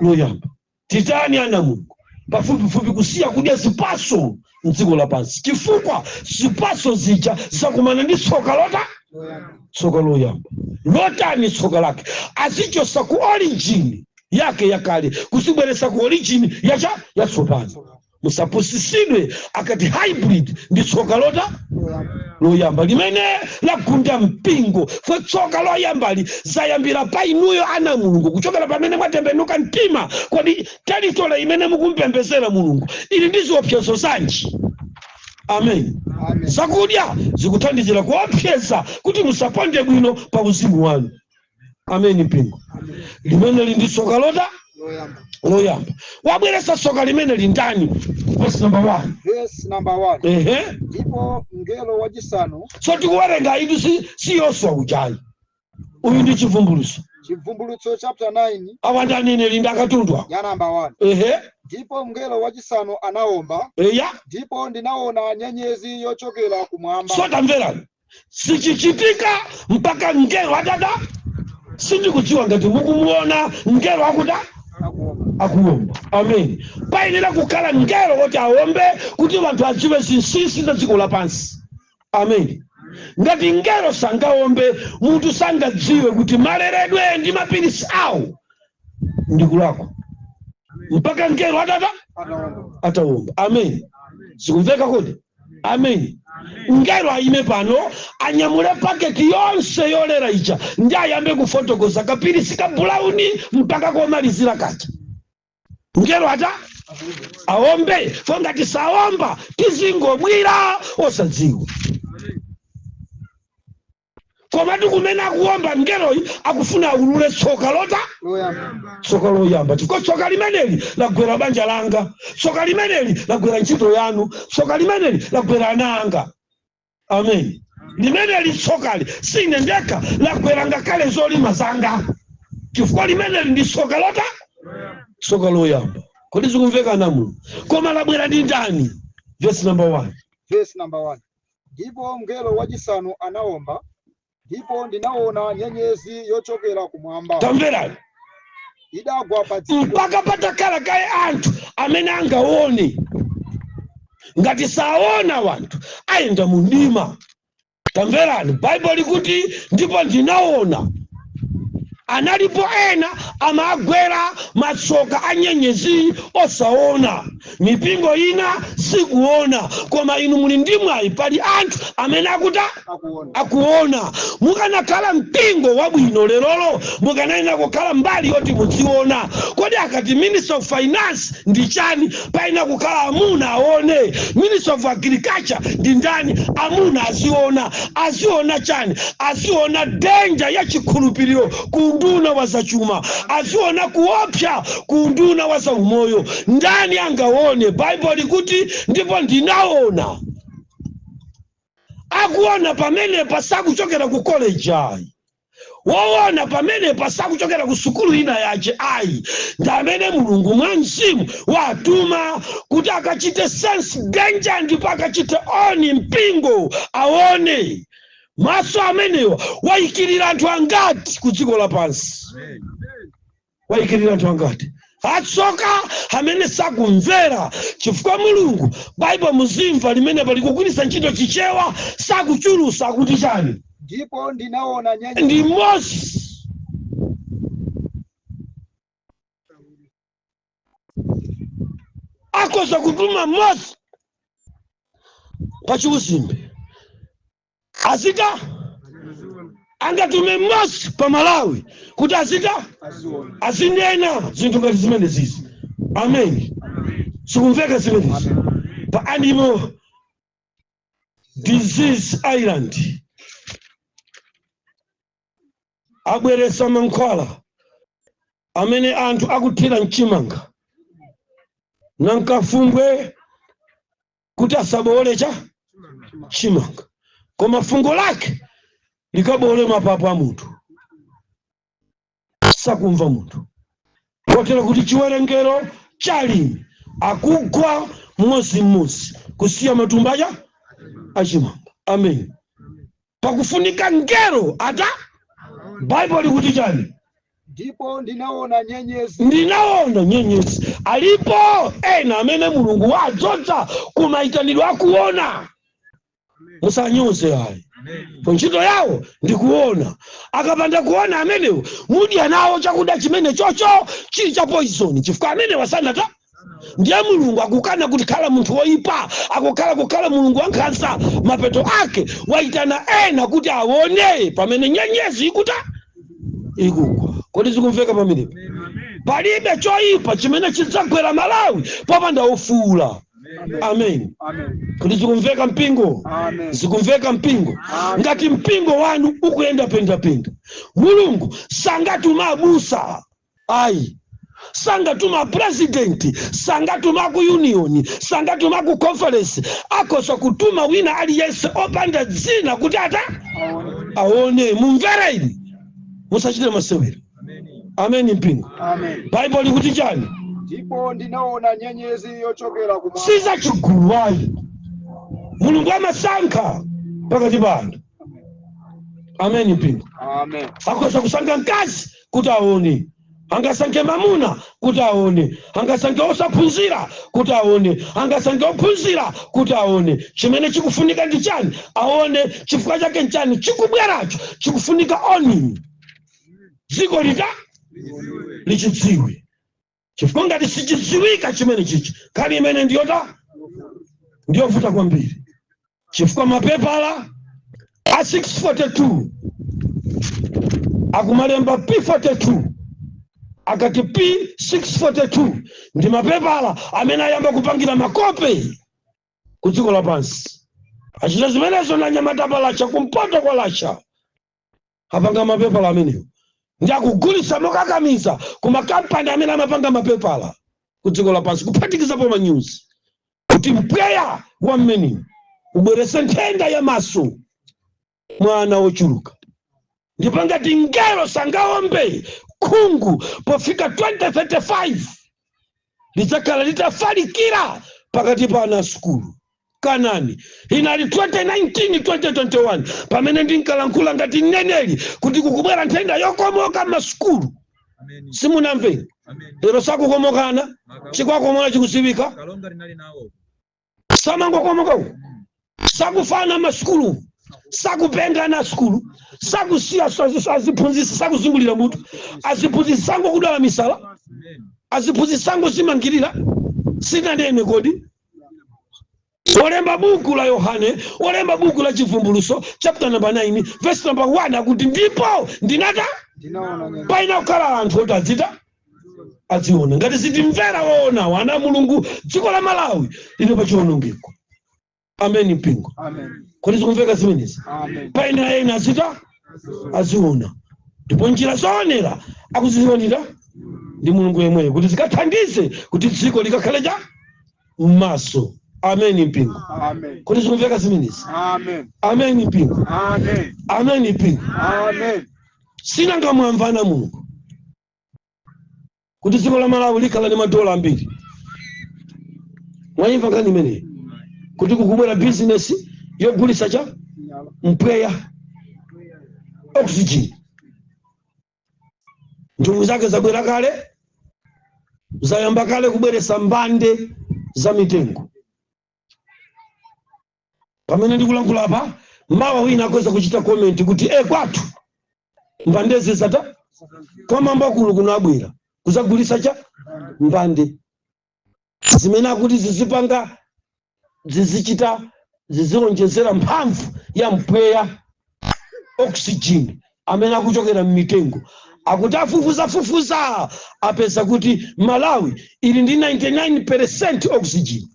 loyamba. Titani ana Mulungu? Pafupifupi kusiya kudya zipaso mdziko lapansi, chifukwa zipaso zija zakumana ndi tsoka lota Loyamba. Tsoka loyamba lotani? Tsoka lake azichosa ku origin yake yakale kuzibweresa ku origin yacha yatsopano. Musapusisidwe akati hybrid, ndi tsoka lota Loyamba. Loyamba limene lagunda mpingo. Fwe tsoka loyambali zayambira pa inuyo ana Mulungu kuchokera pamene mwatembenuka mtima. Kodi territory imene mukumpembezera Mulungu ili ndi ziopsezo zanji? Amen. Amen. Zakudya zikuthandizira kuopseza kuti musaponde bwino pa uzimu wanu. Amen. Mpingo, Amen. limene li ndi tsoka lota Loyamba. Loyamba. Wabweresa tsoka limene lindani? Verse number 1. Verse number 1. Ehe. Ndipo mngelo wachisanu So tikuwerenga itu si Yoswa ujayi, uyu ndi Chivumbuluso. Chivumbulutso chapter 9. Awa ndi aneneri, ndi akatundu awa. Ya namba 1. Ehe. Ndipo mngelo wachisanu anawomba, ndipo ndinaona nyenyezi yochokera kumwamba. So tamverani, sichichitika mpaka mngelo atada. Sindikudziwa ngati mukumuona mngelo akuda akuwomba. Akuwomba. Amen. Payenera kukhala mngelo woti awombe kuti anthu adziwe zinsinsi za dziko lapansi. Amen. Ngati mngelo sangawombe, munthu sangadziwe kuti maleredwe ndi mapilisi awo ndikulakwa, mpaka mngelo atata atawomba. Atawomba. Amen. Zikumveka kodi? Amen. Mngelo ayime pano, anyamule paketi yonse yolera ija ndi ayambe kufotokoza kapilisi ka brown mpaka komalizira kaja. Mngelo ata awombe fo. Ngati saomba, tizingomwira osadziwa. Komatu kumene akuomba mngeloyi, akufuna aulule tsoka lota loyamba. Tsoka loyamba, chifukwa tsoka limeneli lagwera banja langa, tsoka limeneli lagwera ntchito yanu, tsoka limeneli lagwera ana anga. Amen. Limeneli tsokali sine ndekha, lagwera ngakhale zolima zanga, chifukwa limeneli ndi tsoka lota tsoka loyamba. Kodi zikumveka namuno? Koma labwera ndi ndani? Verse number 1. Verse number 1. Ndipo mngelo wachisanu anawomba, ndipo ndinaona nyenyezi yochokera kumwamba. Tamverani. Idagwa pa dziko. Mpaka patakhala kaye anthu amene angaone. Ngati saona, wanthu ayenda mu mdima. Tamverani, Baibulo likuti, "Ndipo ndinaona." Analipo ena amagwera matsoka a nyenyezi osaona. Mipingo ina sikuona, koma inu muli ndi mwayi, pali anthu amene akuta akuona. Akuona. Mukanakhala mpingo wabwino lerolo, mukanayena kukhala mbali yoti mudziona. Kodi akati Minister of Finance ndi chani, paina kukhala amuna aone. Minister of Agriculture ndi ndani? Amuna aziona. Aziona chani? Aziona danger ya chikhulupiriro ku nduna wa zachuma, aziona kuopsa ku nduna wa zaumoyo. Ndani angaone? Baibulo likuti, "Ndipo ndinaona." Akuona pamenepa sakuchokera ku college ayi. Woona pamenepa sakuchokera ku sukulu ina yace ayi. Ndi amene Mulungu mwa mzimu watuma kuti akachite sense danger ndipo akachite warn mpingo aone. Maso amenewa wayikirira anthu angati ku dziko lapansi? Wayikirira anthu angati? Atsoka amene sakumvera, chifukwa Mulungu, Baibo muzimva limene palikugwiritsa ntchito Chichewa, sakuchulusa. Akuti chani? Ndipo ndinaona nyenyezi. Ndi mmodzi. Akhoza kutuma mmodzi pachiuzimbe azita, angatume mmodzi pa Malawi kuti azita aziona. Azinena zinthu ngati zimene zizi. Amen. Sikumveka zimenezi? Pa Animal Disease Island abweresa mankhwala amene anthu akuthira mchimanga nankafumbwe kuti asabole cha chimanga, koma fungo lake likabole mapapu a munthu. Sakumva munthu, kotero kuti chiwerengero cha alimi akugwa mmodzimmodzi, kusiya matumba aja achimanga. Amen. Pakufunika ngelo ata. Baibulo likuti chani? Ndipo ndinaona nyenyezi. Ndinaona nyenyezi. Alipo ena amene Mulungu wadzodza kumayitanidwe akuona. Musanyoze ayi. Ntchito yawo ndikuona. Akapanda kuona amenewo, mudya nawo chakudya chimene chocho chili cha poison, chifukwa amene wasanata. Ndiye Mulungu akukana kuti khala munthu woyipa, akukhala kukhala Mulungu wankhanza. Mapeto ake wayitana ena kuti aone pamene nyenyezi ikuta ikugwa. Kodi zikumveka pamenepo? Palibe choyipa chimene chidzagwera Malawi popanda ofuula. Amen. Amen. Kodi zikumveka, mpingo? Amen. Zikumveka, mpingo? Amen. Ngati mpingo wanu ukuyenda pendapenda, Mulungu sangatuma abusa ayi, sangatuma president, sangatuma ku union, sangatuma ku conference. Akhoza kutuma wina aliyense opanda dzina kuti ata aone. Aone. Mumvere ini, musachite masewera. Ameni mpingo. Amen. Baibulo likuti chani? Ndipo ndinaona nyenyezi yochokera kumwamba. Sizachigulu ayi, Mulungu amasankha pakati pa anthu. Ameni mpingo. Amen. Akhoza kusankha mkazi kuti aone, angasankhe mamuna kuti aone, angasankhe osaphunzira kuti aone, angasankhe ophunzira kuti aone. Chimene chikufunika ndi chani? Aone. Chifukwa chake nchani chikubweracho chikufunika oni dziko lita lichidziwe, chifukwa ngati sichidziwika chimene chichi, nkhani imene ndiyota ndiyovuta kwambiri, chifukwa mapepala a 642 akumalemba P42. Akati P642 ndi mapepala amene ayamba kupangira makope ku dziko lapansi. Achita zimenezo na anyamata pa Russia, kumpoto kwa Russia, apanga mapepala amenewo ndi akugulitsa mokakamiza ku makampani amene amapanga mapepala ku dziko lapansi, kuphatikizapo manyuzi, kuti mpweya wa mmeniwu ubweretse nthenda ya maso mwa ana ochuluka. Ndipo ngati ngelo sangaombe khungu, pofika 2035 lidzakhala litafalikira pakati pa ana asukulu. Kanani inali 2019, 2021 pamene ndinkalankhula ngati mneneri kuti kukubwera nthenda yokomoka m'masukulu. Simunamve? Lero sakukomokana, chikwakomola chikudziwika. Kalonga linali nawo. Samangokomoka uku, sakufana masukulu, sakupenga na sukulu, sakusiya aziphunzitsi, sakuzungulira mutu aziphunzitsi, sangokudwala misala aziphunzitsi, sangozimangirira. Sinanene kodi? Olemba buku la Yohane, olemba buku la Chivumbuluso, chapter number 9, verse number 1, akuti, "Ndipo ndinata Ndinaona nyenyezi. Paina kukhala anthu oti adzita adziona." Ngati sitimvera woonawo, ana a Mulungu, dziko la Malawi lili pa chiwonongeko. Ameni mpingo. Amen. Kodi zikumveka zimenezi? Amen. Paina ena azita aziona, ndipo njira zoonera akuzionera ndi Mulungu yemweyo, kuti zikathandize kuti dziko likakhale cha m'maso. Ameni mpingo. Amen. Kodi zikumveka zimenezi? Amen. Ameni mpingo. Amen. Ameni mpingo. Amen. Sinanga mwamvana Mulungu kuti dziko la Malawi likhala ndi madola ambiri? Mwayimva nkhani imeneyi, kuti kukubwera bizinesi yogulitsa cha mpweya, oxygen? Nthumwi zake zabwera kale, zayamba kale kubweretsa mbande za mitengo. Pamene ndikulankhula apa, mawa wina akweza kuchita comment kuti kwathu mbandezi zata kwamamba kulu kuno, abwera kuzagulitsa cha mbande zimene akuti zizipanga, zizichita, zizionjezera mphamvu ya mpweya, oxygen amene akuchokera mmitengo. Akuti afufuzafufuza, apeza kuti Malawi ili ndi 99% oxygen,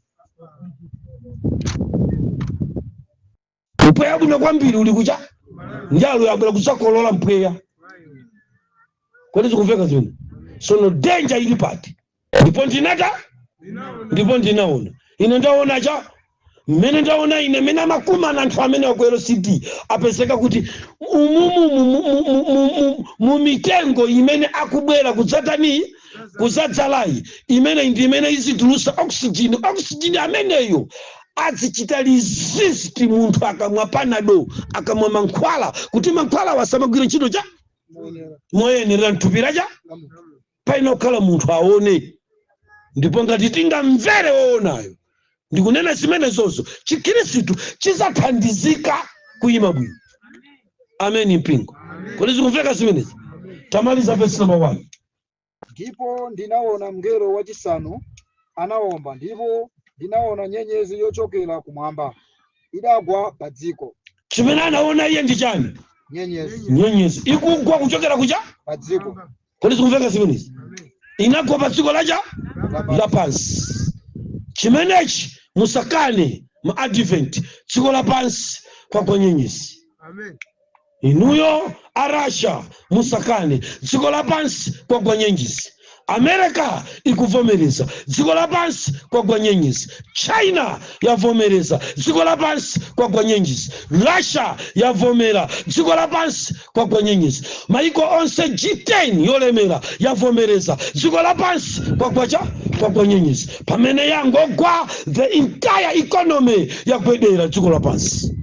mpweya bwino kwambiri uli kucha njalo, yabwera kudzakolola mpweya. Kodi zikumveka zimene? Sono danger ili pati? Ndipo ndinata, ndipo ndinaona ine, ndaona cha mmene ndaona ine, mmene amakumana anthu amene aku LCD, apezeka kuti umumu mu mitengo imene akubwera kudzatani, kuzadzalayi, imene ndi imene izitulusa oxygen. Oxygen ameneyo azichita resist munthu akamwa Panado, akamwa mankhwala, kuti mankhwala wasamagwira ntchito cha moyenera mthupi lacha. Paina kukhala munthu aone, ndipo ngati tingamvere woonayo ndikunena zimenezozo, Chikhristu chizathandizika kuyima bwino. Ameni mpingo. Kodi zikumveka zimenezi? Tamaliza verse number 1. Ndipo ndinaona mngelo wachisanu anawomba, ndipo ndinaona nyenyezi yochokera kumwamba idagwa pa dziko. Chimene anaona iye ndi chani? Nyenyezi. Nyenyezi ikugwa kuchokera kucha pa dziko. Kodi zikumveka zimenezi? Inagwa pa dziko lacha lapansi. Chimenechi musakane, ma Advent, dziko lapansi kwagwa nyenyezi. Inuyo a Russia, musakane, dziko lapansi kwagwa nyenyezi. America ikuvomereza dziko lapansi kwagwa nyenyezi. China yavomereza dziko lapansi kwagwa nyenyezi. Russia yavomera dziko lapansi kwagwa nyenyezi. Maiko onse G10 yolemera yavomereza dziko lapansi kwagwa cha kwagwa nyenyezi. Pamene yangogwa, the entire economy yagwedera dziko lapansi.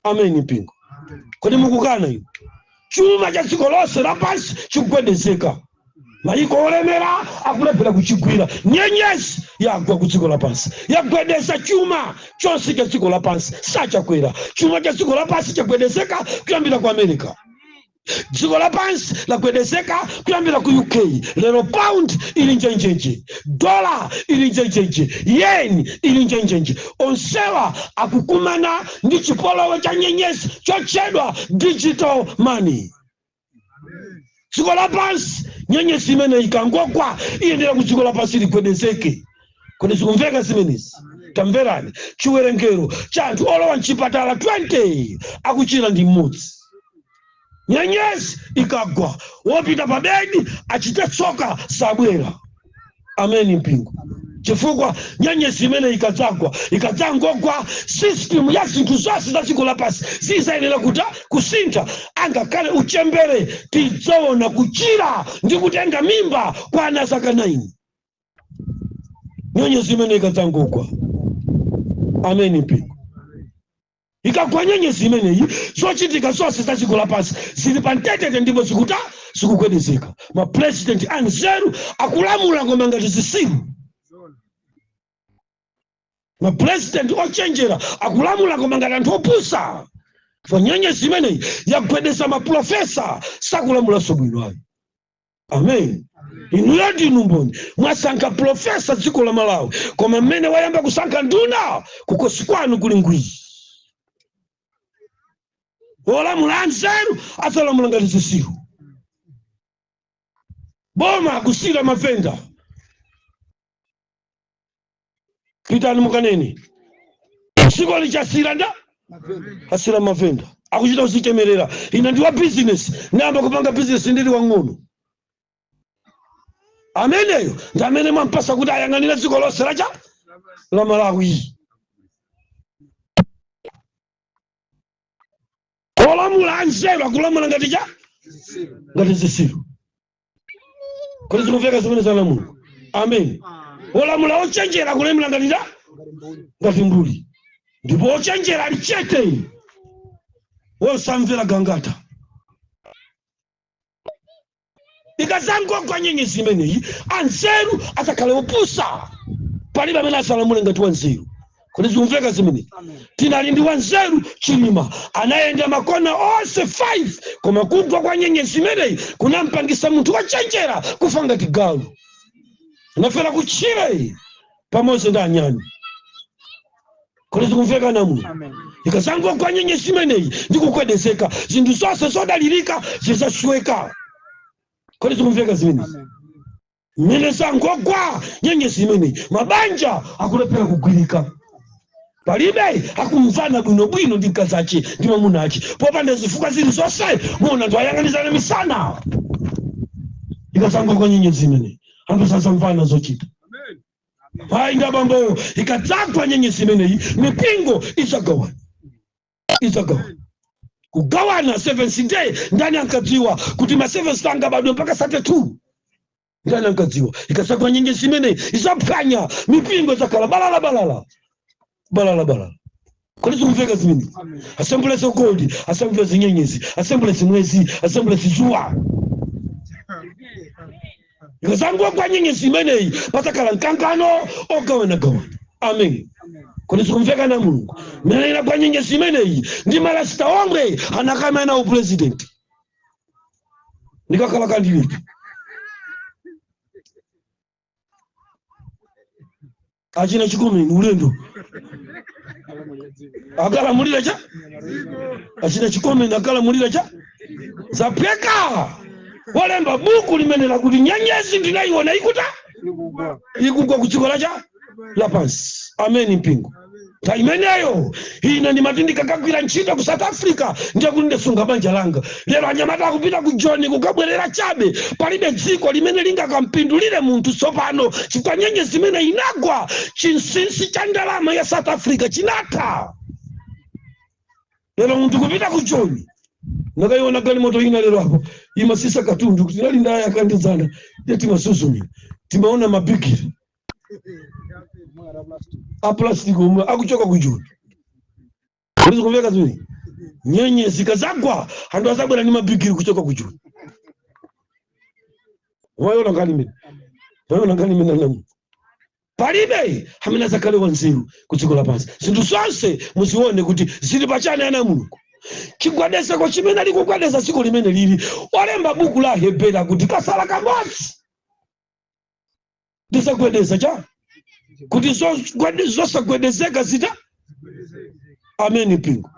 Ameni mpingo. Kodi mukukana inu? Chuma cha dziko lonse lapansi chikugwedezeka, maiko olemera akulephera kuchigwira. Nyenyezi yagwa ku dziko lapansi, yagwedeza chuma chonse cha dziko lapansi. Sachakwera chuma cha dziko lapansi chagwedezeka kuyambira ku America. Dziko lapansi lagwedezeka kuyambira ku UK. Lero pound ili njenjenje, dola ili njenjenje, yen ili njenjenje. Onsewa akukumana ndi chipolowe cha nyenyezi chotchedwa digital money. Dziko lapansi, nyenyezi imene ikangogwa iyendera ku dziko lapansi ligwedezeke. Kodi zikumveka zimenezi? Tamverani, chiwerengero cha anthu olowa mchipatala 20 akuchira ndi mmodzi. Nyenyezi ikagwa, wopita pa bedi achite tsoka, sabwera. Ameni mpingo. Chifukwa nyenyezi imene ikadzagwa, ikadzangogwa, system ya zinthu zonse za dziko lapansi zizayenera kuti kusintha. Angakhale uchembere, tidzaona kuchira ndi kutenga mimba kwa ana zaka 9 nyenyezi imene ikadzangogwa. Ameni mpingo. Ikagwa nyenyezi imeneyi, zochitika zonse za dziko lapansi zili pa mtetete ndipo zikuta zikugwedezeka. Mapresident anzeru akulamula koma ngati zisilu. Mapresident ochenjera akulamula koma ngati anthu opusa. Fa nyenyezi imeneyi yagwedeza maprofesa, sakulamulanso bwino ayi. Amen. Inuyo ndinu mboni, mwasankha profesa dziko la Malawi, koma mmene wayamba kusankha nduna, kukosi kwanu kuli ngwii. Olamula anzeru adzalamula ngati zisilu. Boma akusira mavenda. Pitani mukanene, dziko lichasira nda asira mavenda, akuchita kuzichemerera: "Ine ndi wa bizinesi, ndayamba kupanga bizinesi ndili wang'ono." Ameneyo ndi amene mwampasa kuti ayang'anire dziko lonse lacha la Malawi. Olamula anzeru akulamula ngati cha ngati zisilu. Kodi zikumveka zimene za Mulungu? Amen. Olamula ochenjera akulamula ngati cha ngati mbuli, ndipo ochenjera ali chete, wosamvera gangata. Ikazangogwa nyenyezi imeneyi, anzeru azakhale opusa, palibe amene azalamule ngati wanzeru. Kodi zikumveka zimenezi? Tinali ndi wanzeru Chilima, anayenda makona onse 5, koma kugwa kwa nyenyezi imeneyi kunampangisa munthu wochenjera kufa ngati galu. Anafera kutchire pamodzi ndi anyani. Kodi zikumveka namuno? Ikazangogwa nyenyezi imeneyi ndi kugwedezeka, zinthu zonse zodalirika zizasweka. Kodi zikumveka zimenezi? Mmene zangogwa nyenyezi imeneyi, mabanja akulephera kugwirika, palibe akumvana bwinobwino ndi mkazi ache ndi mwamuna ache popanda zifukwa zilizonse. Muona anthu ayang'anizana misana. Ikazangogwa nyenyezi imeneyi, anthu sazamvana zochita. Ayi ndi abambowo, ikadzagwa nyenyezi imeneyi, mipingo idzagawana, idzagawana, kugawana. Seventh Day, ndani ankadziwa kuti ma Seventh angabadwe mpaka 32? Ndani ankadziwa? Ikadzagwa nyenyezi imeneyi, idzaphwanya mipingo, idzakhala balala balala balala balala. Kodi zikumveka zimenezi? Assemblies of God, Assemblies nyenyezi, Assemblies mwezi, Assemblies zuwa. Ikazangogwa nyenyezi imeneyi, patakhala mkangano ogawanagawana. Amen. Kodi zikumveka na Mulungu? Mmene inagwa nyenyezi imeneyi, ndi malasita omwe anakamena upresident, ndikakhala candidate achina Chikomeni ulendo akalamulira cha achina Chikomeni akalamulira cha zapheka. Walemba buku limene lakuti nyenyezi ndinayiona ikuta ikugwa ku dziko lacha lapansi. Ameni mpingo. Nthawi imeneyo ine ndimati ndikakagwira ntchito ku South Africa, ndiye kuti ndisunga banja langa. Lero anyamata akupita ku Joni kukabwerera chabe. Palibe dziko limene lingakampindulire munthu tsopano, chifukwa nyenyezi imene inagwa, chinsinsi cha ndalama ya South Africa chinatha. Lero munthu kupita ku Joni, ndakayiona galimoto ina lero apo imasisa katundu kuti inali ndaya yakandidzana, ndiye timasuzumira, timaona mabigiri a plastic omwe akuchoka ku Joni. Kodi zikumveka zimene? Nyenyezi kazagwa, anthu azabwera ndi mabigiri kuchoka ku Joni. Wayiona nkhani imene? Wayiona nkhani imene anamu? Palibe amene azakhale wanzeru ku dziko lapansi. Zinthu zonse muzione kuti zili pachani, ana Mulungu? Chigwedezeko chimene ali kugwedeza dziko limene lili, olemba buku la Hebera kuti kasala kamodzi ndizagwedeza cha kuti zosagwedezeka zita. Ameni mpingo.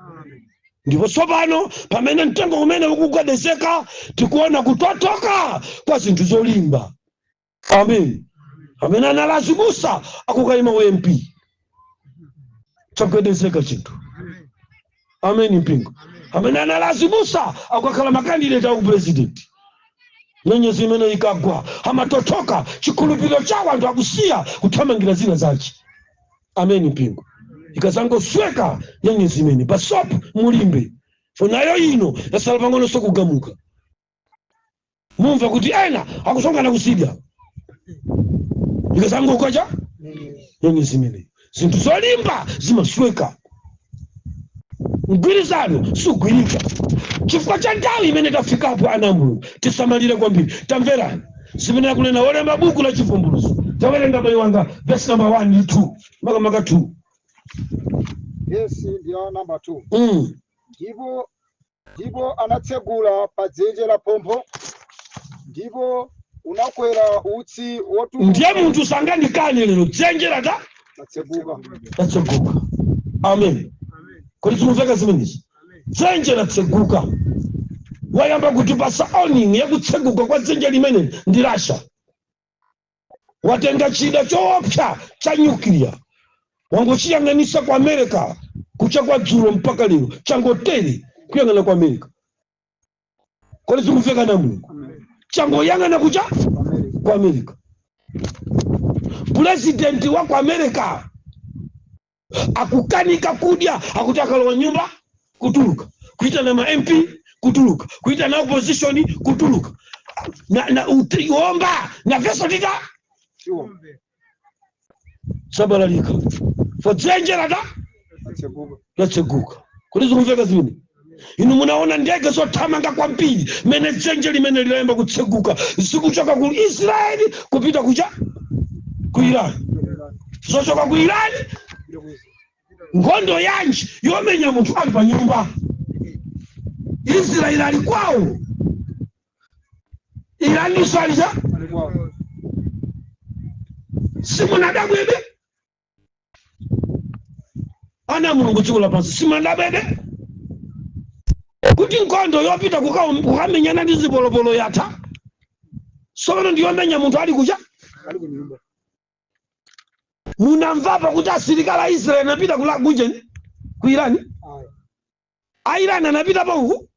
Ndipo tsopano pamene mtengo umene ukugwedezeka, tikuona kutotoka kwa zinthu zolimba. Amen. Amene anali azibusa akukayima uMP, chagwedezeka chinthu. Amen mpingo. Amene anali azibusa akukakhala macandidate aku president. Nyenyezi imene ikagwa, amatotoka chikhulupiriro chawo, anthu akusiya kuthamangira zina zachi. Amen mpingo. Ikazangosweka nyenyezi imene pasopo mulimbe fonayo ino yasala pang'ono sokugamuka, mumva kuti ena akusongana kusidya. Ikazangogwa cha nyenyezi imene, zinthu zolimba zimasweka, mgwirizano sugwirika chifukwa cha nthawi imene tafikapo. Ana Mulungu, tisamalire kwambiri. Tamverani zimene akunena olemba buku la Chivumbulutso. Tawerenga, mayi wanga, verse number 1 ndi 2, makamaka 2. Vesi ndi ya namba 2. Ndipo anatsegula pa dzenje la phompho, ndipo unakwera utsi wotuluka. Ndiye munthu sangandikane lero, dzenje lata Latseguka. Latseguka. Amen. Kodi zikumveka zimenezi? Dzenje latseguka. Wayamba kutipasa warning yakutseguka kwa dzenje limene ndi Russia. Watenga chida choopsa cha nuclear, wangochiyang'anisa ku America. Kucha kwa dzulo mpaka lero changotere kuyang'ana ku America. Kodi zikumveka na Mulungu? Changoyang'ana kucha America. Ku America. Purezidenti wa ku America akukanika kudya, akuti akalowa nyumba kutuluka, kuitana ma MP kutuluka, kuitana opposition kutuluka, na utiomba na veso tita sabalalika fo dzenje lata Latseguka. Latseguka. Kodi zikumveka zimene? Inu munaona ndege zothamanga kwambiri mene dzenje limene lilayamba kutseguka, zikuchoka ku Israeli kupita kucha ku Iran, zochoka ku Iran. Nkhondo yanji yomenya munthu ali pa nyumba? Israeli ali kwawo, Iraninso ali cha Ali kwawo. Simunadabwebe, ana Mulungu, dziko lapansi? Simunadabwebe kuti nkhondo yopita kukamenyana ndi zipolopolo yatha, sopano ndiyomenya munthu ali kucha Ali ku nyumba. Munamvapo kuti asilikali a Israeli anapita kujeni ku Irani? Aya. A Irani anapitapo uku?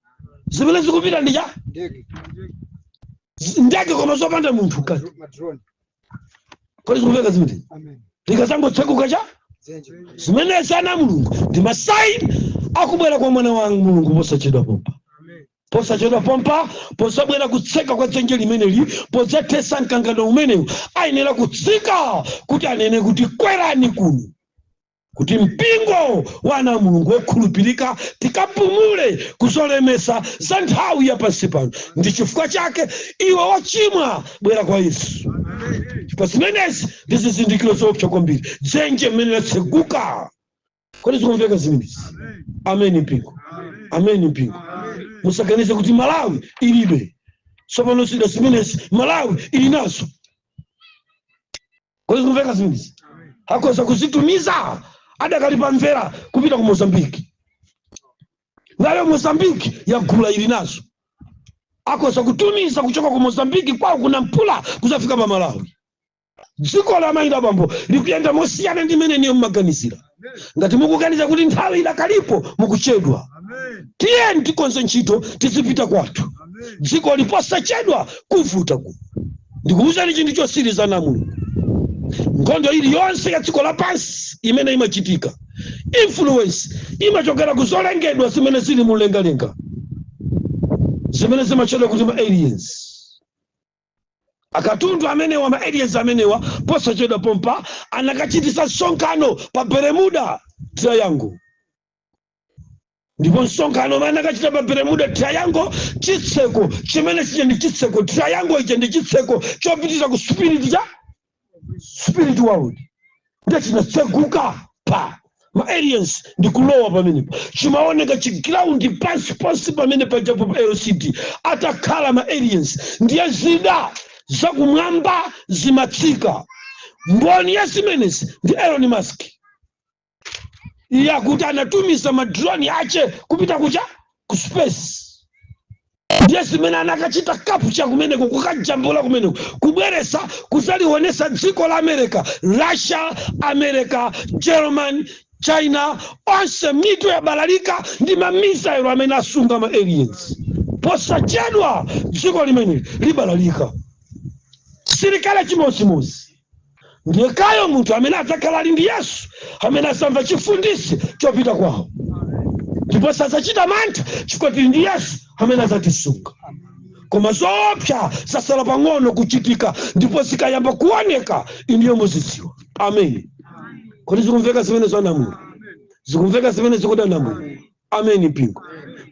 Zimene zikupita ndi cha Ndege. Ndege koma zopanda munthu mkati. Madrone. Kodi zikumveka zimene? Amen. Likazangotseguka cha Dzenje. Zimenezi, ana Mulungu, ndi masign akubwera kwa mwana wa Mulungu posachedwa pompa, posachedwa pompa, posabwera kutseka kwa dzenje limeneli, podzathesa mkangano umenewu. Ayenera kutsika kuti anene kuti kwerani kuno, kuti mpingo wa ana a Mulungu wokhulupirika tikapumule kuzolemesa za nthawi ya pansi pano. Ndi chifukwa chake iwe wochimwa, bwera kwa Yesu, chifukwa zimenezi ndi zizindikiro zoopsa kwambiri, dzenje mmene latseguka. Kodi zikumveka zimenezi? Ameni mpingo. Ameni mpingo. Musaganize kuti Malawi ilibe tsopano zida zimenezi. Malawi ili nazo. Kodi zikumveka zimenezi? Akhoza kuzitumiza adakali pamvera kupita ku Mozambiki. Nayo Mozambiki yagula, ili nazo. Akhoza kutumiza kuchoka ku Mozambiki kwawo kuna Mpula kuzafika pa Malawi. Dziko la mayina bambo likuyenda mosiyana ndi mmene niyo mmaganizira. Ngati mukuganiza kuti nthawi idakalipo, mukuchedwa. Tiyeni tikonze ntchito, tizipita kwathu. Dziko liposachedwa kuvuta ku. Ndikuwuzani chinthu chosiriza na Mulungu: nkhondo iliyonse ya dziko lapansi imene imachitika, influence imachokera ku zolengedwa zimene zili mumlengalenga, zimene zimatchedwa kuti ma aliens. Akatundu amenewa, ma aliens amenewa, posachedwa pompa anakachitisa msonkhano pa Bermuda Triangle. Ndipo msonkhano umene anakachita pa Bermuda Triangle, chitseko chimene chija ndi chitseko, triangle ija ndi chitseko chopitira ku spirit cha spirit world, ndiye chinatseguka pa ma aliens ndikulowa pamenepo. Chimaoneka chi ground pansi pansi pamene pajapo pa LCD atakhala ma aliens, ndiye zida zakumwamba zimatsika. Mboni ya zimenezi ndi Elon Musk. Iye akuti anatumiza ma drone ache kupita kucha ku space, ndiye zimene anakachita capture kumeneko, kukajambula kumeneko, kubweresa kuzalionesa dziko la America, Russia, America, German, China, onse mitu yabalalika ndi ma missile amene asunga ma aliens. Posachedwa dziko limeneli libalalika. Silikale chimodzimodzi. Ndiye kayo munthu amene adzakhala ali ndi Yesu, amene asamva chifundisi chopita kwawo, ndipo sadzachita mantha chifukwa tili ndi Yesu amene adzatisunga. Koma zoopsa zasala pang'ono kuchitika, ndipo zikayamba kuoneka iniyo muzidziwa. Amen. Kodi zikumveka zimene zanamulo? Zikumveka zimene zikuti anamulo? Amen. Mpingo,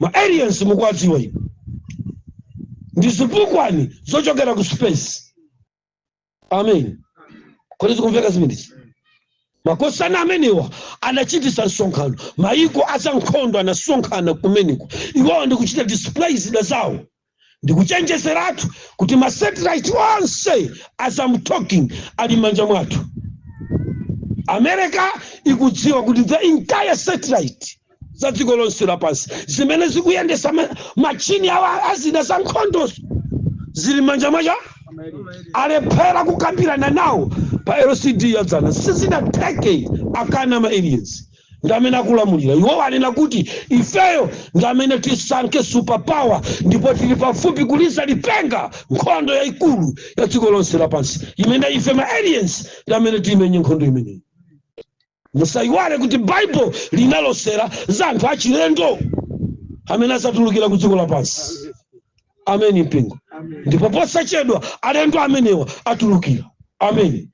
ma aliens mukuwadziwa inu, ndi zipukwani zochokera ku space. Amen. Kodi zikumveka zimenezi? Makosana amenewa anachitisa msonkhano, maiko azankhondo anasonkhana kumeneko, iwowo ndikuchita display zida zawo, ndikuchenjezeratu kuti ma satellite onse, as I'm talking, ali m'manja mwathu. America ikudziwa kuti the entire satellite za dziko lonse lapansi zimene zikuyendesa machini awa azida za nkhondozo zili m'manja mwacha. Alephera kukambirana nawo pa LCD yadzana, sizinatheke, akana. Ma aliens ndi amene akulamulira. Iwowo anena kuti ifeyo ndi amene tisankhe superpower, ndipo tili pafupi kuliza lipenga, nkhondo yayikulu ya dziko lonse lapansi imene ife ma aliens ndi amene timenye nkhondo imeneyi. Musayiwale kuti Bible linalosera za anthu achilendo amene azatulukira ku dziko lapansi. Ameni mpingo. Ndipo posachedwa alendo amenewa atulukira. Ameni.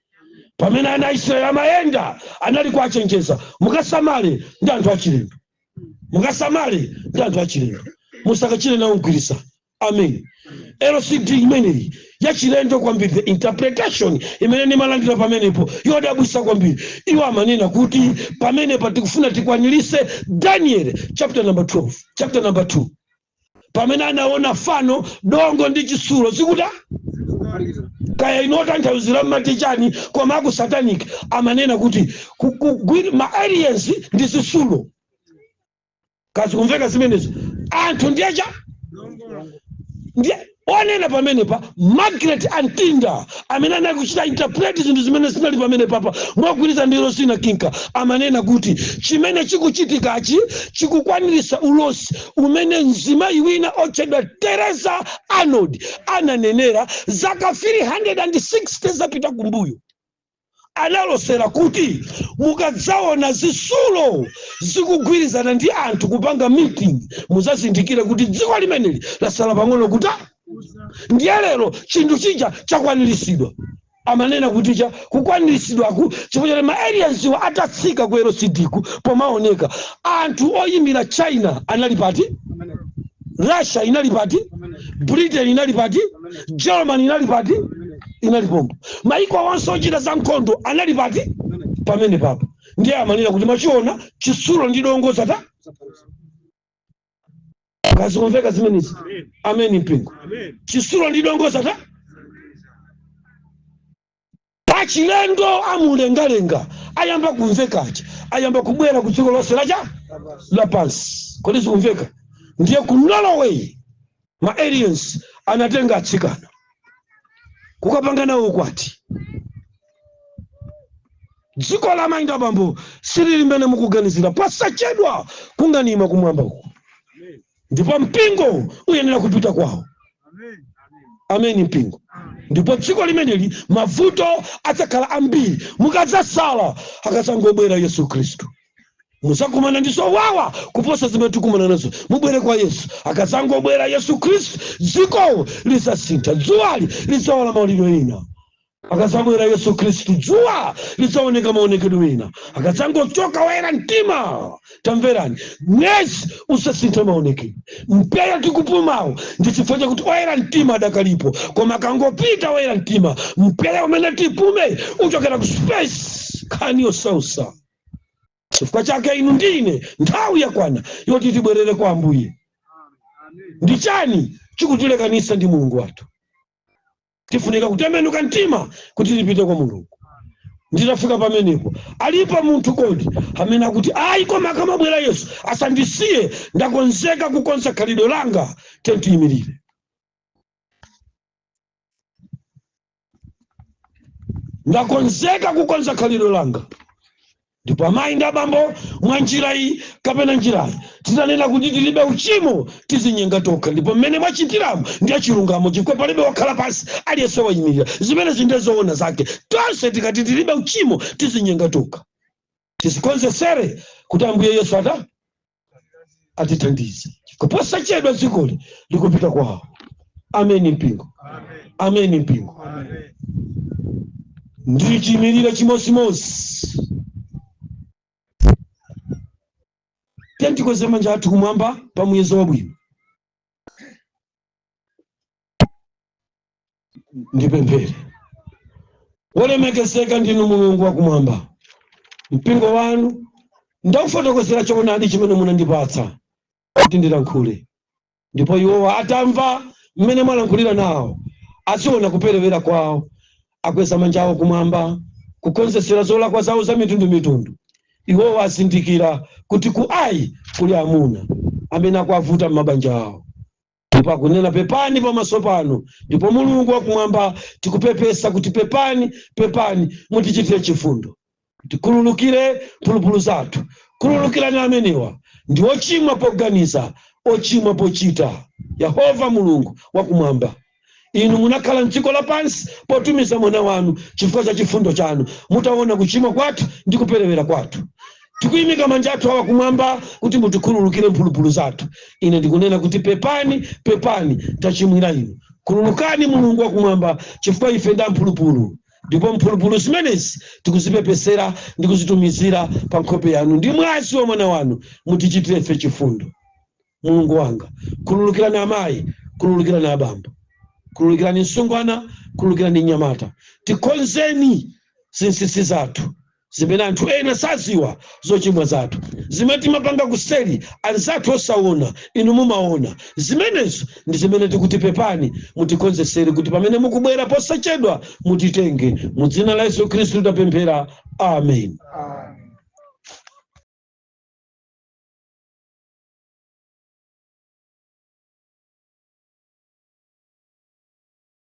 Pamene ana Aisraeli amayenda, anali kuachenjeza: mukasamale ndi anthu achilendo, mukasamale ndi anthu achilendo, musakachire nawo mgwirizano. Amen. LCD imeneyi yachilendo kwambiri, the interpretation imene ndimalandira pamenepo yodabwisa kwambiri. Iwo amanena kuti pamenepa tikufuna tikwanirise Daniel chapter number 12, chapter number 2, pamene anaona fano, dongo ndi chitsulo zikuta. Kaya inotanthauzira mmati chani, koma aku satanic amanena kuti ma aliens ndi zitsulo. Kazikumveka zimenezo? Anthu ndiyecha ndiye onena pamenepa Margaret Antinda, amene anali kuchita interpret zinthu zimene zinali pamene papa mwagwirizana ndi Rosina Kinka, amanena kuti chimene chikuchitikachi chikukwanirisa ulosi umene mzimayi wina otchedwa Teresa Arnold ananenera zaka 360 zapita kumbuyo. Analosera kuti mukadzaona zitsulo zikugwirizana ndi anthu kupanga meeting, muzazindikire kuti dziko limeneli lasala pang'ono kuta. Ndiye lero chinthu chija chakwaniritsidwa. Amanena kuti cha kukwaniritsidwaku chifukwa choti ma aliens wa atatsika ku LCD ku, pomaoneka anthu oyimira China anali pati, Russia inali pati, Britain inali pati, Germany inali pati, inali pompo. Maiko onse ochita za nkhondo anali pati? Pamene papa. Ndiye amanena kuti machiona chitsulo ndi dongo zata. Kazikumveka zimenezi? Ameni mpingo. Chitsulo ndi dongo zata, achilendo amulengalenga ayamba kumvekacha, ayamba kubwera ku dziko lonse lacha lapansi. Kodi zikumveka? Ndiye ku Norway ma aliens anatenga atsikana kukapanga nawo ukwati. Dziko la amayi ndi abambo silili mmene mukuganizira. Pasachedwa kung'anima kumwamba uku, ndipo mpingo uyenera kupita kwawo. Ameni mpingo. Ndipo dziko limeneli mavuto adzakhala ambiri mukadzasala akadzangobwera Yesu Khristu. Muzakumana ndi zowawa kuposa zimene tikumana nazo. Mubwere kwa Yesu. Akadzangobwera Yesu Khristu, dziko lidzasintha, dzuwali lidzawala maulidwe ina. Akadzabwera Yesu Khristu, dzuwa lidzaoneka maonekedwe ena. Akadzangochoka woyera mtima, tamverani, mwezi usasinthe maonekedwe. Mpweya tikupumawo ndi chifukwa chakuti oyera mtima adakalipo, koma akangopita oyera mtima, mpweya umene tipume uchokera ku space. Nkhani yosausa. Chifukwa chake inu ndi ine nthawi yakwana yoti tibwerere kwa Ambuye. Ndi chani chikutilekanisa ndi Mulungu wathu? Tifunika kutembenuka mtima kuti tipite kwa Mulungu. Nditafika pamenepo, alipo munthu kodi amene akuti ayi, koma akamabwera Yesu asandisiye, ndakonzeka kukonza khalidwe langa? Tentiyimirire. Ndakonzeka kukonza khalidwe langa. Ndipo amayi ndi abambo, mwa njira iyi kapena njirayi, titanena kuti tilibe uchimo, tizinyenga tokha. Ndipo mmene mwachitiramo ndi chilungamo, chifukwa palibe wakhala pansi, aliyense wayimirira. Zimenezi ndiye zoona zake. Tonse tikati tilibe uchimo, tizinyenga tokha. Tizikonzesere kuti Ambuye Yesu atithandize, chifukwa posachedwa dzikoli likupita kwawo. Ameni mpingo. Ameni mpingo. Ndi chiyimirire chimodzimodzi. Tikweze manja athu kumwamba pa muyezo wabwino. Ndipemphere. Wolemekezeka ndinu Mulungu wakumwamba, mpingo wanu ndaufotokozera choonadi chimene munandipatsa kuti ndilankhule, ndipo iwowa atamva mmene mwalankhulira nawo, aziona kuperewera kwawo, akweza manja awo kumwamba kukonzesera zolakwa zawo za mitundumitundu. Iwowa azindikira kuti ku ai kuli amuna amene akuwavuta m'mabanja awo, ndipo akunena pepani pamaso panu. Ndipo Mulungu wakumwamba, tikupepesa kuti pepani, pepani, mutichitire chifundo, tikhululukire mphulupulu zathu. Khululukirani amenewa, ndi ochimwa poganiza, ochimwa pochita. Yehova Mulungu wakumwamba, inu munakhala mdziko lapansi potumiza mwana wanu chifukwa cha chifundo chanu, mutaona kuchimwa kwathu ndi kuperewera kwathu. Tikuyimika manja athu awa kumwamba kuti mutikhululukire mphulupulu zathu. Ine ndikunena kuti pepani, pepani, tachimwira inu. Khululukani Mulungu wakumwamba, chifukwa ife ndi amphulupulu, ndipo mphulupulu zimenezi tikuzipepesera ndi kuzitumizira pa nkhope yanu ndi mwazi wa mwana wanu. Mutichitire ife chifundo. Mulungu wanga, khululukirani amayi, khululukirani abambo, khululukirani msungwana, khululukirani mnyamata. Tikonzeni zinsinsi zathu zimene anthu ena saziwa, zochimwa zathu zimene timapanga kuseri anzathu osaona, inu mumaona. Zimenezo ndi zimene tikuti pepani, mutikonzesere kuti pamene mukubwera posachedwa mutitenge. Mu dzina la Yesu Khristu tapemphera, amen.